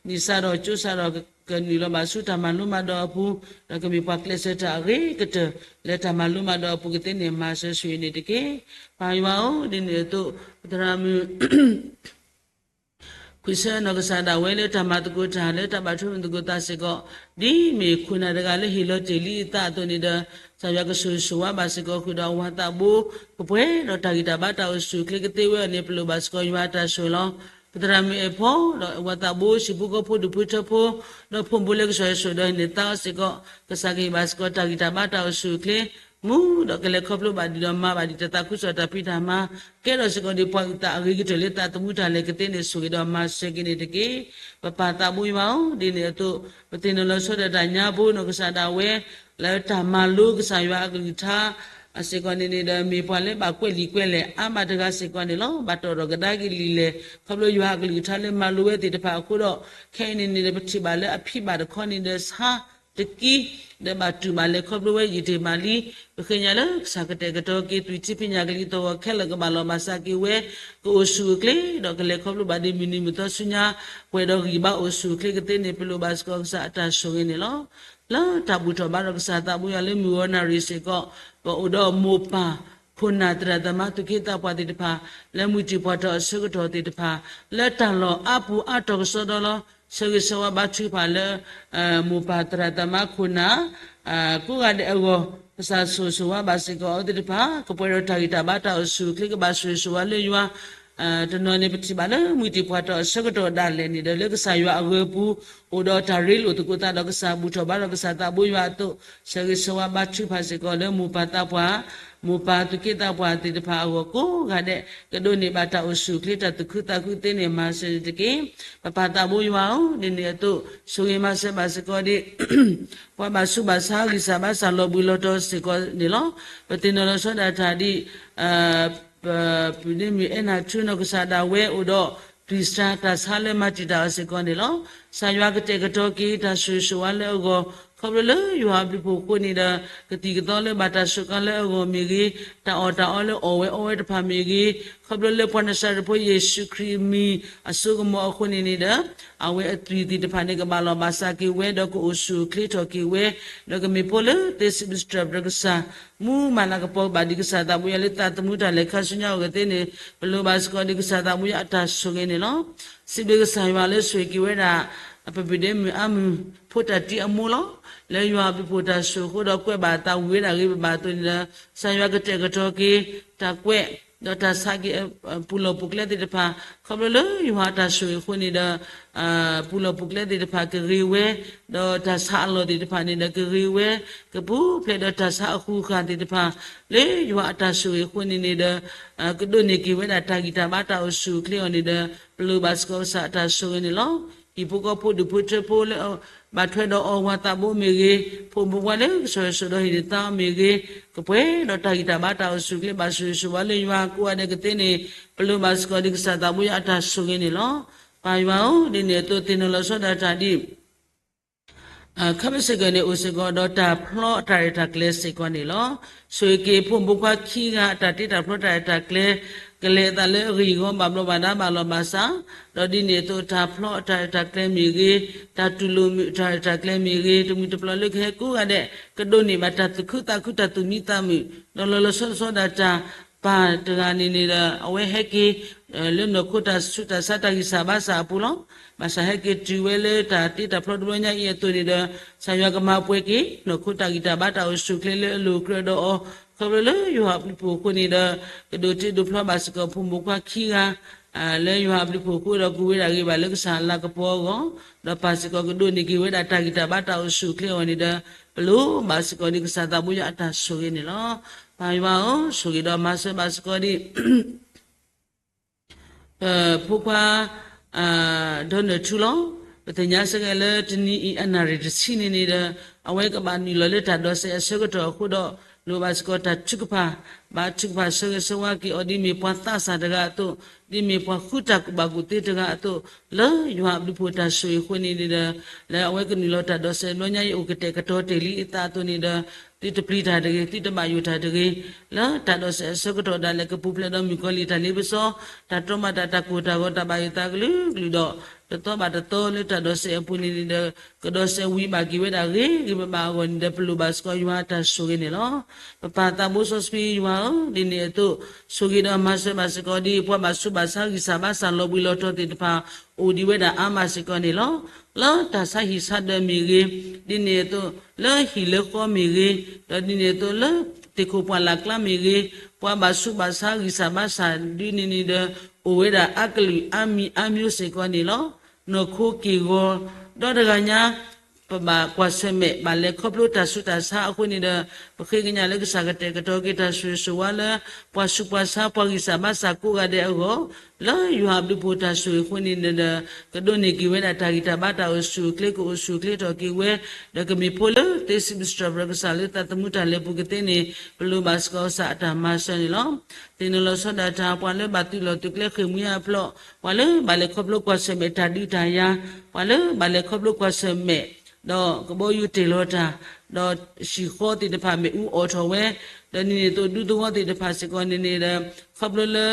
နံၣ်စၢ်ဒီးကၠိစၢ်ဒီးကနုာ်လီၤဘၣ်ဆူတၢ်မၤလိမၤဒိးအပူၤ ဒီးကမ့ၢ်ပှၤကျဲးစၢးတၢ်အဂ့ၤကတၢၢ် လၢတၢ်မၤလိမၤဒိးအပူၤကသ့န့ၣ် မၤစၢၤဆိၣ်ဂ့ၤန့ၣ်တက့ၢ်. ပၢ်ယွၤဧၢ, ဒ်န့ၣ်အသိး ပသရၣ်မုၣ် ခွံဆၢနီၢ်ကစၢ်ဒၣ်ဝဲလၢတၢ်မၤသကိးတၢ်လၢတၢ်ဘၣ်ထွဲမုာ်သကိးသးစ့ၢ်ကီး ဒ်မ့ၢ်ခိၣ်နၢ်တဂၤလၢဟ့ၣ်လီၤတ့ၢ်လံအသးအသိးန့ၣ်ဒီး ကစၢ်ယွၤကဆိၣ်ဂ့ၤဆိၣ်ဝါဘၣ်စ့ၢ်ကီးဃုာ်ဒီးအဝၤသးဘိ ကပှဲၤဒီးတၢ်ဂံၢ်တၢ်ဘါတၢ်အိၣ်ဆူၣ်အိၣ်ချ့ကသ့ဝဲအီၤန့ၣ် ပလိၣ်ဘၣ်စ့ၢ်ကီးယွၤအတၢ်ဆိၣ်ဂ့ၤလီၤ. ပသရၣ်မုၣ်အဲၣ်ဖီ ဒီးအဝၤသးဘိ ဟံၣ်ဖိဃီဖိဒူၣ်ဖိထၢဖိ ဒီးဖိမုၣ်ဖိလၢကစၢ်ယွၤဆိၣ်ဒီးဟ့ၣ်န့ၢ်သါအီၤစ့ၢ်ကီး ကစၢ်ကဟ့ၣ်ဘၣ်စ့ၢ်ကီးတၢ်ဂံၢ်တၢ်ဘါတၢ်အိၣ်ဆူၣ်အိၣ်ချ့ မူဒီးကလဲၤခီဖျိဘၣ်ဒံးဒီးမၤဘၣ်ဒံးတၢ်သးခုကစီၣ်တၢ်ဖံးတၢ်မၤ ကဲထီၣ်စ့ၢ်ကီးဒ်ပှၤအုၣ်သးအဂ့ၤကတၢၢ်လၢသးသမူတၢ်လဲၤကသ့န့ၣ် ဆိၣ်ဂ့ၤဒီးမၤစၢၤက့ၤန့ၣ်တက့ၢ်. ပပၢ်သးဘိယွၤဧၢ, ဒ်န့ၣ်အသိး ပသ့ၣ်နီၣ်လီၤဆီဒၣ်တၢ်ညါဖိနီၢ်ကစၢ်ဒၣ်ဝဲ လၢတၢ်မၤလိကစၢ်ယွၤအကလုၢ်ကထါ အစ့ၢ်ကီးန့ၣ်န့ၣ်ဒီး မ့ၢ်ပှၤလၢဘၣ်ကွဲးလံာ်ကွဲးလဲၢ်အါမးတဂၤစ့ၢ်ကီးန့ၣ်လီၤ. ဘၣ်တီၣ်ထီၣ်ကဒါက့ၤလံာ်လဲၢ် ခီဖျိယွၤအကလုၢ်ကထါလၢမၤလိဝဲသ့ၣ်တဖၣ်အဃိဒီး ခဲအံၤန့ၣ်န့ၣ်ဒီး ပထံၣ်ဘၣ်လၢအဖံးဘၣ်တခီန့ၣ်ဒီး ဆါတကံ ဒီးဘၣ်တူၢ်ဘၣ်လဲၤခီဖျိဝဲယံာ်တ့ၢ်မးလံ. ပဃ့ညါလၢကစၢ်ကတဲာ်ကတီၤက့ၤ သွံၣ်ထံဖံးညၣ်ကလံၤသဝီခဲလၢာ်ကဘၣ်လီၤဘၣ်စးက့ၤဝဲ ကအိၣ်ဆူၣ်အိၣ်ချ့ ဒီးကလဲၤခီဖျိဘၣ်ဒ်မုၢ်နံၤမုၢ်သီဆူညါ ပှဲၤဒီးဂံၢ်ဘါအိၣ်ဆူၣ်အိၣ်ချ့ကသ့န့ၣ် ပလိၣ်ဘၣ်စ့ၢ်ကီးကစၢ်အတၢ်ဆိၣ်ဂ့ၤန့ၣ်လီၤ. လၢတၢ်ဘူၣ်ထီၣ်ဘါထီၣ်ကစၢ်သးဘိယွၤလၢမုၢ်ဂီၤနၣ်ရံၣ်စ့ၢ်ကီး ပအိၣ်ဒီးမိၢ်ပၢ် ခိၣ်နၢ်သရၣ်သမါသူၣ်က့သးပှၢ်သ့ၣ်တဖၣ် လၢမုၢ်တံၢ်ပှၢ်ထီၣ်အဆၢကတီၢ်သ့ၣ်တဖၣ် လၢတၢ်လီၢ်အါပူၤအါတီၢ်ကစီဒီလီၤ. ဆၢဂ့ၤဆၢဝါဘါထုကဖၣ်လၢ မိၢ်ပၢ်သရၣ်သမါခိၣ်နၢ် ကိးဂၤဒဲးအဂီၢ် ကစၢ်ဆိၣ်ဂ့ၤဆိၣ်ဝါဘၣ်စ့ၢ်ကီးအဝဲသ့ၣ်တဖၣ် ကပှဲၤဒီးတၢ်ဂံၢ်တၢ်ဘါတၢ်အိၣ်ဆူၣ်အိၣ်ချ့ ကဘၣ်ဆိၣ်ဂ့ၤဆိၣ်ဝါလၢယွၤ တနီၤန့ၣ် ပထံၣ်ဘၣ်လၢမုၢ်တံၢ်ပှၢ်ထီၣ်အဆၢကတီၢ်ဒၣ်လဲာ်န့ၣ်ဒီး လၢကစၢ်ယွၤအဂၢၤပူၤ အိၣ်ဒီးတၢ်ရ့လိာ်သကိးသးဒီးကစၢ်ဘူၣ်ထီၣ်ဘါထီၣ်ကစၢ်သးဘိယွၤအသိး ဆၢဂ့ၤဆၢဝါဘါထုကဖၣ်စ့ၢ်ကီးလၢမိၢ်ပၢ်သးပှၢ် မိၢ်ပၢ်သူၣ်က့သးပှၢ်သ့ၣ်တဖၣ်အဂီၢ်ကိးဂၤဒဲး ကဒိးန့ၢ်ဘၣ်တၢ်အိၣ်ဆူၣ်အိၣ်ချ့တၢ်သူၣ်ခုသးခုသ့န့ၣ် မၤစၢၤန့ၣ်တက့ၢ်. ပပၢ်သးဘိယွၤဧၢ, ဒ်န့ၣ်အသိး ဆိၣ်ဂ့ၤမၤစၢၤဘၣ်စ့ၢ်ကီးဒ် ပှၤဘၣ်ဆူးဘၣ်ဆါဂံၢ်စၢ်ဘါစၢ်လီၤဘှံးလီၤတီၤစ့ၢ်ကီးန့ၣ်လီၤ. ပသ့ၣ်နီၣ်လီၤဆီဒၣ်တၢ်ဒ် ပပုၢ်ဒ့မုၣ်အဲၣ်နၤထူနီၢ်ကစၢ်ဒၣ်ဝဲအိၣ်ဒီး သွံၣ်စှၤတၢ်ဆါလၢမၤတံာ်တာ်အီၤစ့ၢ်ကီးန့ၣ်လီၤ. ကစၢ်ယွၤကတဲာ်ကတီၤက့ၤတၢ်ဆိၣ်ဂ့ၤဆိၣ်ဝါလၢအဂီၢ် ခီဖျိလၢယွၤအဘျုးအဖှိၣ်အဃိန့ၣ်ဒီး ကသံၣ်ကသီလၢဘၣ်တၢ်စူးကါလၢအဂီၢ်မ့ၢ်ဂ့ၤ, တၢ်အီၣ်တၢ်အီလၢအီၣ်ဝဲအီဝဲတဖၣ်မ့ၢ်ဂ့ၤ, ခီဖျိလၢပှၤနစၤရ့းဖိယ့ၣ်ၡူးခရံာ်အမံၤအစိကမီၤအဃိန့ၣ်န့ၣ်ဒီး အဝဲအသွံၣ်သ့ၣ်တဖၣ်န့ၣ် ကဘၣ်လီၢ်ဘၣ်စးက့ၤဝဲ ဒီးကအိၣ်ဆူၣ်အိၣ်ချ့ထီၣ်က့ၤဝဲ, ဒီးကမ့ၢ်ဖိလၢသ့စံးဘျုးစံးထီၣ်ပတြၢၤကစၢ် မူမၤလၤကပီၤဘၣ်ဒံးကစၢ်သးဘိယွၤလၢသးသမူတၢ်လဲၤခါဆူညါအဂီၢ်သ့န့ၣ် ပလိၣ်ဘၣ်စ့ၢ်ကီးဒံးကစၢ်သးဘိယွၤအတၢ်ဆိၣ်ဂ့ၤန့ၣ်လီၤ. စံးဘျုးကစၢ်ယွၤလၢဆိၣ်ဂ့ၤက့ၤဝဲဒၣ် ပပဒဲမုၣ်အါမုၢ် ဖိတၢ်တံအမိၢ်လီၤ. လၢယွၤအဘျုးအဖှိၣ်တၢ်ဆိၣ်အဃိဒီးကွဲးဘၣ်အသးဝံၤဝဲဒၣ်ဂ့ၤဘၣ်ဘၣ်အသိးန့ၣ်ဒီး ကစၢ်ယွၤကတဲာ်ကတီၤက့ၤ တၢ်ကွဲး ဒီးတၢ်ဆါက့ၤ ပူၤလီၢ်ပူၤကျဲသ့ၣ်တဖၣ် ခီဖျိလၢယွၤအတၢ်ဆိၣ်ဂ့ၤအဃိန့ၣ်ဒီး ပူၤလီၢ်ပူၤကျဲသ့ၣ်တဖၣ်ကဂ့ၤဝဲ, ဒီးတၢ်ဆါအလီၢ်သ့ၣ်တဖၣ်န့ၣ်ဒီးကဂ့ၤဝဲ, ကပူၤဖျဲးဒီးတၢ်ဆါအဃုာ်ဃာ်သ့ၣ်တဖၣ် လၢယွၤအတၢ်ဆိၣ်ဂ့ၤအဃိန့ၣ်န့ၣ်ဒီး ကဒိးန့ၢ်က့ၤဝဲဒၣ်တၢ်ဂံၢ်တၢ်ဘါတၢ်အိၣ်ဆူၣ်အိၣ်ချ့အီၤန့ၣ်ဒီး ပလိၣ်ဘၣ်စ့ၢ်ကီးကစၢ်အတၢ်ဆိၣ်ဂ့ၤန့ၣ်လီၤ. ဟံၣ်ဖိဃီဖိဒူၣ်ဖိထၢဖိလၢ ဘၣ်ထွဲဒီးအီၣ်ဝၤသးဘိမ့ၢ်ဂ့ၤ, ဖိမုၣ်ဖိခွါလၢကဆီၣ်ထွဲဆိၣ်ဒီးဟံၣ်န့ၢ်သါမ့ၢ်ဂ့ၤ, ကပှဲၤဒီးတၢ်ဂံၢ်တၢ်ဘါတၢ်အိၣ်ဆူၣ်အိၣ်ချ့ဘၣ်ဆိၣ်ဂ့ၤဆိၣ်ဝါလၢယွၤကိးဂၤဒဲးကသ့န့ၣ် ပလိၣ်ဘၣ်စ့ၢ်ကီးဒံးကစၢ်သးဘိယွၤအတၢ်ဆိၣ်ဂ့ၤန့ၣ်လီၤ. ပၢ်ယွၤဧၢ, ဒ်န့ၣ်အသိးသ့ၣ်နီၣ်လီၤဆီဒၣ်တၢ်ဒ် ခီဖျိစ့ၢ်ကီးန့ၣ် အိၣ်စ့ၢ်ကီးဒီးတၢ်ဖျီအတၢ်ရဲၣ်တၢ်ကျဲၤစ့ၢ်ကီးန့ၣ်လီၤ. ဆိၣ်ဂ့ၤက့ၤဖိမုၣ်ဖိခွါခံဂၤ အတၢ်တ့တၢ်ဖျီတၢ်ရဲၣ်တၢ်ကျဲၤ ကလဲၤအသးလၢအဂ့ၢ်အဂီၢ်ဘၣ်ဘျီးဘၣ်ဒါဘၣ်လီၢ်ဘၣ်စး, ဒီးဒ်န့ၣ်အသိးတၢ်ဖျီအတၢ်ရဲၣ်တၢ်ကျဲၤမ့ၢ်ဂ့ၤ, တၢ်တူၢ်လိာ်မုာ်အတၢ်ရဲၣ်တၢ်ကျဲၤမ့ၢ်ဂ့ၤ, တမုၢ်တပျီၤလၢကဟဲကိးဂၤဒဲး ကဒိးန့ၢ်ဘၣ်တၢ်သူၣ်ခုသးခုတၢ်သူၣ်မံသးမုာ်, ဒီးလီၤလီၤဆီဆီဒၣ်တၢ် ပၢ်တဂၤန့ၣ်န့ၣ်ဒီး အဝဲဟဲက့ၤ လၢနီၢ်ခိတၢ်ဆူးတၢ်ဆါတၢ်ဂံၢ်စၢ်ဘါစၢ်အပူၤလီၤ. ဘၣ်ဆၣ်ဟဲက့ၤတုၤဝဲလၢတၢ်တ့တၢ်ဖျီတဘျီညါအံၤအသိးန့ၣ်ဒီး ကစၢ်ယွၤကမၤပှဲၤက့ၤ နီၢ်ခိတၢ်ဂံၢ်တၢ်ဘါတၢ်အိၣ်ဆူၣ်အိၣ်ချ့လၢအလိၣ်ကြၢးဒီးအီၤ ခီဖျိလၢယွၤအဘျုးအဖှိၣ်အဃိန့ၣ်ဒီး ကဒိးတ့ဒိးဖျီဘၣ်စ့ၢ်ကီးဖိမုၣ်ဖိခွါခံဂၤ လၢယွၤအဘျုးအဖှိၣ်အဃိဒီး ကူၣ်ဝဲဒၣ်ဂ့ၤဘၣ်လၢကစၢ်အလၤကပီၤအဂီၢ်, ဒီးပာ်စ့ၢ်ကီးကဒိးန့ၢ်က့ၤဝဲဒၣ်တၢ်ဂံၢ်တၢ်ဘါတၢ်အိၣ်ဆူၣ်အိၣ်ချ့အဂီၢ်န့ၣ်ဒီး ပလိၣ်ဘၣ်စ့ၢ်ကီးဒံးကစၢ်သးဘိယွၤအတၢ်ဆိၣ်ဂ့ၤန့ၣ်လီၤ. ပၢ်ယွၤဧၢ, ဆိၣ်ဂ့ၤဒီးမၤစၢၤဘၣ်စ့ၢ်ကီးဒံး ပဖိခွါ ဒီးနၢၣ်ထူလီၤ. ပသ့ၣ်ညါစ့ၢ်ကီးလၢတနံၤအံၤအနၣ်ရံၣ်တဆံန့ၣ်န့ၣ်ဒီး အဝဲကဘၣ်နုာ်လီၤလၢတၢ်ဒိးစဲးအဆၢကတီၢ်အဃိဒီး လိၣ်ဘၣ်စ့ၢ်ကီးတၢ်ထုကဖၣ်, ဘၣ်ထုကဖၣ်ဆၢဂ့ၤဆၢဝါက့ၤအီၤ ဒ်မ့ၢ်ပှၤသးစၢ်တဂၤအသိး, ဒ်မ့ၢ်ပှၤဃုတၢ်ကူၣ်ဘၣ်ကူၣ်သ့တဂၤအသိး, လၢယွၤအဘျုးအဖှိၣ်တၢ်ဆိၣ်ဂ့ၤအဃိန့ၣ်န့ၣ်ဒီး လၢအဝဲကနုာ်လီၤတၢ်ဒိးစဲးတဘျီညါအံၤ အိၣ်ကတဲာ်ကတီၤတ့ၢ်လံအသးအသိးန့ၣ်ဒီး သုတပျံၤတၢ်တဂ့ၤ, သုတဘၣ်ယိၣ်တၢ်တဂ့ၤ, လၢတၢ်ဒိးစဲးအဆၢကတီၢ်ဒၣ်လဲာ် ကပူၤဖျဲးဒီးမုၣ်ကီၤလံၢ်တၢ်လ့ပစီ, တၢ်တြီမၤတၢ် တၢ်ကိၢ်တၢ်ဂီၤ တၢ်ဘၣ်ယိၣ်သးကလုာ်ကလုာ်ဒီး တသီဘၣ်တသီလၢတၢ်ဒိးစဲးအပူၤန့ၣ်န့ၣ်ဒီး ကဒိးစဲးဝံၤဘၣ်က့ၤဝဲဒၣ်ဂ့ၤဂ့ၤဘၣ်ဘၣ်အဂီၢ်န့ၣ်ဒီး ပလိၣ်ဘၣ်စ့ၢ်ကီးယွၤအတၢ်ဆိၣ်ဂ့ၤန့ၣ်လီၤ. ပပၢ်သးဘိစီဆှံယွၤဧၢ, ဒ်န့ၣ်အသိး ဆိၣ်ဂ့ၤဒီးမၤစၢၤဘၣ်စ့ၢ်ကီးဒ်ပှၤဘၣ်ဆူးဘၣ်ဆါဂံၢ်စၢ်ဘါစၢ်လီၤဘှံးလီၤတီၤသ့ၣ်တဖၣ် အိၣ်ဒံးဝဲဒၣ်အါမးစ့ၢ်ကီးန့ၣ်လီၤ. လၢတၢ်ဆါဟံၣ်ဆါဒၢးမ့ၢ်ဂ့ၤ, ဒ်န့ၣ်အသိး လၢဟံၣ်လၢဃီမ့ၢ်ဂ့ၤ, ဒီးဒ်န့ၣ်အသိးလၢ သ့ၣ်ခိၣ်ပှၢ်လၢ်ကျါမ့ၢ်ဂ့ၤ, ပှၤဘၣ်ဆူးဘၣ်ဆါဂံၢ်စၢ်ဘါစၢ်ဒ်န့ၣ်န့ၣ်ဒီး အိၣ်ဝဲဒၣ်အါကလုာ်အါမံၤအါမျိုးစ့ၢ်ကီးန့ၣ်လီၤ. နီၢ်ခိက့ၢ်ဂီၤ ဒီတဂၤညါ ပဘၣ်ကွၢ်ဆၢၣ်မဲာ် ဘၣ်လဲၤခီဖျိတၢ်ဆူးတၢ်ဆါအဃိန့ၣ်ဒီး ပဃ့ကညးလၢကစၢ်ကတဲာ်ကတီၤက့ၤတၢ်ဆိၣ်ဂ့ၤဆိၣ်ဝါလၢ ပှၤဆူးပှၤဆါပှၤဂံၢ်စၢ်ဘါစၢ်ကိးဂၤဒဲးအဂီၢ်, လၢယွၤအဘျုးအဖှိၣ်တၢ်ဆိၣ်ဂ့ၤအဃိန့ၣ်ဒီး ကဒိးန့ၢ်က့ၤဝဲဒၣ်တၢ်ဂံၢ်တၢ်ဘါတၢ်အိၣ်ဆူၣ်အိၣ်ချ့ ကအိၣ်ဆူၣ်အိၣ်ချ့ထီၣ်က့ၤဝဲ, ဒီးကမ့ၢ်ဖိလၢသ့စံးဘျုးစံးထီၣ်ပတြၢၤကစၢ်လၢသးသမူတၢ်လဲၤပူၤကသ့န့ၣ် ပလိၣ်ဘၣ်စ့ၢ်ကီးကစၢ်အတၢ်မၤစၢၤန့ၣ်လီၤ. သ့ၣ်နီၣ်လီၤဆီဒၣ်တၢ် ပှၤလၢဘၣ်သုးလီၢ်သုးကျဲဃ့ၢ်မှံဟးဖျိး, ပှၤလၢဘၣ်လဲၤခီဖျိကွၢ်ဆၢၣ်မဲာ်တၢ်ဒုးတၢ်ယၤ, ပှၤလၢဘၣ်လဲၤခီဖျိကွၢ်ဆၢၣ်မဲာ် ဒီးကဘီယူၤတ့ၢ်လီၤတၢ်, ဒီးဟံၣ်ဃီသ့ၣ်တဖၣ်မ့ၣ်အူအီၣ်ထီၣ်ဝဲ, ဒီးန့ၣ်န့ၣ်အသိးဒူသဝီသ့ၣ်တဖၣ်စ့ၢ်ကီးန့ၣ်န့ၣ်ဒီး ခီဖျိလၢ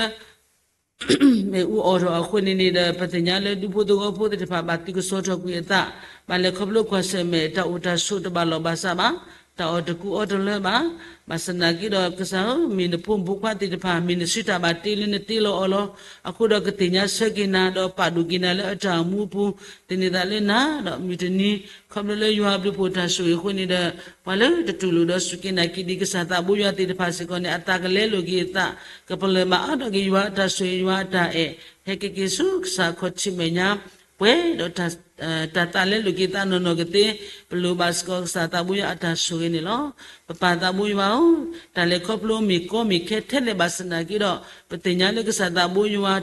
မ့ၣ်အူအီၣ်ထီၣ်အဃိန့ၣ်န့ၣ်ဒီး ပသ့ၣ်ညါလၢဒူဖိသဝီဖိသ့ၣ်တဖၣ်ဘၣ်သုးကစီၣ်ထီၣ်ကွံာ်အသး, ဘၣ်လဲၤခီဖျိကွၢ်ဆၢၣ်မဲာ်တၢ်အိၣ်တၢ်ဆိးတဘၣ်လီၢ်ဘၣ်စးဘၣ်, တၢ်အီၣ်တကူအီတလၢဘၣ်. ဘၣ်ဆၣ်သနာ်က့ဒီးကစၢ်ဧၢ, မ့ၢ်နဖိမုၣ်ဖိခွါသ့ၣ်တဖၣ် မ့ၢ်နစုတၢ်ဘၣ်တ့လၢနတ့လီၤအီၤလီၤ. အဃိဒီးကသ့ၣ်ညါဆၢက့ၤနၤဒီးပာ်ဒိၣ်က့ၤနၤလၢအတၢ်အိၣ်မူအပူၤ, သန့ၤသးလၢနၤ, ဒီးမုၢ်တနံၤ ခီဖျိလၢယွၤအဘျုးအဖှိၣ်တၢ်ဆိၣ်ဂ့ၤအဃိန့ၣ်ဒီး ပှၤလၢတတူၢ်လိာ်ဒီးစူၢ်က့ၤနာ်က့ၤဒံးကစၢ်သးဘိယွၤသ့ၣ်တဖၣ်စ့ၢ်ကီးန့ၣ် အသးကလဲလိာ်က့ၤအသး, ကပလၢၢ်ဘၣ်အါထီၣ်က့ၤယွၤအတၢ်ဆိၣ်ဂ့ၤယွၤအတၢ်အဲၣ်, ဟဲက့ၤက့ၤဆူကစၢ်ခီၣ်ထံးမဲာ်ညါ, ပှဲၤဒီး တၢ်သးလဲလိာ်က့ၤသးနီၢ်နီၢ်ကသ့, ပလိၣ်ဘၣ်စ့ၢ်ကီးကစၢ်သးဘိယွၤအတၢ်ဆိၣ်ဂ့ၤန့ၣ်လီၤ. ပပၢ်သးဘိယွၤဧၢ, တၢ်လဲၤခီဖျိမ့ၢ်ကီမ့ၢ်ခဲထဲလဲၣ်ဘၣ်ဆၣ်သနာ်က့ဒီး ပသ့ၣ်ညါလၢကစၢ်သးဘိယွၤ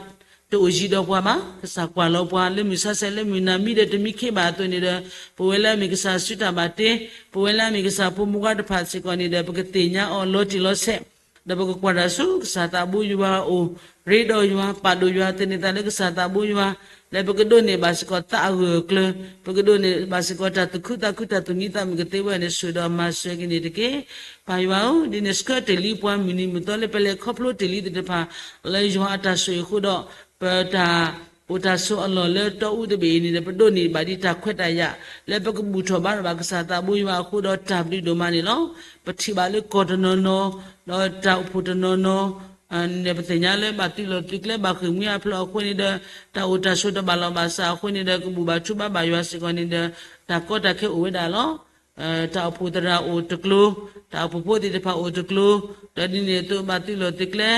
တအိၣ်ယံၤဒီးပှၤဘၣ်, ကစၢ်ကွၢ်လီၤပှၤလၢမုၢ်ဆါဆဲးလၢမုၢ်နၤမံဒီးတမံခ့ဘၣ်အသိးန့ၣ်ဒီး ပဝဲလၢအမ့ၢ်ကစၢ်စုတၢ်ဘၣ်တ့, ပဝဲလၢအမ့ၢ်ကစၢ်ဖိမုၣ်ဖိခွါတဖၣ်စ့ၢ်ကီးန့ၣ်ဒီး ပကသ့ၣ်ညါအီၤလီၤတံၢ်လီၤဆဲး ဒီးပကကွၢ်တၢ်ဆူကစၢ်သးဘိယွၤအအိၣ်, ရ့ဒီးယွၤ, ပာ်ဒိၣ်ယွၤ, သန့ၤသးလၢကစၢ်သးဘိယွၤ, လၢပကဒိးန့ၢ်ဘၣ်စ့ၢ်ကီးသးအဂၢၢ်အကျၢၤ, ပကဒိးန့ၢ်ဘၣ်စ့ၢ်ကီးတၢ်သူၣ်ခုသးခု တၢ်သူၣ်မံသးမုာ်ကသ့ဝဲန့ၣ် ဆိၣ်ဒီးမၤစၢၤက့ၤန့ၣ်တက့ၢ်. ပၢ်ယွၤဧၢ, ဒ်န့ၣ်ဆှၢတ့ၢ်လံပှၤမုၢ်နံၤမုၢ်သီလၢပလဲၤခီဖျိတ့ၢ်လံသ့ၣ်တဖၣ် လၢယွၤအတၢ်ဆိၣ်ဂ့ၤအဃိဒီး ပတၢ်အိၣ်တၢ်ဆိးအလီၢ်လၢတီအူတဘ့ၣ်အံၤန့ၣ်ဒီး ပဒိးန့ၢ်ဘၣ်ဒ်တၢ်ခွဲးတၢ်ယာ် လၢပကဘူၣ်ထီၣ်ဘါထီၣ်ဘၣ်ကစၢ်သးဘိယွၤအဃိဒီးတၢ်ဘျုးဒိၣ်မးန့ၣ်လီၤ. ပထံၣ်ဘၣ်လၢကီၢ်တနီၤနီၤ ဒီးတၢ်အိၣ်ဖှိၣ်တနီၤနီၤ န့ၣ်ပသ့ၣ်ညါလၢဘၣ်သုးလီၢ်သုးကျဲဘၣ်ဃ့ၢ်မှံဟးဖျိးအဃိန့ၣ်ဒီး တၢ်အိၣ်တၢ်ဆိးတဘၣ်လီၢ်ဘၣ်စးအဃိန့ၣ်ဒီး ကဘူၣ်ဘၣ်ထူဘၣ်ဘၣ်ယွၤစ့ၢ်ကီးန့ၣ်ဒီး တၢ်ကီတၢ်ခဲအိၣ်ဝဲဒၣ်လီၤ. တၢ်အိၣ်ဖှိၣ်သရၣ်အိၣ်တကျိၤ, တၢ်အိၣ်ဖှိၣ်ဖိသ့ၣ်တဖၣ်အိၣ်တကျိၤ, ဒီးဒ်န့ၣ်အသိးဘၣ်သုးလီၢ်သုးကျဲ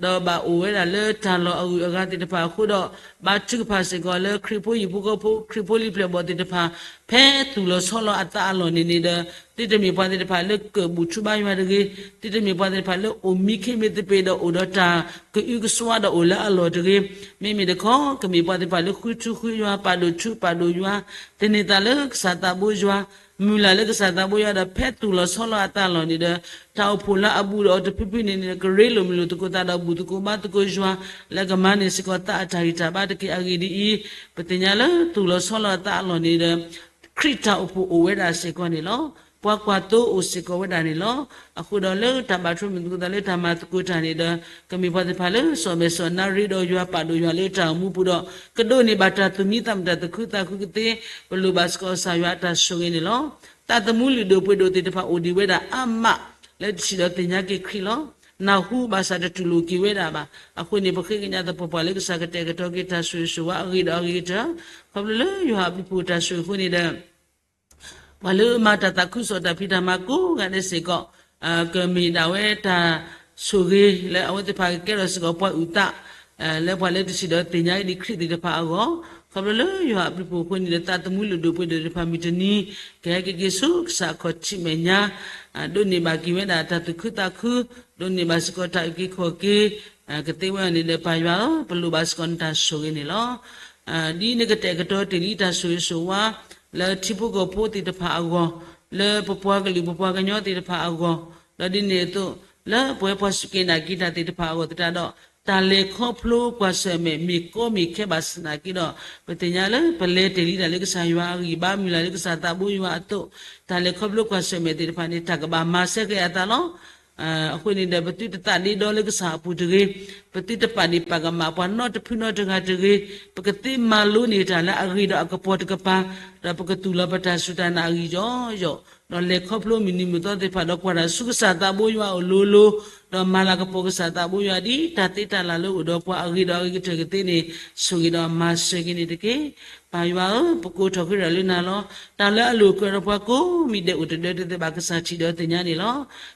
ဒီးဘၣ်အိၣ်ဝဲဒၣ်လၢတၢ်လီၢ်အဂုၤအဂၤသ့ၣ်တဖၣ်အဃိဒီး ဘါထုကဖၣ်စ့ၢ်ကီးလၢခရံာ်ဖိဟံၣ်ဖိဃီဖိ ခရံာ်ဖိလံာ်ပျဲၢ်ဘီၣ်သ့ၣ်တဖၣ် ဖဲသူၣ်လီၤဆီလီၤအသးအလီၢ်န့ၣ်န့ၣ်ဒီး သုတမ့ၢ်ပှၤသ့ၣ်တဖၣ်လၢကဘူၣ်ထူဘါယွၤတဂ့ၤ, သုတမ့ၢ်ပှၤသ့ၣ်တဖၣ်လၢအိၣ်မံခ့မ့ၢ်သပ့ၤဒီးအိၣ်ဒီးတၢ်ကအုကစွါဒီးအိၣ်လၢအလီၢ်တဂ့ၤ, မ့မ့ၢ်တခီ ကမ့ၢ်ပှၤသ့ၣ်တဖၣ်လၢဃုထူဃုယွၤ ပာ်ဒိၣ်ထူပာ်ဒိၣ်ယွၤ သန့ၤသးလၢကစၢ်သးဘိယွၤ မုၢ်လၢ်လၢကစၢ်သးဘိယွၤဒီး ဖဲသူၣ်လီၤဆီလီၤအသးအလီၢ်န့ၣ်ဒီး တၢ်အိၣ်ဖှိၣ်လၢအဘူးဒီးအီၤတဖုဖုန့ၣ်န့ၣ် ကရ့လိာ်မုာ်လိာ်သကိးသးဒီးဘူၣ်သကိးဘါသကိးယွၤ လၢကမၤန့ၢ်စ့ၢ်ကီးသးအတၢ်ဂံၢ်တၢ်ဘါတက့ၢ်. အဂ့ၢ်ဒ်အံၤ, ပသ့ၣ်ညါလၢသူၣ်လီၤဆီလီၤအသးအလီၢ်န့ၣ်ဒီး ခရံာ်တၢ်အိၣ်ဖှိၣ်အိၣ်ဝဲဒၣ်စ့ၢ်ကီးန့ၣ်လီၤ. ပှၤကွၢ်သိအိၣ်စ့ၢ်ကီးဝဲဒၣ်န့ၣ်လီၤ. အဃိဒီးလၢတၢ်ဘၣ်ထွဲမုာ်သကိးသးလၢတၢ်မၤသကိးတၢ်န့ၣ်ဒီး ကမ့ၢ်ပှၤသ့ၣ်တဖၣ်လၢစီၤမဲာ်စီၤနါရ့ဒီးယွၤပာ်ဒိၣ်ယွၤလၢတၢ်အိၣ်မူပူၤဒီး ကဒိးန့ၢ်ဘၣ်တၢ်သူၣ်မံသးမုာ်တၢ်သူၣ်ခုသးခုကသ့ ပလိၣ်ဘၣ်စ့ၢ်ကီးကစၢ်ယွၤအတၢ်ဆိၣ်ဂ့ၤန့ၣ်လီၤ. သးသမူလုၢ်ဒိၣ်ပှ့ၤဒိၣ်သ့ၣ်တဖၣ်အိၣ်ဒံးဝဲဒၣ်အါမး လၢတထံၣ်ဒီးသ့ၣ်ညါက့ၤခရံာ်လီၤ. နၢ်ဟူဘၣ်ဆၣ်တတူၢ်လိာ်က့ၤဝဲဒၣ်ဘၣ်. အဃိန့ၣ် ပဃ့ကညးသပှၢ်ပှၢ်လၢကစၢ်ကတဲာ်ကတီၤက့ၤတၢ်ဆိၣ်ဂ့ၤဆိၣ်ဝါအဂ့ၤဒီးအဂ့ၤကတၢၢ် ခီဖျိလၢယွၤအဘျုးအဖှိၣ်တၢ်ဆိၣ်ဂ့ၤအဃိန့ၣ်ဒီး ပှၤလၢမၤတၢ်သးခုကစီၣ်တၢ်ဖံးတၢ်မၤကိးဂၤဒဲးစ့ၢ်ကီး ကမ့ၢ်ဒၣ်ဝဲတၢ်ဆိၣ်ဂ့ၤလၢအဝဲသ့ၣ်တဖၣ်ကကဲထီၣ်စ့ၢ်ကီးပှၤအုၣ်သး လၢပှၤလၢတထံၣ်ဒီးသ့ၣ်ညါအံၤဒံးခရံာ်သ့ၣ်တဖၣ်အဂီၢ် ခီဖျိလၢယွၤအဘျုးအဖှိၣ်အဃိန့ၣ်ဒီး သးသမူလုၢ်ဒိၣ်ပှ့ၤဒိၣ်သ့ၣ်တဖၣ်မုၢ်တနံၤ ကဟဲက့ၤက့ၤဆူကစၢ်အခီၣ်ထံးမဲာ်ညါ ဒိးန့ၢ်ဘၣ်က့ၤဝဲဒၣ်တၢ်သူၣ်ခုသးခု ဒိးန့ၢ်ဘၣ်စ့ၢ်ကီးတၢ်အုၣ်က့ၤခီၣ်က့ၤ ကသ့ဝဲအီၤန့ၣ်ဒီး ပၢ်ယွၤဧၢ, ပလိၣ်ဘၣ်စ့ၢ်ကီးနတၢ်ဆိၣ်ဂ့ၤန့ၣ်လီၤ. ဒ်နကတဲာ်ကတီၤတ့ၢ်လံတၢ်ဆိၣ်ဂ့ၤဆိၣ်ဝါ လၢထံဖိကီၢ်ဖိသ့ၣ်တဖၣ်အဂီၢ်, လၢပပှၤကလုာ်ပပှၤကညီသ့ၣ်တဖၣ်အဂီၢ်, ဒီးဒ်န့ၣ်အသိး လၢပဝဲပှၤစူၢ်က့ၤနာ်က့ၤတၢ်သ့ၣ်တဖၣ်အဂီၢ်သတးဒီး တၢ်လဲၤခီဖျိကွၢ်ဆၢၣ်မဲာ်မ့ၢ်ကီမ့ၢ်ခဲဘၣ်ဆၣ်သနာ်က့ဒီး ပသ့ၣ်ညါလၢပလဲၤတ့ၢ်လံဒၣ်လၢကစၢ်ယွၤအဂံၢ်ဘါ မုၢ်လၢ်လၢကစၢ်သးဘိယွၤအသိး, တၢ်လဲၤခီဖျိကွၢ်ဆၢၣ်မဲာ်သ့ၣ်တဖၣ်န့ၣ် တၢ်ကဘၣ်မၤစၢၤက့ၤအသးလီၤ. အဃိန့ၣ်ဒီး ပသုတသးဒ့ဒီလၢကစၢ်အပူၤတဂ့ၤ, ပသုတပာ်ဒ့ၣ်ပာ်ကမၣ်ပှၤနီတဖုနီတဂၤတဂ့ၤ, ပကသ့မၤလိန့ၢ်တၢ်လၢအဂ့ၤဒီးအကပီၤတကပၤ, ဒီးပကသူၣ်လီၤပတၢ်စူၢ်တၢ်နာ်အဂံၢ်ယီၢ်ယီၢ်, ဒီးလဲၤခီဖျိမုၢ်နံၤမုၢ်သီသ့ၣ်တဖၣ်ဒီးကွၢ်တၢ်ဆူကစၢ်သးဘိယွၤအအိၣ်လိၤလိၤ, ဒီးမၤလၤကပီၤကစၢ်သးဘိယွၤဒ်တၢ်သ့တၢ်လၤလၢအိၣ်ဒီးပှၤအဂ့ၤဒီးအဂ့ၤကတၢၢ်ကသ့န့ၣ် ဆိၣ်ဂ့ၤဒီးမၤစၢၤက့ၤန့ၣ်တက့ၢ်. ပၢ်ယွၤဧၢ, ပကိးထီၣ်ဃ့တၢ်လၢနၤလီၤ. တၢ်လၢအလိၣ်ကြၢးဒီးပှၤကိးမံၤဒဲးအိၣ်တဒၢတသ့ဘၣ် ကစၢ်ထံၣ်ဒီးသ့ၣ်ညါန့ၣ်လီၤ.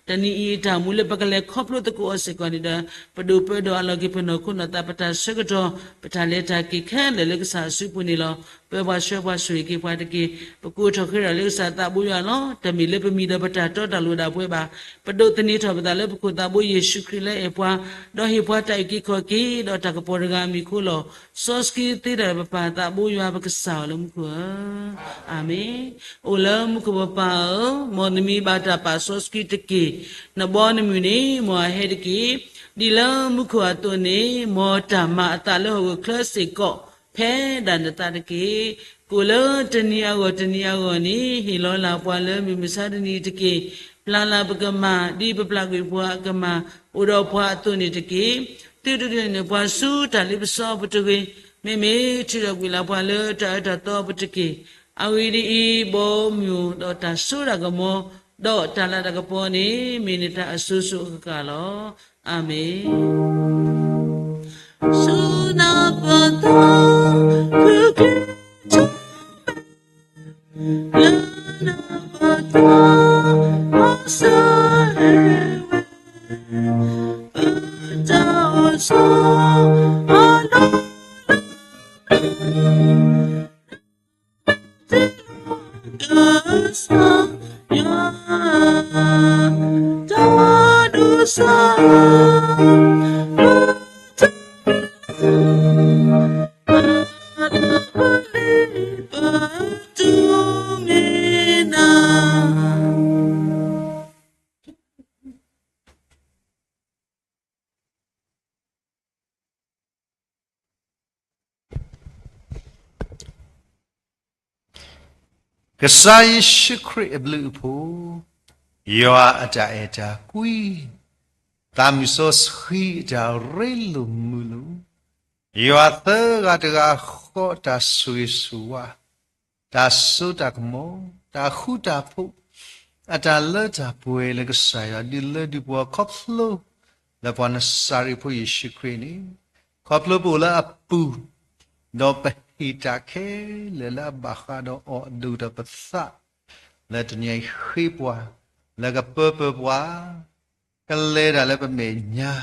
တနံၤအံၤအတၢ်အိၣ်မူလၢပကလဲၤခီဖျိသကိးအီၤစ့ၢ်ကီးန့ၣ်ဒီး ပဒိၣ်ပၢဒီးအလီၢ်က့ၤပနီၢ်ခိနီၢ်သး ပတၢ်ဆၢကတီၢ် ပတၢ်လဲၤတၢ်က့ၤခဲလၢာ်လၢကစၢ်အစုပူၤန့ၣ်လီၤ. ပၢပှၤဆှၢပှၤဆိၣ်ဂ့ၤက့ၤပှၤတက့ၢ်. ပကိးထီၣ်ဃ့တၢ်လၢကစၢ်သးဘိယွၤလီၤ. တမ့ၢ်လၢပမံၤဒီးပတၢ်တီတၢ်လိၤဒၣ်ပှဲၤဘၣ်. ပဒိးသန့ၤထီၣ်ပသးလၢပခိၣ်သးဘိယ့ၣ်ၡူးခရံာ်လၢအဲၣ်ပှၤ, ဒီးဟ့ၣ်ပှၤတၢ်အုၣ်က့ၤခီၣ်က့ၤ ဒီးတၢ်ကပီၤတဂၤအမံၤအဃိလီၤ. စီဆှံသ့တၢ်ဒီးပပၢ်သးဘိယွၤပကစၢ်အီၤလၢမူခိၣ်ဧၢ. အၤမ့ၣ်. အိၣ်လၢမူခိၣ်ပပၢ်ဧၢ, မ်နမံၤဘၣ်တၢ်ပာ်စီဆှံတက့ၢ်. နဘီနမုၢ်န့ၣ် မ်အဟဲတက့ၢ်. ဒ်လၢမူခိၣ်အသိးန့ၣ် မ်တၢ်မၤအသးလၢဟီၣ်ခိၣ်ချၢစ့ၢ်ကီး ဖဲဒၣ်နသးတက့ၢ်. ကိးလၢတနံၤအဂီၢ်တနံၤအဂီၢ်န့ၣ် ဟ့ၣ်လီၤလၢ်ပှၤလၢမုၢ်မဆါတနံၤတက့ၢ်. ပျၢ်လၢ်ပကမၢ် ဒ်ပပျၢ်ကွံာ်ပှၤအကမၢ် အိၣ်ဒီးပှၤအသိးန့ၣ်တက့ၢ်. သုတဒုးန့ၢ်ပှၤဆူတၢ်လ့ပစီပူၤတဂ့ၤ. မ့မ့ၢ်ထုးထီၣ်ကွံာ်လၢ်ပှၤလၢတၢ်အၢတၢ်သီပူၤတက့ၢ်. အဂ့ၢ်ဒ်အံၤ, ဘီမုၢ်ဒီးတၢ်စိတၢ်ကမီၤ ဒီးတၢ်လၤတၢ်ကပီၤန့ၣ် မ့ၢ်နတၢ်အစိၤစိၤအဃၣ်ဃၣ်လီၤ. အၤမ့ၣ်. စူနပသ ခုကလ့ လၢနပသ အစဟဲဝဲ ပတၢ်အိၣ်ဆီ အလီၢ်လၢ တၢ်ဒိးစၢ် ယွၤ တၢ်ဒိးစၢ် ပတၢ်ပလ့ပတူၢ်မ့ၢ်နၤ. ကစၢ်ယ့ၣ်ၡူးခရံာ်အဘျုးအဖှိၣ်, ယွၤအတၢ်အဲၣ်တၢ်ကွံ, သးမုၢ်စီဆှံအတၢ်ရ့လိာ်မုာ်လိာ်, ယွၤသၢဂၤတဂၤဃီအတၢ်ဆိၣ်ဂ့ၤဆိၣ်ဝါ, တၢ်စိတၢ်ကမီၤ, တၢ်ဃူတၢ်ဖိး, အတၢ်လၢတၢ်ပှဲၤလၢကစၢ်ယွၤဒုးလၢဒုးပှၤခီဖျိ လၢပှၤနစၤရ့းဖိယ့ၣ်ၡူးခရံာ်န့ၣ်, ခီဖျိပအိၣ်လၢအပူၤ, ဒီးပဟ့ၣ်တၢ်ခဲလၢာ်လၢအဘၣ်ဃးဒီးအီၤအဒိၣ်ဒီးပသး, လၢတနံၤအံၤဃ့ပှၤ, လၢကပၢပၢပှၤ, ကလဲၤတၢ်လၢပမဲာ်ညါ,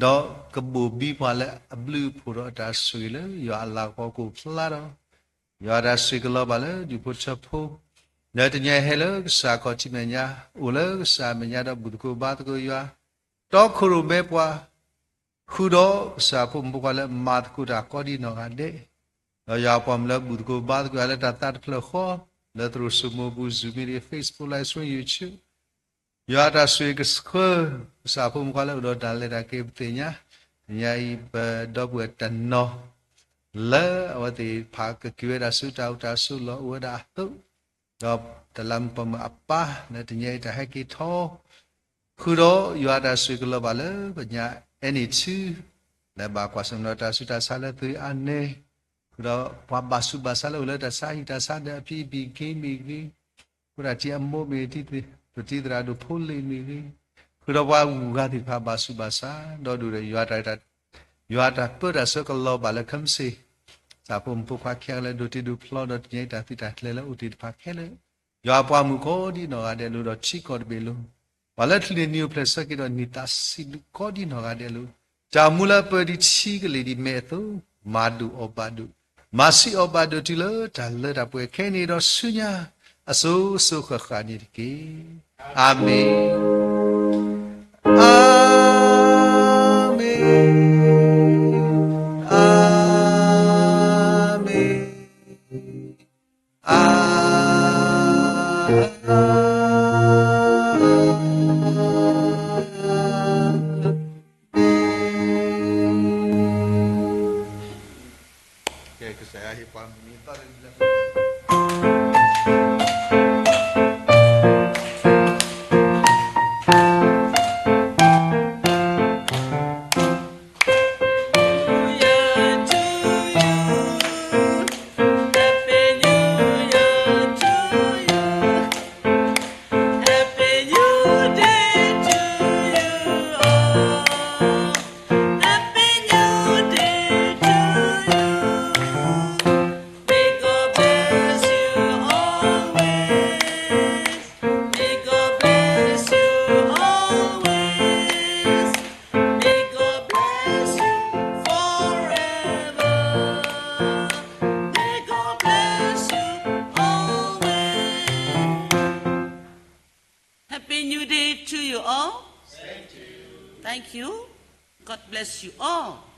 ဒီးကဘိၣ်ဘံပှၤလၢအဘျုးအဖှိၣ်ဒီးအတၢ်ဆိၣ်ဂ့ၤလၢယွၤအလၤကပီၤကအိၣ်ဖျါဒီး ယွၤအတၢ်ဆိၣ်ဂ့ၤကလီၤဘၣ်လၢဒူၣ်ဖိထၢဖိ, လၢတနံၤအံၤဟဲလၢကစၢ်ခီၣ်ထံးမဲာ်ညါ, အိၣ်လၢကစၢ်မဲာ်ညါဒီးဘူၣ်သကိးဘါသကိးယွၤ, တီခိၣ်ရိၣ်မဲပှၤ, ဃုာ်ဒီးကစၢ်ဖိမုၣ်ဖိခွါလၢမၤသကိးတၢ်ကိးဒံနီၢ်ဂၤဒဲး, ဒီးယွၤပှၤမုၣ်လၢဘူၣ်သကိးဘါသကိးယွၤလၢတၢ်သးတဖျၢၣ်ဃီ, လၢသရိာ်စိမိၤပူၤ Zoom meeting, Facebook Live Stream, YouTube, ယွၤအတၢ်ဆိၣ်ဂ့ၤကဆှၢ, ကစၢ်ဖိမုၣ်ဖိခွါလၢအိၣ်ဒီးတၢ်လဲၤတၢ်က့ၤပသ့ၣ်ညါ, တနံၤအံၤပဒီပုၢ်ဝဲၢ်တနီၤ လၢအဝဲသ့ၣ်တဖၣ်ကက့ၤဝဲဒၣ်ဆူတၢ်အိၣ်တၢ်ဆိးလီၢ်အိၣ်ဝဲဒၣ်အသိး, ဒီးတလးမုၢ်ပှၢ်မုၢ်အပၢ် လၢတနံၤအံၤတၢ်ဟဲက့ၤထီၣ်, ဃုာ်ဒီးယွၤအတၢ်ဆိၣ်ဂ့ၤကလီၤဘၣ်လၢပညါ Annie Too, လၢဘၣ်ကွၢ်ဆၢၣ်မဲာ်ဒီးတၢ်ဆူးတၢ်ဆါလၢသုးအါန့ၢ်, ဃုာ်ဒီးပှၤဘၣ်ဆူးဘၣ်ဆါလၢအိၣ်လၢတၢ်ဆါဟံၣ်တၢ်ဆါဒီးအဖံအဘံၣ်က့မ့ၢ်ဂ့ၤ, ဃုာ်ဒီးတံၤအမိၢ်မ့ၢ်ဂ့ၤ, ပတံၤသရၣ်ဒိၣ်ဖိလ့ၣ်မ့ၢ်ဂ့ၤ, ဃုာ်ဒီးပှၤဂုၤဂၤသ့ၣ်တဖၣ်ဘၣ်ဆူးဘၣ်ဆါ, ဒီးဒိၣ်ဒီး ယွၤအတၢ်ပၢတၢ်ဆှၢကလီၤဘၣ်လၢခဲမုၢ်ဆ့ၣ်, ကစၢ်ဖိမုၣ်ဖိခွါခဲလၢာ်ဒိးတ့ဒိးဖျီဒီးတနံၤအံၤတၢ်သုးတၢ်ကျဲၤလၢအိၣ်တ့ၢ်တဖၣ်ခဲလၢာ်, ယွၤအပှၤမုၣ်ကိးဒံနီၢ်ဂၤဒဲးလိၤဒီးထံကီၢ်တဘ့ၣ်လိၤ, ပှၤလၢချုးန့ၢ်နံၤအိၣ်ဖျဲၣ်ဆၢက့ၤဒီးနံၣ်သးဆံးဒုးကိးဒံနီၢ်ဂၤဒဲးလိၤ, တၢ်မူလၢအပၢဒံးထံကလ့ၢ်ဒံးမဲာ်အသိး, မၤဒိၣ်အီၣ်ဘၣ်ဒိၣ်, မၤဆံးအီၣ်ဘၣ်ဒိၣ်တုၤလၢတၢ်လၢတၢ်ပှဲၤခဲအံၤန့ၣ်ဒီးဆူညါ, အစိၤစိၤဃၣ်ဃၣ်န့ၣ်တက့ၢ်. အၤမ့ၣ်, အၤမ့ၣ်, အၤမ့ၣ်, အၤ ကစၢ်ယွၤဟ့ၣ်ပှၤမုၢ်နံၤသီလၢ Happy New Year to you. Happy New Day to you all. Happy New Day to you. May God bless you always. May God bless you always. May God bless you forever. May God bless you always. Happy New Day to you all. Thank you. God bless you all.